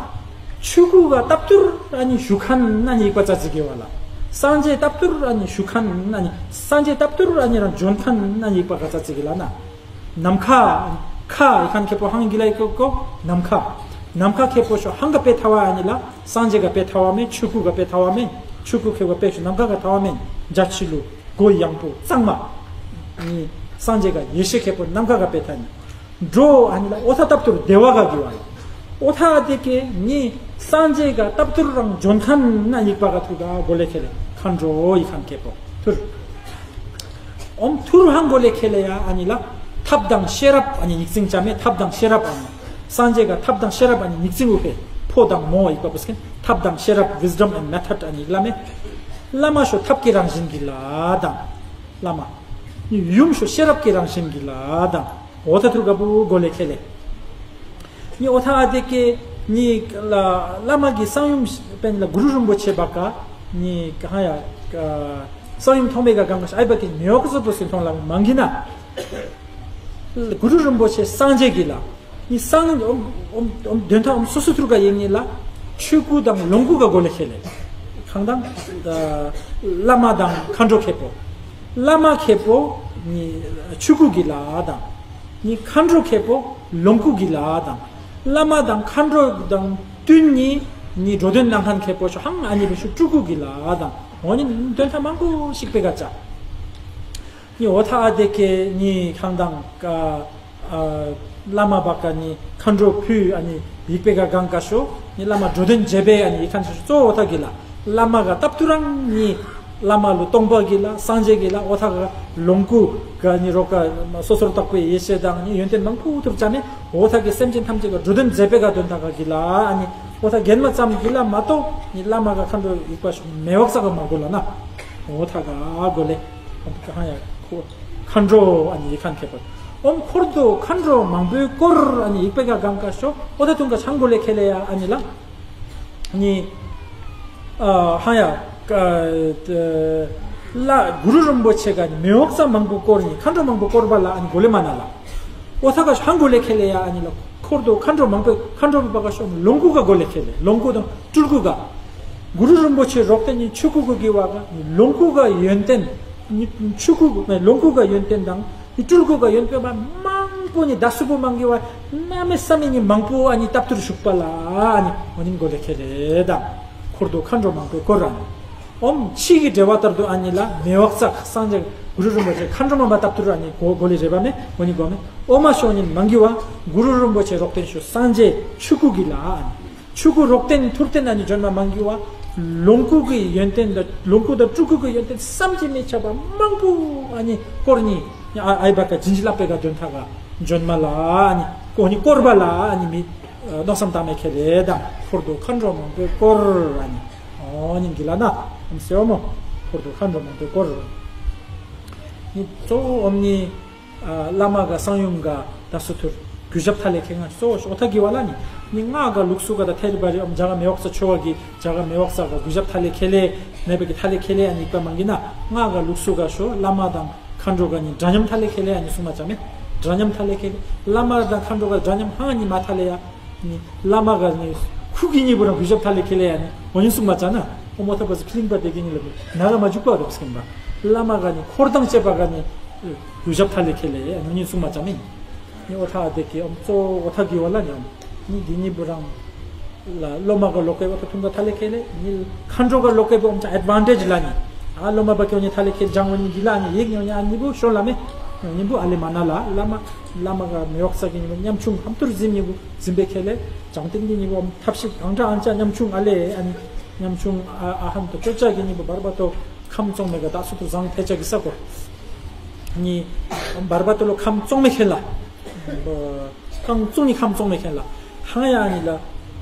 ཆུ་ཀུ་ག་སྟབས་བསྟུར་ཨ་ནི་ཞུ་ཁན་ཨ་ནི་ཡིག་པ་ཙ་ཙི་གི་བ་ལ། སངས་རྒྱས་སྟབས་བསྟུར་ཨ་ནི་ཞུ་ཁན་ཨ་ནི་སངས་རྒྱས་སྟབས་བསྟུར་ཨ་ནི་རང་འཇོན་ཁན་ཨ་ནི་ཡིག་པ་ག་ཙ་ཙི་གི་ལ་ན། ནམ་མཁའ། མཁའ་ཡི་ཁན་ཁེ་པོ་ཧང་གི་ལ་ཡི་ཀོ་ཀོ། ནམ་མཁའ། ནམ་མཁའ་ཁེ་པོ་ཤོ་ཧང་ག་པེ་ཐ་བ་ཨ་ནི་ལ། སངས་རྒྱས་ག་པེ་ཐ་བ་མེ། ཆུ་ཀུ་ག་པེ་ཐ་བ་མེ། ཆུ་ཀུ་ཁེ་པོ་པེ་ཤོ་ནམ་མཁའ་ག་ཐ་བ་མེ། འཇའ་ཆི་ལུ། གོ་ཡང་པོ་གཙང་མ། ནི། སངས་རྒྱས་ག་ཡེ་ཤེས་ཁེ་པོ་ནམ་མཁའ་ག་པེ་ཐ་ནི། འགྲོ་ཨ་ནི་ལ་ཨོ་ཐ་སྟབས་བསྟུར་བདེ་བ་ག་གི་བ་ལ། ཨོ་ཐ་ཨ་དེ་ཀེ་ནི་སངས་རྒྱས་ག་སྟབས་བསྟུར་རང་འཇོན་ཁན་ན་ཡིག་པ་ག་ཐུར་ག་གོ་ལེ་ཁེ་ལེ་མཁའ་འགྲོ་ཡི་ཁན་ཁེ་པོ་ཐུར། ཨོམ་ཐུར་ཧང་གོ་ལེ་ཁེ་ལེ་ཡ་ཨ་ནི་ལ་ཐབས་དང་ཤེས་རབ་ཨ་ནི་ཉིག་ཙིང་ཅ་མེ་ཐབས་དང་ཤེས་རབ་ཨ་ནི། སངས་རྒྱས་ག་ཐབས་དང་ཤེས་རབ་ཨ་ནི་ཉིག་ཙིང་ཨུ་ཕེ། ཕོ་དང་མོ་ཡིག་པ་པུ་སྐན་ཐབས་དང་ཤེས་རབ་wisdom and method ཨ་ནི་ཡིག་ལ་མེ། བླ་མ་ཤོ་ཐབས་ཀྱི་རང་བཞིན་གི་ལ་དང་། བླ་མ། ཡུམ་ཤོ་ཤེས་རབ་ཀྱི་རང་བཞིན་གི་ལ་དང་། འོ་ཐ་ཐུར་ག་པུ་གོ་ལེ་ཁེ་ལེ། ནི་འོ་ཐ་ཨ་དེ་ཀེ། ནི་ལ་བླ་མ་གི་གསང་ཡུམ་པན་ལ་གུ་རུ་རིན་པོ་ཆེ་བ་ཀ་ནི་ག་ཧ་ཡ་གསང་ཡུམ་ཐོག་མེད་ག་གང་ག་ཨའི་བ་ཀི་མེ་འོག་ཟོ་པོ་སི་ཐོང་ལ་མང་གི་ན། གུ་རུ་རིན་པོ་ཆེ་སངས་རྒྱས་ཀྱི་ལ། ནི་སངས་ཨོམ་ཨོམ་ཨོམ་དོན་ཐ་ཨོམ་སོ་སོ་ཐུར་ག་ཡིན་ནི་ལ། ཆོས་སྐུ་དང་ལོངས་སྐུ་ག་གོ་ལེ་ཁེ་ལེ། གང་དང་བླ་མ་དང་མཁའ་འགྲོ་ཁེ་པོ། བླ་མ་ཁེ་པོ་ནི་ཆོས་སྐུ་གི་ལ་དང་། ནི་མཁའ་འགྲོ་ཁེ་པོ་ལོངས་སྐུ་གི་ལ་དང་། བླ་མ་དང་མཁའ་འགྲོ་དང་བསྟུན་ནི་ནི་འགྲོ་དོན་ནང་ཁན་ཁེ་པོ་ཤོ་ཧང་ཨ་ནི་བི་ཤུ་སྤྲུལ་སྐུ་གི་ལ་དང་། འོ་ནི་དོན་ཐ་མང་པོ་ཞིག་པེ་ག་ཅག་ནི་འོ་ཐ་ཨ་དེ་ཀེ་ནི་ཁང་དང་ཀ་ཨ་བླ་མ་བ་ཀ་ནི་མཁའ་འགྲོ་ཕུ་ཨ་ནི་ཡིག་པེ་ག་གང་ཀ་ཤོ་ནི་བླ་མ་འགྲོ་དོན་རྗེ་པེ་ཨ་ནི་ཡིག་ཁན་ཤོ་གཙོ་བོ་ཐ་གི་ལ། བླ་མ་ག་སྟབས་ཐུ་རང་ནི་བླ་མ་ལུ་སྟོང་པ་གི་ལ་སངས་རྒྱས་གི་ལ། འོ་ཐ་ག་ལོངས་སྐུ་ག་ནི་རོ་ཀ་སོ་སོར་བརྟགས་པའི་ཡེ་ཤེས་དང་ནི་ཡོན་ཏན་མང་པོ་ཐུར་ཅ་ནི་འོ་ཐ་གི་སེམས་ཅན་ཐམས་ཅད་ག་འགྲོ་དོན་མཛད་པེ་ག་དོན་ཐ་ག་གི་ལ་ཨ་ནི་འོ་ཐ་རྒན་མ་ཙམ་གི་ལ་མ་གཏོགས་ནི་བླ་མ་ག་མཁའ་འགྲོ་ཡིག་པ་ཤོ་མེ་འོག་ས་ག་མ་གོ་ལ་ན། འོ་ཐ་ག་གོ་ལེ། ཨོམ་ཀ་ཧ་ཡ་ཁོ་མཁའ་འགྲོ་ཨ་ནི་ཡིག་ཁན་ཁེ་པོ། ཨོམ་འཁོར་དུ་མཁའ་འགྲོ་མང་པོའི་སྐོར་ཨ་ནི་ཡིག་པེ་ག་གང་ཀ་ཤོ་ཨོ་ཐ་ཐུང་ཀ་ཆང་གོ་ལེ་ཁེ་ལེ་ཡ་ཨ་ནི་ལ། ནི་ཨ་ཧ་ཡ་ཀ་ལ་གུ་རུ་རིན་པོ་ཆེ་ག་ནི་མེ་འོག་ས་མང་པོ་སྐོར་ནི་མཁའ་འགྲོ་མང་པོ་སྐོར་བ་ལ་ཨ་ནི་གོ་ལེ་མ་ན་ལ། ཨོ་ཐ་ཀ་ཧང་གོ་ལེ་ཁེ་ལེ་ཡ་ཨ་ནི་ལ་འཁོར་དུ་མཁའ་འགྲོ་མང་པོའི་མཁའ་འགྲོ་པ་ག་ཤོ་ལོངས་སྐུ་ག་གོ་ལེ་ཁེ་ལེ་ལོངས་སྐུ་དང་སྤྲུལ་སྐུ་ག་གུ་རུ་རིན་པོ་ཆེ་རོག་ཏེ་ནི་ཆོས་སྐུ་གུ་གི་བ་ག་ནི་ལོངས་སྐུ་ག་ཡོན་ཏན་ནི་ཆོས་སྐུ་གུ་ནི་ལོངས་སྐུ་ག་ཡོན་ཏན་དང་ནི་སྤྲུལ་སྐུ་ག་ཡོན་ཏན་པ་མང་པོ་ནི་ད་སུ་པོ་མང་གི་བ་གནམ་མེད་ས་མེད་ནི་མང་པོ་ཨ་ནི་སྟབས་ཐུར་ཞུགས་པ་ལ་ཨ་ནི་འོ་ནི་གོ་ལེ་ཁེ་ལེ་དང་འཁོར་དུ་མཁའ་འགྲོ་མང་པོའི་སྐོར་ར་ནི། ཨོམ་ཕྱི་གི་འགྲེལ་བ་ལྟར་དུ་ཨ་ནི་ལ་མེ་འོག་ས་སངས་རྒྱས་གུ་རུ་རིན་པོ་ཆེ་མཁའ་འགྲོ་མ་མ་སྟབས་ཐུར་ཨ་ནི་གོ་གོ་ལེ་རེ་བ་མེ་འོ་ནི་གོ་མེ་ཨོ་མ་ཤོ་ནི་མང་གི་བ་གུ་རུ་རིན་པོ་ཆེ་རོག་ཏེན་ཤོ་སངས་རྒྱས་ཆོས་སྐུ་གི་ལ་ཨ་ནི། ཆོས་སྐུ་རོག་ཏེན་ཐུར་ཏེན་ཨ་ནི་འཇོན་མ་མང་གི་བ། ལོངས་སྐུ་གི་ཡོན་ཏན་དང་ལོངས་སྐུ་དང་སྤྲུལ་སྐུ་གི་ཡོན་ཏན་བསམ་གྱིས་མི་ཁྱབ་པ་མང་པོ་ཨ་ནི་སྐོར་ནི་ཨ་ཨའི་བ་ཀ་བྱིན་གྱིས་བརླབས་པའི་ག་དོན་ཐ་ག་འཇོན་མ་ལ་ཨ་ནི་ཀོ་ནི་སྐོར་བ་ལ་ཨ་ནི་མི་མནོ་བསམ་བཏང་མེད་ཁེ་ལེ་དང་འཁོར་དུ་མཁའ་འགྲོ་མང་པོའི་སྐོར་ཨ་ནི་ཨོ་ནི་གི་ལ་ན་ཨམ་སེ་ཨོ་མོ་འཁོར་དུ་མཁའ་འགྲོ་མང་པོའི་སྐོར་ནི་གཙོ་བོ་ཨོམ་ནི། ཨ་བླ་མ་ག་གསང་ཡུམ་ག་ད་སུ་ཐུར་གུས་ཞབས་ཐ་ལེ་ཁེ་ང་སོ་ཤོ་ཐ་གི་བ་ལ་ནི་ནི་ང་ག་ལུགས་སུ་ག་ད་ཐེ་རི་བ་རི་ཨོམ་ཇ་ག་མེ་འོག་ས་ཆོ་བ་གི་ཇ་ག་མེ་འོག་ས་ག་གུས་ཞབས་ཐ་ལེ་ཁེ་ལེ་ནེ་བེ་གི་ཐ་ལེ་ཁེ་ལེ་ཨ་ནི་ཀ་མང་གི་ན་ང་ག་ལུགས་སུ་ག་ཤོ་བླ་མ་དང་མཁའ་འགྲོ་ག་ནི་འདྲ་མཉམ་ཐ་ལེ་ཁེ་ལེ་ཨ་ནི་གསུང་མ་ཅ་མེ་འདྲ་མཉམ་ཐ་ལེ་ཁེ་ལེ་བླ་མ་དང་མཁའ་འགྲོ་ག་འདྲ་མཉམ་ཧང་ཨ་ནི་མ་ཐ་ལེ་ཡ། ནི་བླ་མ་ག་ནི་ཁུ་གི་ཉིན་པོ་རང་གུས་ཞབས་ཐ་ལེ་ཁེ་ལེ་ཡ་ནི་འོ་ཉིན་གསུང་མ་ཅ་ན་ཨོ་མོ་ཐ་པ་སི་ཁི་ལིང་པ་དེ་གི་ཉིན་ལ་ནི་ན་ར་མ་འཇུག་པ་རོབ་སྐྱེན་པ་བླ་མ་ག་ནི་འཁོར་དང་བཅས་པ་ག་ནི་གུས་ཞབས་ཐ་ལེ་ཁེ་ལེ་ཡ་ནི་ཉིན་གསུང་མ་ཅ་མིན་ནི་ཨོ་ཐ་དེ་གི་ཨོམ་གཙོ་ཨོ་ཐ་གི་བ་ལ་ཉམ་ནི་དེ་ཉིན་པོ་རང་ལ་སློབ་མ་ག་ལོ་ཀེ་བ་ཐ་ཐུང་ག་ཐ་ལེ་ཁེ་ལེ་ནི་མཁའ་འགྲོ་ག་ལོ་ཀེ་བ་ཨོམ་ཅ་ཨེ་ཌི་ཝན་ཊེ་ཇི་ལ་ནི་ཨ་སློབ་མ་བ་ཀེ་ཨོ་ཉི་ཐ་ལེ་ཁེ་ལེ་ཇང་ཨོ་ཉི་གི་ལ་ནི་ཡིག་ཉོ་ཉི་ཨ་ཉི་པོ་ཤོ་ལ་མེ་ཉིན་པོ་ཨ་ལེ་མ་ན་ལ་བླ་མ་བླ་མ་ག་མེ་འོག་ས་གི་ཉིན་པོ་ཉམ་ཆུང་ཧམ་ཐུར་ཟིམ་ཉིན་པོ་ཟིམ་པེ་ཁེ་ལེ། ཅང་ཏིང་གི་ཉིན་པོ་ཐབས་ཤིག་གང་དྲག་ཨན་ཅག་ཉམ་ཆུང་ཨ་ལེ་ཨ་ནི་ཉམ་ཆུང་ཨ་ཨ་ཧན་དུ་ཅོ་ཅག་གི་ཉིན་པོ་བར་པ་ཏོ་ཁམས་བཙོང་མེ་ག་ད་སུ་ཏུ་བཟང་ཕེ་ཅག་གི་ས་གོ་ནི་བར་པ་ཏོ་ལོ་ཁམས་བཙོང་མེ་ཁེ་ལ་ཁམས་བཙོང་ནི་ཁམས་བཙོང་མེ་ཁེ་ལ་ཧང་ཡ་ཨ་ནི་ལ་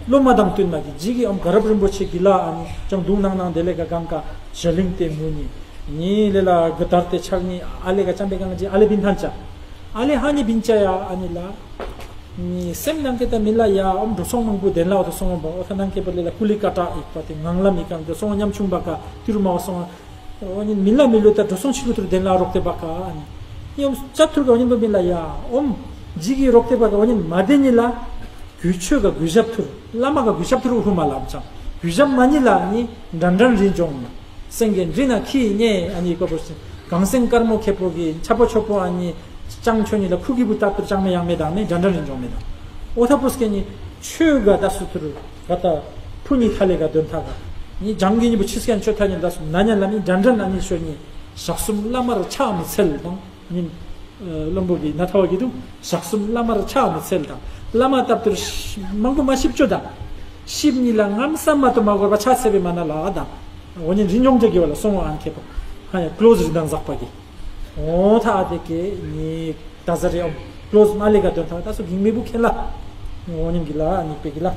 སློབ་མ་དང་བསྟུན་མ་གི་ཇི་གི་ཨམ་ག་རབ་རིན་པོ་ཆེ་གི་ལ་ཨ་ནི་ཅང་དུང་ནང་ནང་དེ་ལེ་ག་གང་ག་ཞ་ལིང་ཏེ་མུ་ནི་ནི་ལེ་ལ་གི་དར་ཏེ་ཆག་ནི་ཨ་ལེ་ག་ཅམ་པེ་གང་ཇི་ཨ་ལེ་བིན་ཐན་ཅ་ཨ་ལེ་ཧ་ནི་བིན་ཅ་ཡ་ཨ་ནི་ལ། ནི་སེམས་ནང་གི་ད་མི་ལ་ཡ་ཨོམ་འགྲོ་སོང་མང་པོ་དེན་ལ་འོ་ཐ་སོང་བ་འོ་ཐ་ནང་གི་པ་ལེ་ལ་ཀུ་ལི་ཀ་ཏྲ་ཨིག་པ་དེ་ངང་ལམ་ཨིག་གང་དེ་སོང་ཉམ་ཆུང་བ་ཀ་ཏི་རུ་མ་བ་སོང་འོ་ནི་མི་ལ་མི་ལུ་ད་འགྲོ་སོང་ཆི་ལུ་ཐུར་དེན་ལ་རོག་དེ་བ་ཀ་ཨ་ནི་ནི་ཨོམ་ཅབ་ཐུར་ག་འོ་ནི་པ་མི་ལ་ཡ་ཨོམ་ཇི་གི་རོག་དེ་བ་ཀ་འོ་ནི་མ་དེ་ནི་ལ་གུས་ཆོས་ག་གུས་ཞབས་ཐུར་བླ་མ་ག་གུས་ཞབས་ཐུར་ཧུ་མ་ལ་ཨོམ་ཅང་གུས་ཞབས་མ་ནི་ལ་ནི་འདྲ་འདྲ་རིན་འཇོང་ནི། སེང་གེ་འབྲི་ན་ཁྱི་ཡི་ཉེ་ཨ་ནི་ཀོ་པོ་ཞིག་གངས་སེང་དཀར་མོ་ཁེ་པོ་གི་ཆ་པོ་ཆོ་པོ་ཨ་ནི་ཅང་ཆོ་ནི་ལ་ཁུ་གི་བུ་ཏག་ཏུ་ཅང་མེ་ཡང་མེ་དང་མེ་འདྲ་འདྲ་རིན་འཇོང་མེ་དང་། ཨོ་ཐ་པོ་སྐད་ནི་ཆོས་ག་ད་སུ་ཐུར་ག་ད་ཕུ་ནི་ཐ་ལེ་ག་དོན་ཐ་ག་ནི་ཇང་གི་ནི་བུ་ཆི་སྐད་ཆོ་ཐ་ནི་ད་སུ་ན་ཉ་ལ་ནི་འདྲ་འདྲ་ན་ནི་ཤོ་ནི་ཞག་གསུམ་བླ་མར་ཕྱག་མི་འཚལ་དང་། ཉིན། བློན་པོ་གི་ན་ཐ་བ་གི་དུ་ཞག་གསུམ་བླ་མར་ཕྱག་མི་འཚལ་དང་། བླ་མ་སྟབས་བདེར་མང་པོ་མ་ཤིབ་ཅོ་དང་། ཤིབ་ཉིད་ལ་ངམ་བསམ་མ་དུ་མ་འགོར་བ་ཕྱག་འཚལ་བའི་མ་ན་ལ་དང་། འོ་ཉིན་རིན་ཡོང་ཅག་གི་བ་ལ་སོང་བ་ཨན་ཁེ་པོ། ཧ་ཡ་ཀློ་ཟི་རིན་དང་ཟག་པ་གི། འོ་ཐ་ཨ་དེ་ཀེ་ཉི་ད་ཟ་རེ་ཨོམ། ཀློ་ཟི་མ་ལེ་ག་དོན་ཐ་ད་སུ་གིང་མེ་བུ་ཁེ་ལ། འོ་ཉིན་གི་ལ་ཨ་ཉིག་པེ་གི་ལ།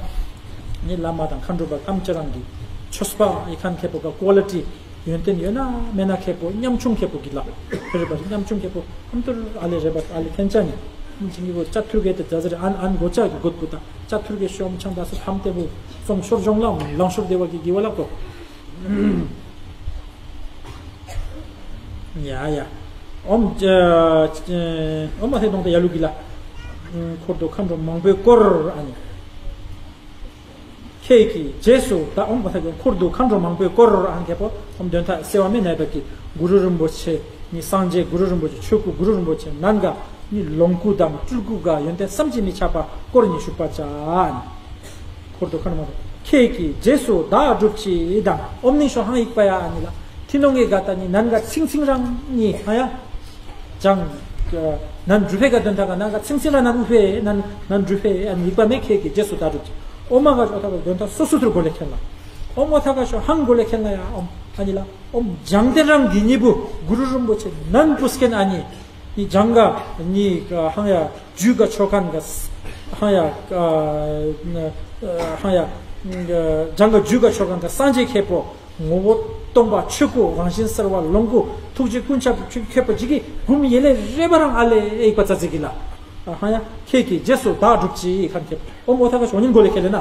ནི་བླ་མ་དང་མཁའ་འགྲོ་པ་ཐམས་ཅད་རང་གི་ཆོས་པ་ཨི་ཁན་ཁེ་པོ་ག་ཀོ་ལི་ཊི་ཡོན་ཏན་ཡོད་ན་མེད་ན་ཁེ་པོ་ཉམ་ཆུང་ཁེ་པོ་གི་ལ། ཕེ་རེ་པ་ཉམ་ཆུང་ཁེ་པོ་ཨམ་ཏུར་ཨ་ལེ་རེ་པ་ཨ་ལེ་ཁན་ཅ་ནི། ཁྱིམ་གྱི་བུ་ཅ་ཐུར་གེ་དེ་ཛ་ཛ་རེ་ཨན་ཨན་གོ་ཅ་གི་གོད་པུ་ད་ཅ་ཐུར་གེ་ཤོམ་ཆང་ད་སུ་ཐམ་ཏེ་བུ་ཙོང་ཤོར་ཇོང་ལ་ལང་ཤོར་དེ་བ་གི་གི་བ་ལ་གོ། ཡ་ཡ། ཨོམ་ཨོམ་ཨ་ཐེ་དོང་དེ་ཡ་ལུ་གི་ལ། འཁོར་དུ་མཁའ་འགྲོ་མང་པོས་བསྐོར་ཨ་ནི། ཁྱེད་ཀྱི་རྗེས་སུ་ད་ཨོམ་པ་ཐག་གི་འཁོར་དུ་མཁའ་འགྲོ་མང་པོས་བསྐོར་ཨང་ཁེ་པོ་ཨོམ་དོན་དག་གསལ་བ་མེད་ནས་པ་གི་གུ་རུ་རིན་པོ་ཆེ་ནི་སངས་རྒྱས་གུ་རུ་རིན་པོ་ཆེ་ཆོས་སྐུ་གུ་རུ་རིན་པོ་ཆེ་ནན་ག་ནི་ལོངས་སྐུ་དང་སྤྲུལ་སྐུ་ག་ཡོན་ཏན་བསམ་གྱིས་མི་ཁྱབ་པ་བསྐོར་ནས་བཞུགས་པ་ཅ་ནི། འཁོར་དུ་མཁའ་འགྲོ་མང་པོས་ཁྱེད་ཀྱི་རྗེས་སུ་བདག་སྒྲུབ་ཅིག་དང་ཨོམ་ནི་ཤོ་ཧང་ཡིག་པ་ཡ་ཨ་ནི་ལ་ཐི་ནོང་གི་ག་ད་ནི་ནན་ག་ཚིང་ཚིང་རང་ནི་ཧ་ཡ། ཅང་། ནན་འབྲུ་ཕེ་ག་དོན་དག་ག་ནན་ག་ཚིང་ཚིང་ལ་ནན་འུ་ཕེ་ནན་ནན་འབྲུ་ཕེ་ཨ་ནི་ཡིག་པ་མེ་ཁེ་གི་རྗེས་སུ་ད་འགྲུབ་ཅིག་ཨོ་མ་ག་ཅོ་ཐ་ག་དོན་དག་སོ་སོ་ཐུར་གོ་ལེ་ཁེན་ལ་ཨོ་མ་ཐ་ག་ཤོ་ཧང་གོ་ལེ་ཁེན་ལ་ཡ་ཨོམ་ཨ་ནི་ལ་ཨོམ་ལྗང་ཏེ་རང་གི་ཉི་བུ་གུ་རུ་རིན་པོ་ཆེ་ནན་པུས་ཁེན་ཨ་ནི་ནི་ལྗང་ག་ནི་ཧང་ཡ་ཇུས་ག་ཆོ་ཁན་ག་ཧང་ཡ་ཧང་ཡ་ལྗང་ག་ཇུས་ག་ཆོ་ཁན་ག་སངས་རྒྱས་ཁེ་པོ། ངོ་བོ་སྟོང་པ་ཆོས་སྐུ་རང་བཞིན་གསལ་བ་ལོངས་སྐུ་ཐུགས་རྗེ་ཀུན་ཁྱབ་ཆོས་ཁྱད་པར་འཇིག་གི་འབུམ་ཡེ་ལེ་རེ་བ་རང་ཨ་ལེ་ཨེ་ཡིག་པ་ཙ་ཙི་གི་ལ། ཧ་ཡ་ཁྱེད་ཀྱི་རྗེས་སུ་བདག་སྒྲུབ་ཅིག་ཁན་ཁྱེད་ཨོམ་ཨོ་ཐ་ག་ཤོ་ཉིན་གོ་ལེ་ཁེ་ལེ་ན།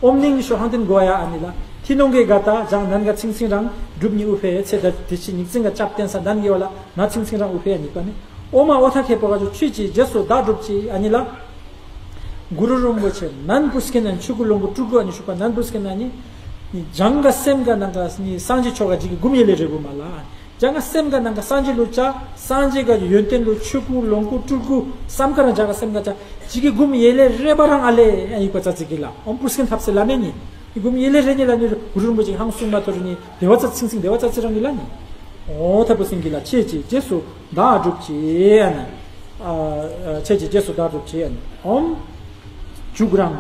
ཨོམ་ནིང་ཤོ་ཧང་ཏིན་གོ་ཡ་ཨ་ནི་ལ། ཐི་ནོང་གེ་ག་ད་ཇང་ནན་ག་ཚིང་ཚིང་རང་སྒྲུབ་ཉི་འུ་ཕེ་ཚེ་ད་དེ་ཕྱི་ཉིག་ཚིང་ག་ཅབ་བསྟན་ས་ནན་གེ་བ་ལ་ན་ཚིང་ཚིང་རང་འུ་ཕེ་ཡ་ཉིག་པ་ནི། ཨོ་མ་ཨོ་ཐ་ཁེ་པོ་ག་ཅོ་ཆུས་ཅི་རྗེས་སུ་བདག་སྒྲུབ་ཅིག་ཨ་ནི་ལ། གུ་རུ་རིན་པོ་ཆེ་ནན་པུས་ཁེན་ན་ཆོས་སྐུ་ལོངས་སྐུ་སྤྲུལ་སྐུ་ཨ་ནི་ཤུག་པ་ནན་པུས་ཁེན་ན་ནི། ནི་ལྗང་ག་སེམས་ག་ནང་ག་ནི་སངས་རྒྱས་ཆོ་ག་ཇི་གི་འབུམ་ཡེ་ལེ་རེ་བུ་མ་ལ། ལྗང་ག་སེམས་ག་ནང་ག་སངས་རྒྱས་ལུ་ཅ་སངས་རྒྱས་ག་ཡོན་ཏན་ལུ་ཆོས་སྐུ་ལོངས་སྐུ་སྤྲུལ་སྐུ་བསམ་ག་རང་ལྗང་ག་སེམས་ག་ཅ་ཇི་གི་འབུམ་ཡེ་ལེ་རེ་བ་རང་ཨ་ལེ་ཨ་ཡིག་པ་ཙ་ཙི་གི་ལ་ཨོམ་པུས་ཁེན་ཐབས་སེ་ལ་མེ་ནི། ནི་འབུམ་ཡེ་ལེ་རེ་ནི་ལ་ནི་གུ་རུ་རིན་པོ་ཆེ་ཧང་སུང་མ་ཐོར་ནི་དེ་བ་ཙ་ཚིང་ཚིང་དེ་བ་ཙ་ཙི་རང་གི་ལ་ནི། ཨོ་ཐ་པུས་ཁེན་གི་ལ་ཆེ་ཆེ་རྗེས་སུ་བདག་སྒྲུབ་ཅིག་ཨ་ནི། ཨ་ཆེ་ཆེ་རྗེས་སུ་བདག་སྒྲུབ་ཅིག་ཨ་ནི། ཨོམ། མཇུག་རང་།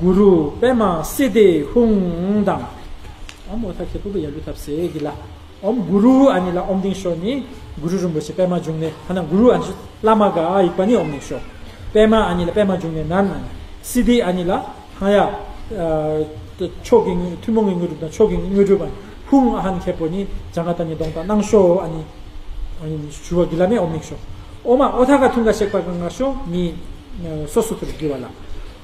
གུ་རུ་པདྨ་སིདྡྷི་ཧཱུྃ་དང་། ཨོམ་ཨོ་ཐ་ཁེ་པུ་པུ་ཡ་ལུ་ཐབས་སེ་གི་ལ། ཨོམ་གུ་རུ་ཨ་ནི་ལ་ཨོམ་དིང་ཤོ་ནི་གུ་རུ་རིན་པོ་ཆེ་པདྨ་འབྱུང་གནས་ཧ་ན་གུ་རུ་ཨ་ནི་བླ་མ་ག་ཨ་ཡིག་པ་ནི་ཨོམ་དིང་ཤོ། པདྨ་ཨ་ནི་ལ་པདྨ་འབྱུང་གནས་ནན་ཨ་ནི། སིདྡྷི་ཨ་ནི་ལ་ཧ་ཡ། མཆོག་གི་དངོས་ཐུན་མོང་གི་དངོས་གྲུབ་དང་མཆོག་གི་དངོས་གྲུབ་ཨ་ནི་ཧཱུྃ་ཨ་ཧན་ཁེ་པོ་ནི་ལྗང་ག་ད་ནི་གདོང་དང་སྣང་ཤོ་ཨ་ནི། ཨ་ནི་ཞུ་བ་གི་ལ་མེ་ཨོམ་དིང་ཤོ། ཨོ་མ་ཨོ་ཐ་ག་ཐུང་ག་ཤེག་པ་ག་ང་ཤོ་ནི། སོ་སོ་ཐུར་གི་བ་ལ།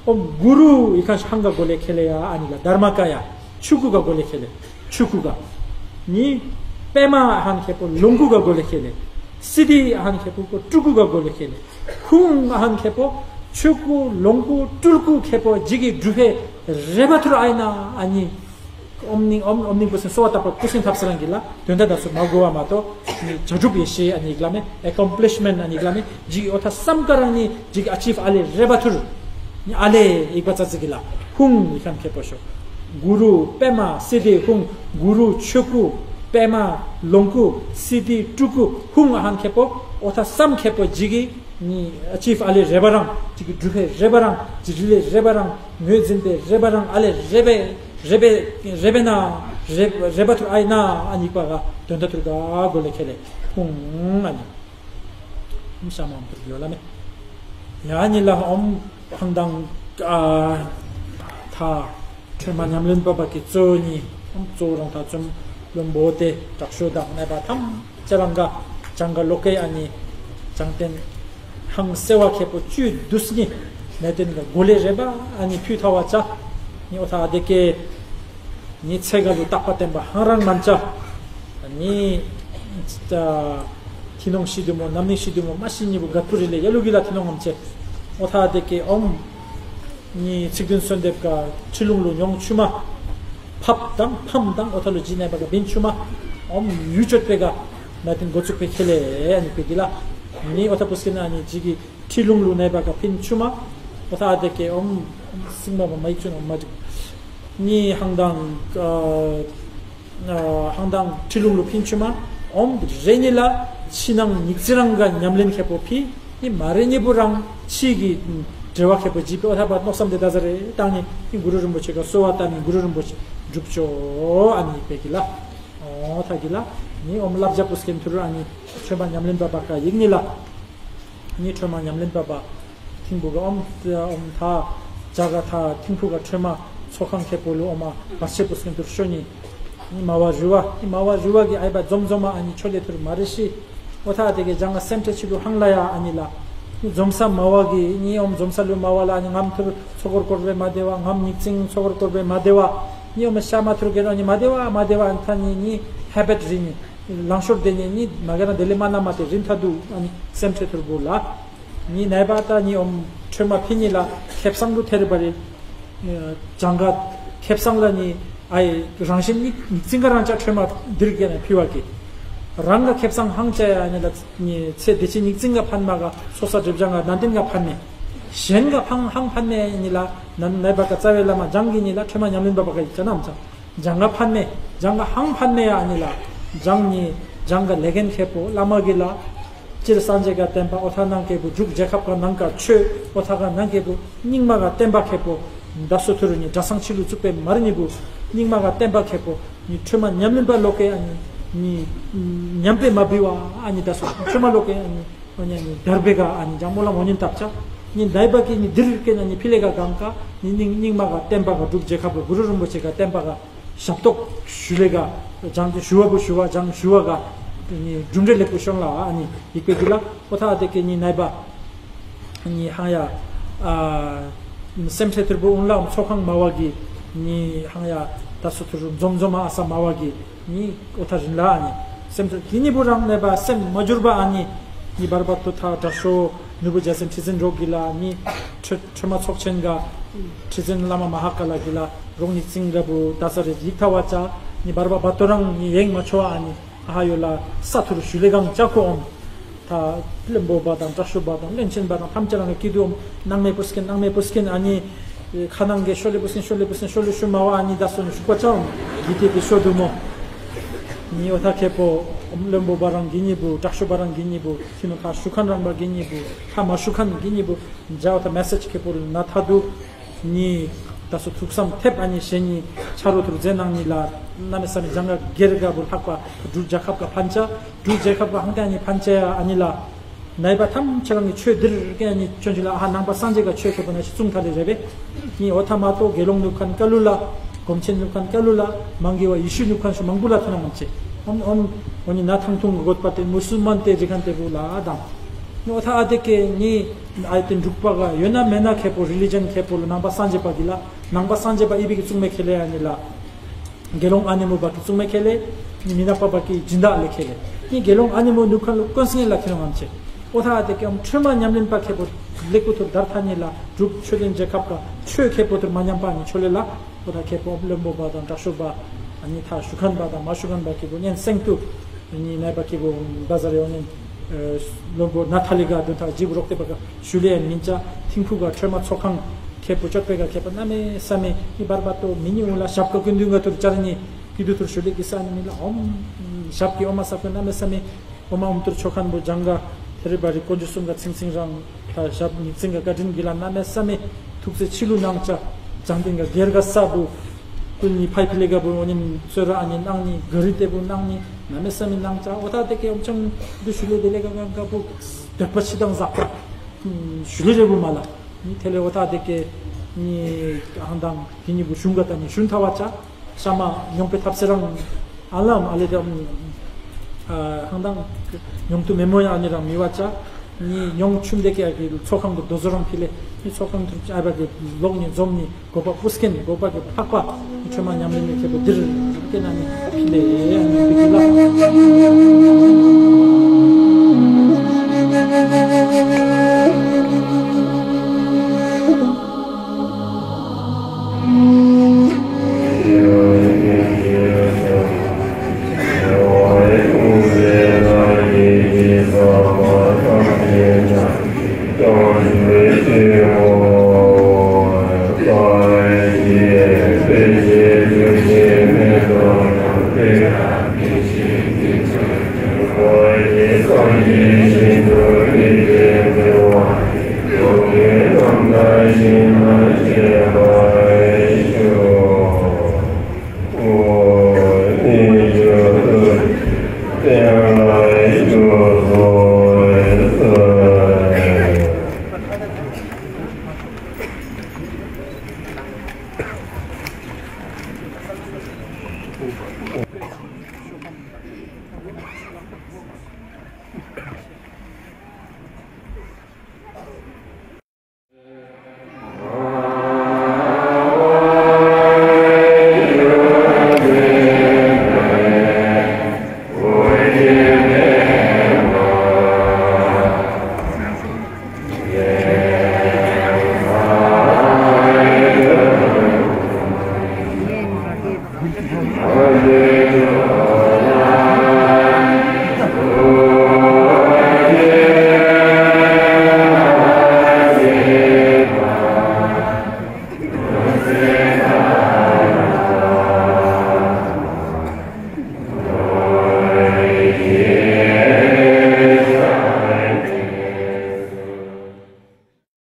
ཨོམ་གུ་རུ་ཡི་ཁ་ཤ་ཧང་ག་གོ་ལེ་ཁེ་ལེ་ཡ་ཨ་ནི་ལ་དྷརྨ་ཀ་ཡ། ཆུ་ཀུ་ག་གོ་ལེ་ཁེ་ལེ། ཆུ་ཀུ་ག་ནི། པདྨ་ཨ་ཧན་ཁེ་པོ་ལོངས་སྐུ་ག་གོ་ལེ་ཁེ་ལེ། སིདྡྷི་ཨ་ཧན་ཁེ་པོ་སྤྲུལ་སྐུ་ག་གོ་ལེ་ཁེ་ལེ། ཧཱུྃ་ཨ་ཧན་ཁེ་པོ་ཆུ་ཀུ་ལོངས་སྐུ་སྤྲུལ་སྐུ་ཁེ་པོ་ཇི་གི་སྒྲུབ་པའི་རེ་བ་ཐུར་ཨ་ཡི་ན་ཨ་ནི། ཨོམ་ནིང་ཨོམ་ཨོམ་ནིང་པུ་སིན་གསོལ་བ་བཏབ་པ་པུ་སིན་ཐབས་སེ་རང་གི་ལ་དོན་དག་དག་སུ་མ་གོ་བ་མ་གཏོགས་ནི་བྱ་གྲུབ་ཡེ་ཤེས་ཨ་ནི་ཡིག་ལ་མེ་ཨེ་ཀོམ་པི་ལིཤ་མེན་ཨ་ནི་ཡིག་ལ་མེ་ཇི་གི་ཨོ་ཐ་བསམ་ཀ་རང་ནི་ཇི་གི་ཨ་ཅིབ་ཨ་ལེ་རེ་བ་ཐུར་ནི་ཨ་ལེ་ཡིག་པ་ཙ་ཙི་གི་ལ་ཧཱུྃ་ཡིག་ཁན་ཁེ་པོ་ཤོ། གུ་རུ་པདྨ་སིདྡྷི་ཧཱུྃ། གུ་རུ་ཆུ་ཀུ་པདྨ་ལོངས་སྐུ་སིདྡྷི་སྤྲུལ་སྐུ་ཧཱུྃ་ཨ་ཧན་ཁེ་པོ་ཨོ་ཐ་བསམ་ཁེ་པོ་ཇི་གི་ནི་ཨ་ཅིབ་ཨ་ལེ་རེ་བ་རང་ཅིག་གི་སྒྲུབ་པའི་རེ་བ་རང་ཅིག་རི་ལེ་རེ་བ་རང་ངོས་འཛིན་པའི་རེ་བ་རང་ཨ་ལེ་རེ་བའི་རེ་བའི་རེ་བའི་ན་རེ་རེ་བ་ཐུར་ཨ་ཡི་ན་ཨ་ནི་པ་ག་དོན་དག་ཐུར་ག་གོ་ལེ་ཁེ་ལེ་ཧཱུྃ་ཨ་ནི་ཤ་མང་པོ་ཡོད་ལ་མེ་ཡ་ཨ་ནི་ལ་ཨོམ། ཧང་དང་། ཨ། ཐ། ཁྲོས་མ་ཉམས་ལེན་པ་བ་གི་གཙོ་བོ་གཉིས། གཙོ་བོ་རང་ཐ་ཚོམ་བློན་པོ་དེ་དྲག་ཤོས་དང་གནས་པ་ཐམས་ཅད་རང་ག་ལྗང་ག་ལོ་ཀའི་ཨ་ནི་ལྗང་ཏན་ཧང་སེ་བ་ཁེ་པོ་བཅུད་དུས་གཉིས་གནས་བརྟན་ག་གོ་ལེ་རེ་བ་ཨ་ནི་ཕུལ་ཐ་བ་ཅ་ནི་ཨོ་ཐ་ཨ་དེ་ཀེ། ནི་ཚེ་ག་ལུ་རྟག་པ་བརྟན་པ་ཧང་རང་མན་ཅ། ནི། ཐི་ནོང་ཤི་དུ་མོ་ནམ་ནི་ཤི་དུ་མོ་མ་ཤི་ཉི་བུ་ག་པུ་རི་ལེ་ཡ་ལུ་གི་ལ་ཐི་ནོང་ངམ་ཅེ། ཨོ་ཐ་དེ་ཀེ་ཨོམ། ནི་ཚིག་བདུན་གསོལ་འདེབས་ག་ཁྲི་ལུང་ལུ་ཉོང་ཆུ་མ། ཕབ་དང་ཕམ་དང་ཨོ་ཐ་ལུ་ཇི་ནས་པ་ག་བིན་ཆུ་མ། ཨོམ་ཡུལ་ཅོད་པེ་ག་ན་ཏིན་འགོ་ཚུགས་པེ་ཁེ་ལེ་ཨ་ནི་པེ་གི་ལ། ནི་ཨོ་ཐ་པུ་སི་ན་ནི་ཇི་གི་ཁྲི་ལུང་ལུ་ནས་པ་ག་ཕིན་ཆུ་མ། ཨོ་ཐ་ཨ་དེ་ཀེ་ཨོམ། སིང་མ་བ་མ་ཡིག་ཆུ་ན་མ་ཇི། ནི་ཧང་དང་། ཨ། ཧང་དང་ཁྲི་ལུང་ལུ་ཕིན་ཆུ་མ། ཨོམ་རེ་ནི་ལ་ཕྱི་ནང་ཉིག་ཙི་རང་ག་ཉམས་ལེན་ཁེ་པོ་ཕི། ནི་མ་རེ་ནི་བུ་རང་ཕྱི་གི་འབྲེལ་བ་ཁེ་པོ་ཇི་པེ་ཨོ་ཐ་པ་མནོ་བསམ་དེ་ད་ཟ་རེ་བཏང་ནི་ནི་གུ་རུ་རིན་པོ་ཆེ་ག་གསོལ་བ་བཏབ་ནི་གུ་རུ་རིན་པོ་ཆེ་འགྲུབ་ཅོ་ཨ་ནི་པེ་གི་ལ། ཨོ་ཐ་གི་ལ། ནི་ཨོམ་བསླབ་བྱ་པུ་སི་ཀེན་ཐུ་རུ་ཨ་ནི་ཁྲོས་མ་ཉམས་ལེན་པ་བ་ག་ཡིག་ནི་ལ། ནི་ཁྲོས་མ་ཉམས་ལེན་པ་བ། ཐིང་ཕུ་ག་ཨོམ་ཨོམ་ཐ། ཇ་ག་ཐ་ཐིང་ཕུ་ག་ཁྲོས་མ་ཚོགས་ཁང་ཁེ་པོ་ལུ་ཨོ་མ་བར་ཆད་པུ་སི་ཀེན་ཐུ་རུ་ཤོ་ནི། ནི་མ་བ་རི་བ་ནི་མ་བ་རི་བ་གི་ཨའི་བ་འཛོམ་འཛོམ་མ་ཨ་ནི་ཆོ་ལེ་ཐུ་རུ་མ་རེ་ཤི། ཨོ་ཐ་དེ་གེ་ཇང་ང་སེམས་ཁྲལ་ཆི་ལུ་ཧང་ལ་ཡ་ཨ་ནི་ལ། འཛོམས་ས་མ་བ་གི་ནི་ཨོམ་འཛོམས་ས་ལུ་མ་བ་ལ་ནི་ངམ་ཐུར་ཚོགས་སྐོར་སྐོར་བའི་མ་བདེ་བ། ངམ་ཉིག་ཙིང་ཚོགས་སྐོར་སྐོར་བའི་མ་བདེ་བ། ནི་ཨོམ་ཤ་མ་ཐུར་གེ་རོ་ནི་མ་བདེ་བ་མ་བདེ་བ་ཨན་ཐ་ནི་ནི་ཧེ་བེད་རི་ནི་ལང་ཤོར་དེ་ནི་ནི་མ་གེ་ན་དེ་ལེ་མ་ན་མ་དེ་རིན་ཐ་དུ་ཨ་ནི་སེམས་ཁྲེ་ཐུར་བུ་ལ། ནི་ནའི་བ་ད་ནི་ཨོམ་ཁྲོས་མ་ཕི་ནི་ལ་ཁེབས་སང་དུ་ཐེ་རི་བ་རི། ཨ་གྲངས་ཀ་ཁེབས་སང་ལ་ནི་ཨའི་རང་བཞིན་ནི་ཉིག་ཙིང་ག་རང་ཅག་ཁྲོས་མ་དིར་གེ་ན་ཕི་བ་གི། རང་ག་ཁེབས་སང་ཧང་ཅ་ཡ་ནི་ལ་ནི་ཚེ་དེ་ཅི་ཉིག་ཙིང་ག་ཕན་མ་ག་སོ་ས་གྲིབ་ཅང་ག་ནན་ཏིང་ག་ཕན་མེ། གཞན་ག་ཕང་ཧང་ཕན་མེ་ནི་ལ་ནན་ནའི་བ་ག་རྩ་བའི་བླ་མ་ཇང་གི་ནི་ལ་ཁྲོས་མ་ཉམས་ལེན་པ་བ་ག་ཡི་ཅ་ནམ་ཅང་། ཇང་ག་ཕན་མེ། ཇང་ག་ཧང་ཕན་མེ་ཡ་ནི་ལ། ཇང་ནི་ཇང་ག་ལེ་གན་ཁེ་པོ་བླ་མ་གི་ལ། སྤྱིར་སངས་རྒྱས་ཀ་བསྟན་པ་ཨོ་ཐ་ནང་ཁེ་པོ་འཇུག་རྒྱལ་ཁབ་ཀ་ནང་ཀ་ཆོས་ཨོ་ཐ་ཀ་ནང་ཁེ་པོ་རྙིང་མ་ག་བསྟན་པ་ཁེ་པོ་ད་སོ་ཐུར་ནི་གྲྭ་ཚང་ཆི་ལུ་བཙུགས་པའི་མར་ནི་བུ་རྙིང་མ་ག་བསྟན་པ་ཁེ་པོ་ནི་ཁྲོས་མ་ཉམས་ལེན་པ་ལོ་ཀེ་ཨ་ནི་ནི་ཉམས་པའི་མ་བི་བ་ཨ་ནི་ད་སོ་ཁྲོས་མ་ལོ་ཀེ་ཨ་ནི་ཨ་ནི་ཨ་ནི་དར་བེ་ག་ཨ་ནི་ཇང་མོ་ལ་མོ་ཉིན་བཏབ་ཆ་ནི་ནའི་བ་ཀི་ནི་དིར་ཀེ་ན་ནི་ཕི་ལེ་ག་གང་ཀ་ནི་རྙིང་རྙིང་མ་ག་བསྟན་པ་ག་འབྲུག་རྒྱལ་ཁབ་ག་གུ་རུ་རིན་པོ་ཆེ་ག་བསྟན་པ་ག་ཞབས་ཏོག་ཞུ་ལེ་ག་ཇང་དེ་ཞུ་བ་བུ་ཞུ་བ་ཇང་ཞུ་བ་ག་ནི་གྲུབ་འབྲས་ལེགས་པོ་ཤོང་ལ་ཨ་ནི་ཡིག་པའི་གི་ལ་ཨོ་ཐ་ཨ་དེ་ཀེ་ནི་ནའི་བ་ནི་ཧང་ཡ་ཨ་སེམས་ཁྲེ་ཐུར་བུ་ཨུན་ལ་ཚོགས་ཁང་མ་བ་གི་ནི་ཧང་ཡ་ད་སོ་ཐུར་འཛོམས་འཛོམས་ཨ་ས་མ་བ་གི་ནི་ཨོ་ཐ་རིན་ལ་ཨ་ནི་སེམས་ཁྲེ་དེ་ནི་བུ་རང་ནའི་བ་སེམས་མ་འགྱུར་བ་ཨ་ནི་ནི་བར་བ་ཏུ་ཐ་དྲག་ཤོ་ནུ་བུ་རྒྱ་སེམས་ཁྲི་ཚན་རོག་གི་ལ་ནི་ཁྲི་ཁྲི་མ་ཚོགས་ཆེན་ག་ཁྲི་ཚན་བླ་མ་མ་ཧ་ཀ་ལ་གི་ལ་རོག་ནི་ཙིང་ར་བུ་ད་ས་རེ་ཡིག་ཐ་བ་ཅ་ནི་བར་བ་བ་ཏོ་རང་ནི་ཡེང་མ་ཆོ་ཨ་ནི་ཨ་ཧ་ཡོ་ལ་ས་ཐུར་ཞུ་ལེ་གང་ཅ་ཁོ་ཨོམ་ད་བློན་པོ་བ་དང་དྲག་ཤོ་བ་དང་བློན་ཆེན་བ་དང་ཐམས་ཅད་རང་གི་སྐྱིད་སྡུག་ཨོམ་ནང་མེ་པོ་སྐྱེན་ནང་མེ་པོ་སྐྱེན་ཨ་ནི་ཁ་ནང་གི་ཤོ་ལེ་པོ་སྐྱེན་ཤོ་ལེ་པོ་སྐྱེན་ཤོ་ལེ་ཤུ་མ་བ་ཨ་ནི་ད་སོ་ནི་ཤུ་པ་ཅ་ཨོམ་གི་ཏེ་གི་ཤོ་དུ་མོ་ནི་ཨོ་ཐ་ཁེ་པོ་བློན་པོ་བ་རང་གི་ནི་བུ་དྲག་ཤོ་བ་རང་གི་ནི་བུ་ཁྱི་ནོ་ཁ་ཤུ་ཁན་རང་བ་གི་ནི་བུ་ཁ་མ་ཤུ་ཁན་གི་ནི་བུ་འཇའ་བ་ད་མེ་སེ་ཇི་ཁེ་པོ་ལ་ན་ཐ་དུ་ནི་ད་སོ་ཐུགས་བསམ་ཐེབས་ཨ་ནི་ཞེ་ནི་ཆ་རོ་ཐུར་རྫས་ནང་ནི་ལ་ན་མེ་ས་མི་ཇང་ག་གེར་ག་བུ་ལྷག་པ་འབྲུག་རྒྱལ་ཁབ་ག་ཕན་ཆ་འབྲུག་རྒྱལ་ཁབ་ག་ཧང་ཏེ་ཨ་ནི་ཕན་ཆ་ཨ་ནི་ལ། ནའི་བ་ཐམས་ཅད་རང་གི་ཆོས་འདིར་ཀེ་ནི་ཆོན་ཆི་ལ་ཨ་ནང་པ་སངས་རྒྱས་ཀ་ཆོས་ཁེ་པོ་ན་ཤི་ཙུང་ཐ་ལེ་རེ་བེ། ནི་ཨོ་ཐ་མ་ཏོ་དགེ་སློང་ནུབ་ཁན་ཀ་ལུ་ལ། གོམ་ཆེན་ནུབ་ཁན་ཀ་ལུ་ལ། མང་གི་བ་ཡེ་ཤུ་ནུབ་ཁན་ཤུ་མང་པོ་ལ་ཐོན་ན་མང་ཆེ། ཨོམ་ཨོམ་ཨོ་ནི་ན་ཐང་ཐུང་གི་གོད་པ་ཏེ་མུ་སུལ་མན་ཏེ་རི་ཁན་ཏེ་བུ་ལ་ཨ་དང་། ནི་ཨོ་ཐ་ཨ་ཏེ་ཀེ་ནི་ཨ་ཏེ་འབྲུག་པ་ག་ཡོད་ན་མེད་ན་ཁེ་པོ་རི་ལི་ཇན་ཁེ་པོ་ལ་ནང་པ་སངས་རྒྱས་པ་གི་ལ། ནང་པ་སངས་རྒྱས་པ་ཨི་བི་གི་ཙུང་མེ་ཁེ་ལེ་ཨ་ནི་ལ། དགེ་སློང་ཨ་ནེ་མོ་བ་ཀི་ཙུང་མེ་ཁེ་ལེ། ནི་མི་ནག་པ་བ་ཀི་སྦྱིན་བདག་ལེ་ཁེ་ལེ། ནི་དགེ་སློང་ཨ་ནེ་མོ་ནུབ་ཁན་ལུ་ཀོན་སིང་ལ་ཁེ་ལོང་ཨམ་ཆེ། ཨོ་ཐ་ཨ་ཏེ་ཀེ་ཨོམ་ཁྲོས་མ་ཉམས་ལེན་པ་ཁེ་པོ་ལེགས་པོ་ཐུར་དར་ཐ་ནི་ལ་འབྲུག་ཆོས་ལྡན་རྒྱལ་ཁབ་ཀ་ཆོས་ཁེ་པོ་ཐུར་མ་ཉམས་པ་ནི་ཆོ་ལེ་ལ། ཨོ་ཐ་ཁེ་པོ་བློན་པོ་བ་དང་དྲག་ཤོས་བ་ཨ་ནི་ཐ་ཞུ་ཁན་བ་དང་མ་ཞུ་ཁན་བ་ཁེ་པོ་ཉན་སེང་ཏུ་ནི་ནའི་བ་ཁེ་པོ་བ་ཟ་རེ་ཨོ་ཉན་བློན་པོ་ན་ཐ་ལི་ག་དོན་ཐ་ཇིབ་རོག་ཏེ་བ་ཀ་ཞུ་ལེ་ཡན་མིན་ཅ་ཐིང་ཕུ་ག་ཁྲོས་མ་ཚོགས་ཁང་ཁེ་པོ་ཅོད་པེ་ག་ཁེ་པོ་ན་མེ་ས་མེ་ནི་བར་བ་ཏོ་མི་ནི་འུ་ལ་ཞབས་ཀ་ཀུན་འདུས་ག་ཐུར་ཅར་ནི་ཀི་དུ་ཐུར་ཞུ་ལེ་ཀི་ས་ནི་མི་ལ་ཨོམ་ཞབས་ཀི་ཨོ་མ་ས་ཀུན་ན་མེ་ས་མེ་ཨོ་མ་ཨོམ་ཐུར་ཆོ་ཁན་བུ་ཇང་ག་ཐེ་རི་བ་རི་ཀོན་ཇུ་སུང་ག་ཚིང་ཚིང་རང་ཐ་ཞབས་ཉིག་ཚིང་ག་བཀའ་དྲིན་གི་ལ་ན་མེ་ས་མེ་ཐུགས་རྗེ་ཆི་ལུ་ནང་ཅ་ཇང་ཏིང་ག་གེར་ག་ས་བུ་ཀུན་ནི་ཕའི་ཕི་ལེ་ག་བུ་ཨོ་ཉིན་ཚོ་ར་ཨ་ཉིན་ཨང་ནི་ག་རི་ཏེ་བུ་ནང་ནི་ན་མེ་ས་མེ་ནང་ཅ་ཨོ་ཐ་ཏེ་ཀེ་ཨོམ་ཆང་དུ་ཞུ་ལེ་དེ་ལེ་ག་ག་ག་བུ་དད་པ་ཆི་དང་ཟག་པ་ཞུ་ལེ་རེ་བུ་མ་ལ་ནི་ཐེ་ལེ་ཨོ་ཐ་ཏེ་ཀེ་ནི་ཨང་དང་དེ་ནི་བུ་ཞུང་ག་ཏ་ནི་ཞུན་ཐ་བ་ཅ། ཤ་མ་ཉོང་པའི་ཐབས་ཟེར་རང་ཨ་ལམ་ཨ་ལེ་དེ་ཧང་དང་ཉོང་དུ་མེ་མོ་ཡང་ཨ་ནི་རང་མི་བ་ཅ་ནི་ཉོང་ཆུམ་དེ་ཀེ་ཨ་གི་ཚོགས་ཁང་དུ་རྡོ་བཟོ་རང་ཕི་ལེ་ནི་ཚོགས་ཁང་དུ་ཨ་བ་གི་ལོག་ནི་འཛོམས་ནི་གོ་པ་པུས་ཀེན་གོ་པ་གི་ཕག་པ་ཁྲོས་མ་ཉམས་ལེན་ནི་ཁེ་པོ་འདིར་ཀེ་ན་ནི་ཕི་ལེ་ཨ་ནི་ཕི་ལ།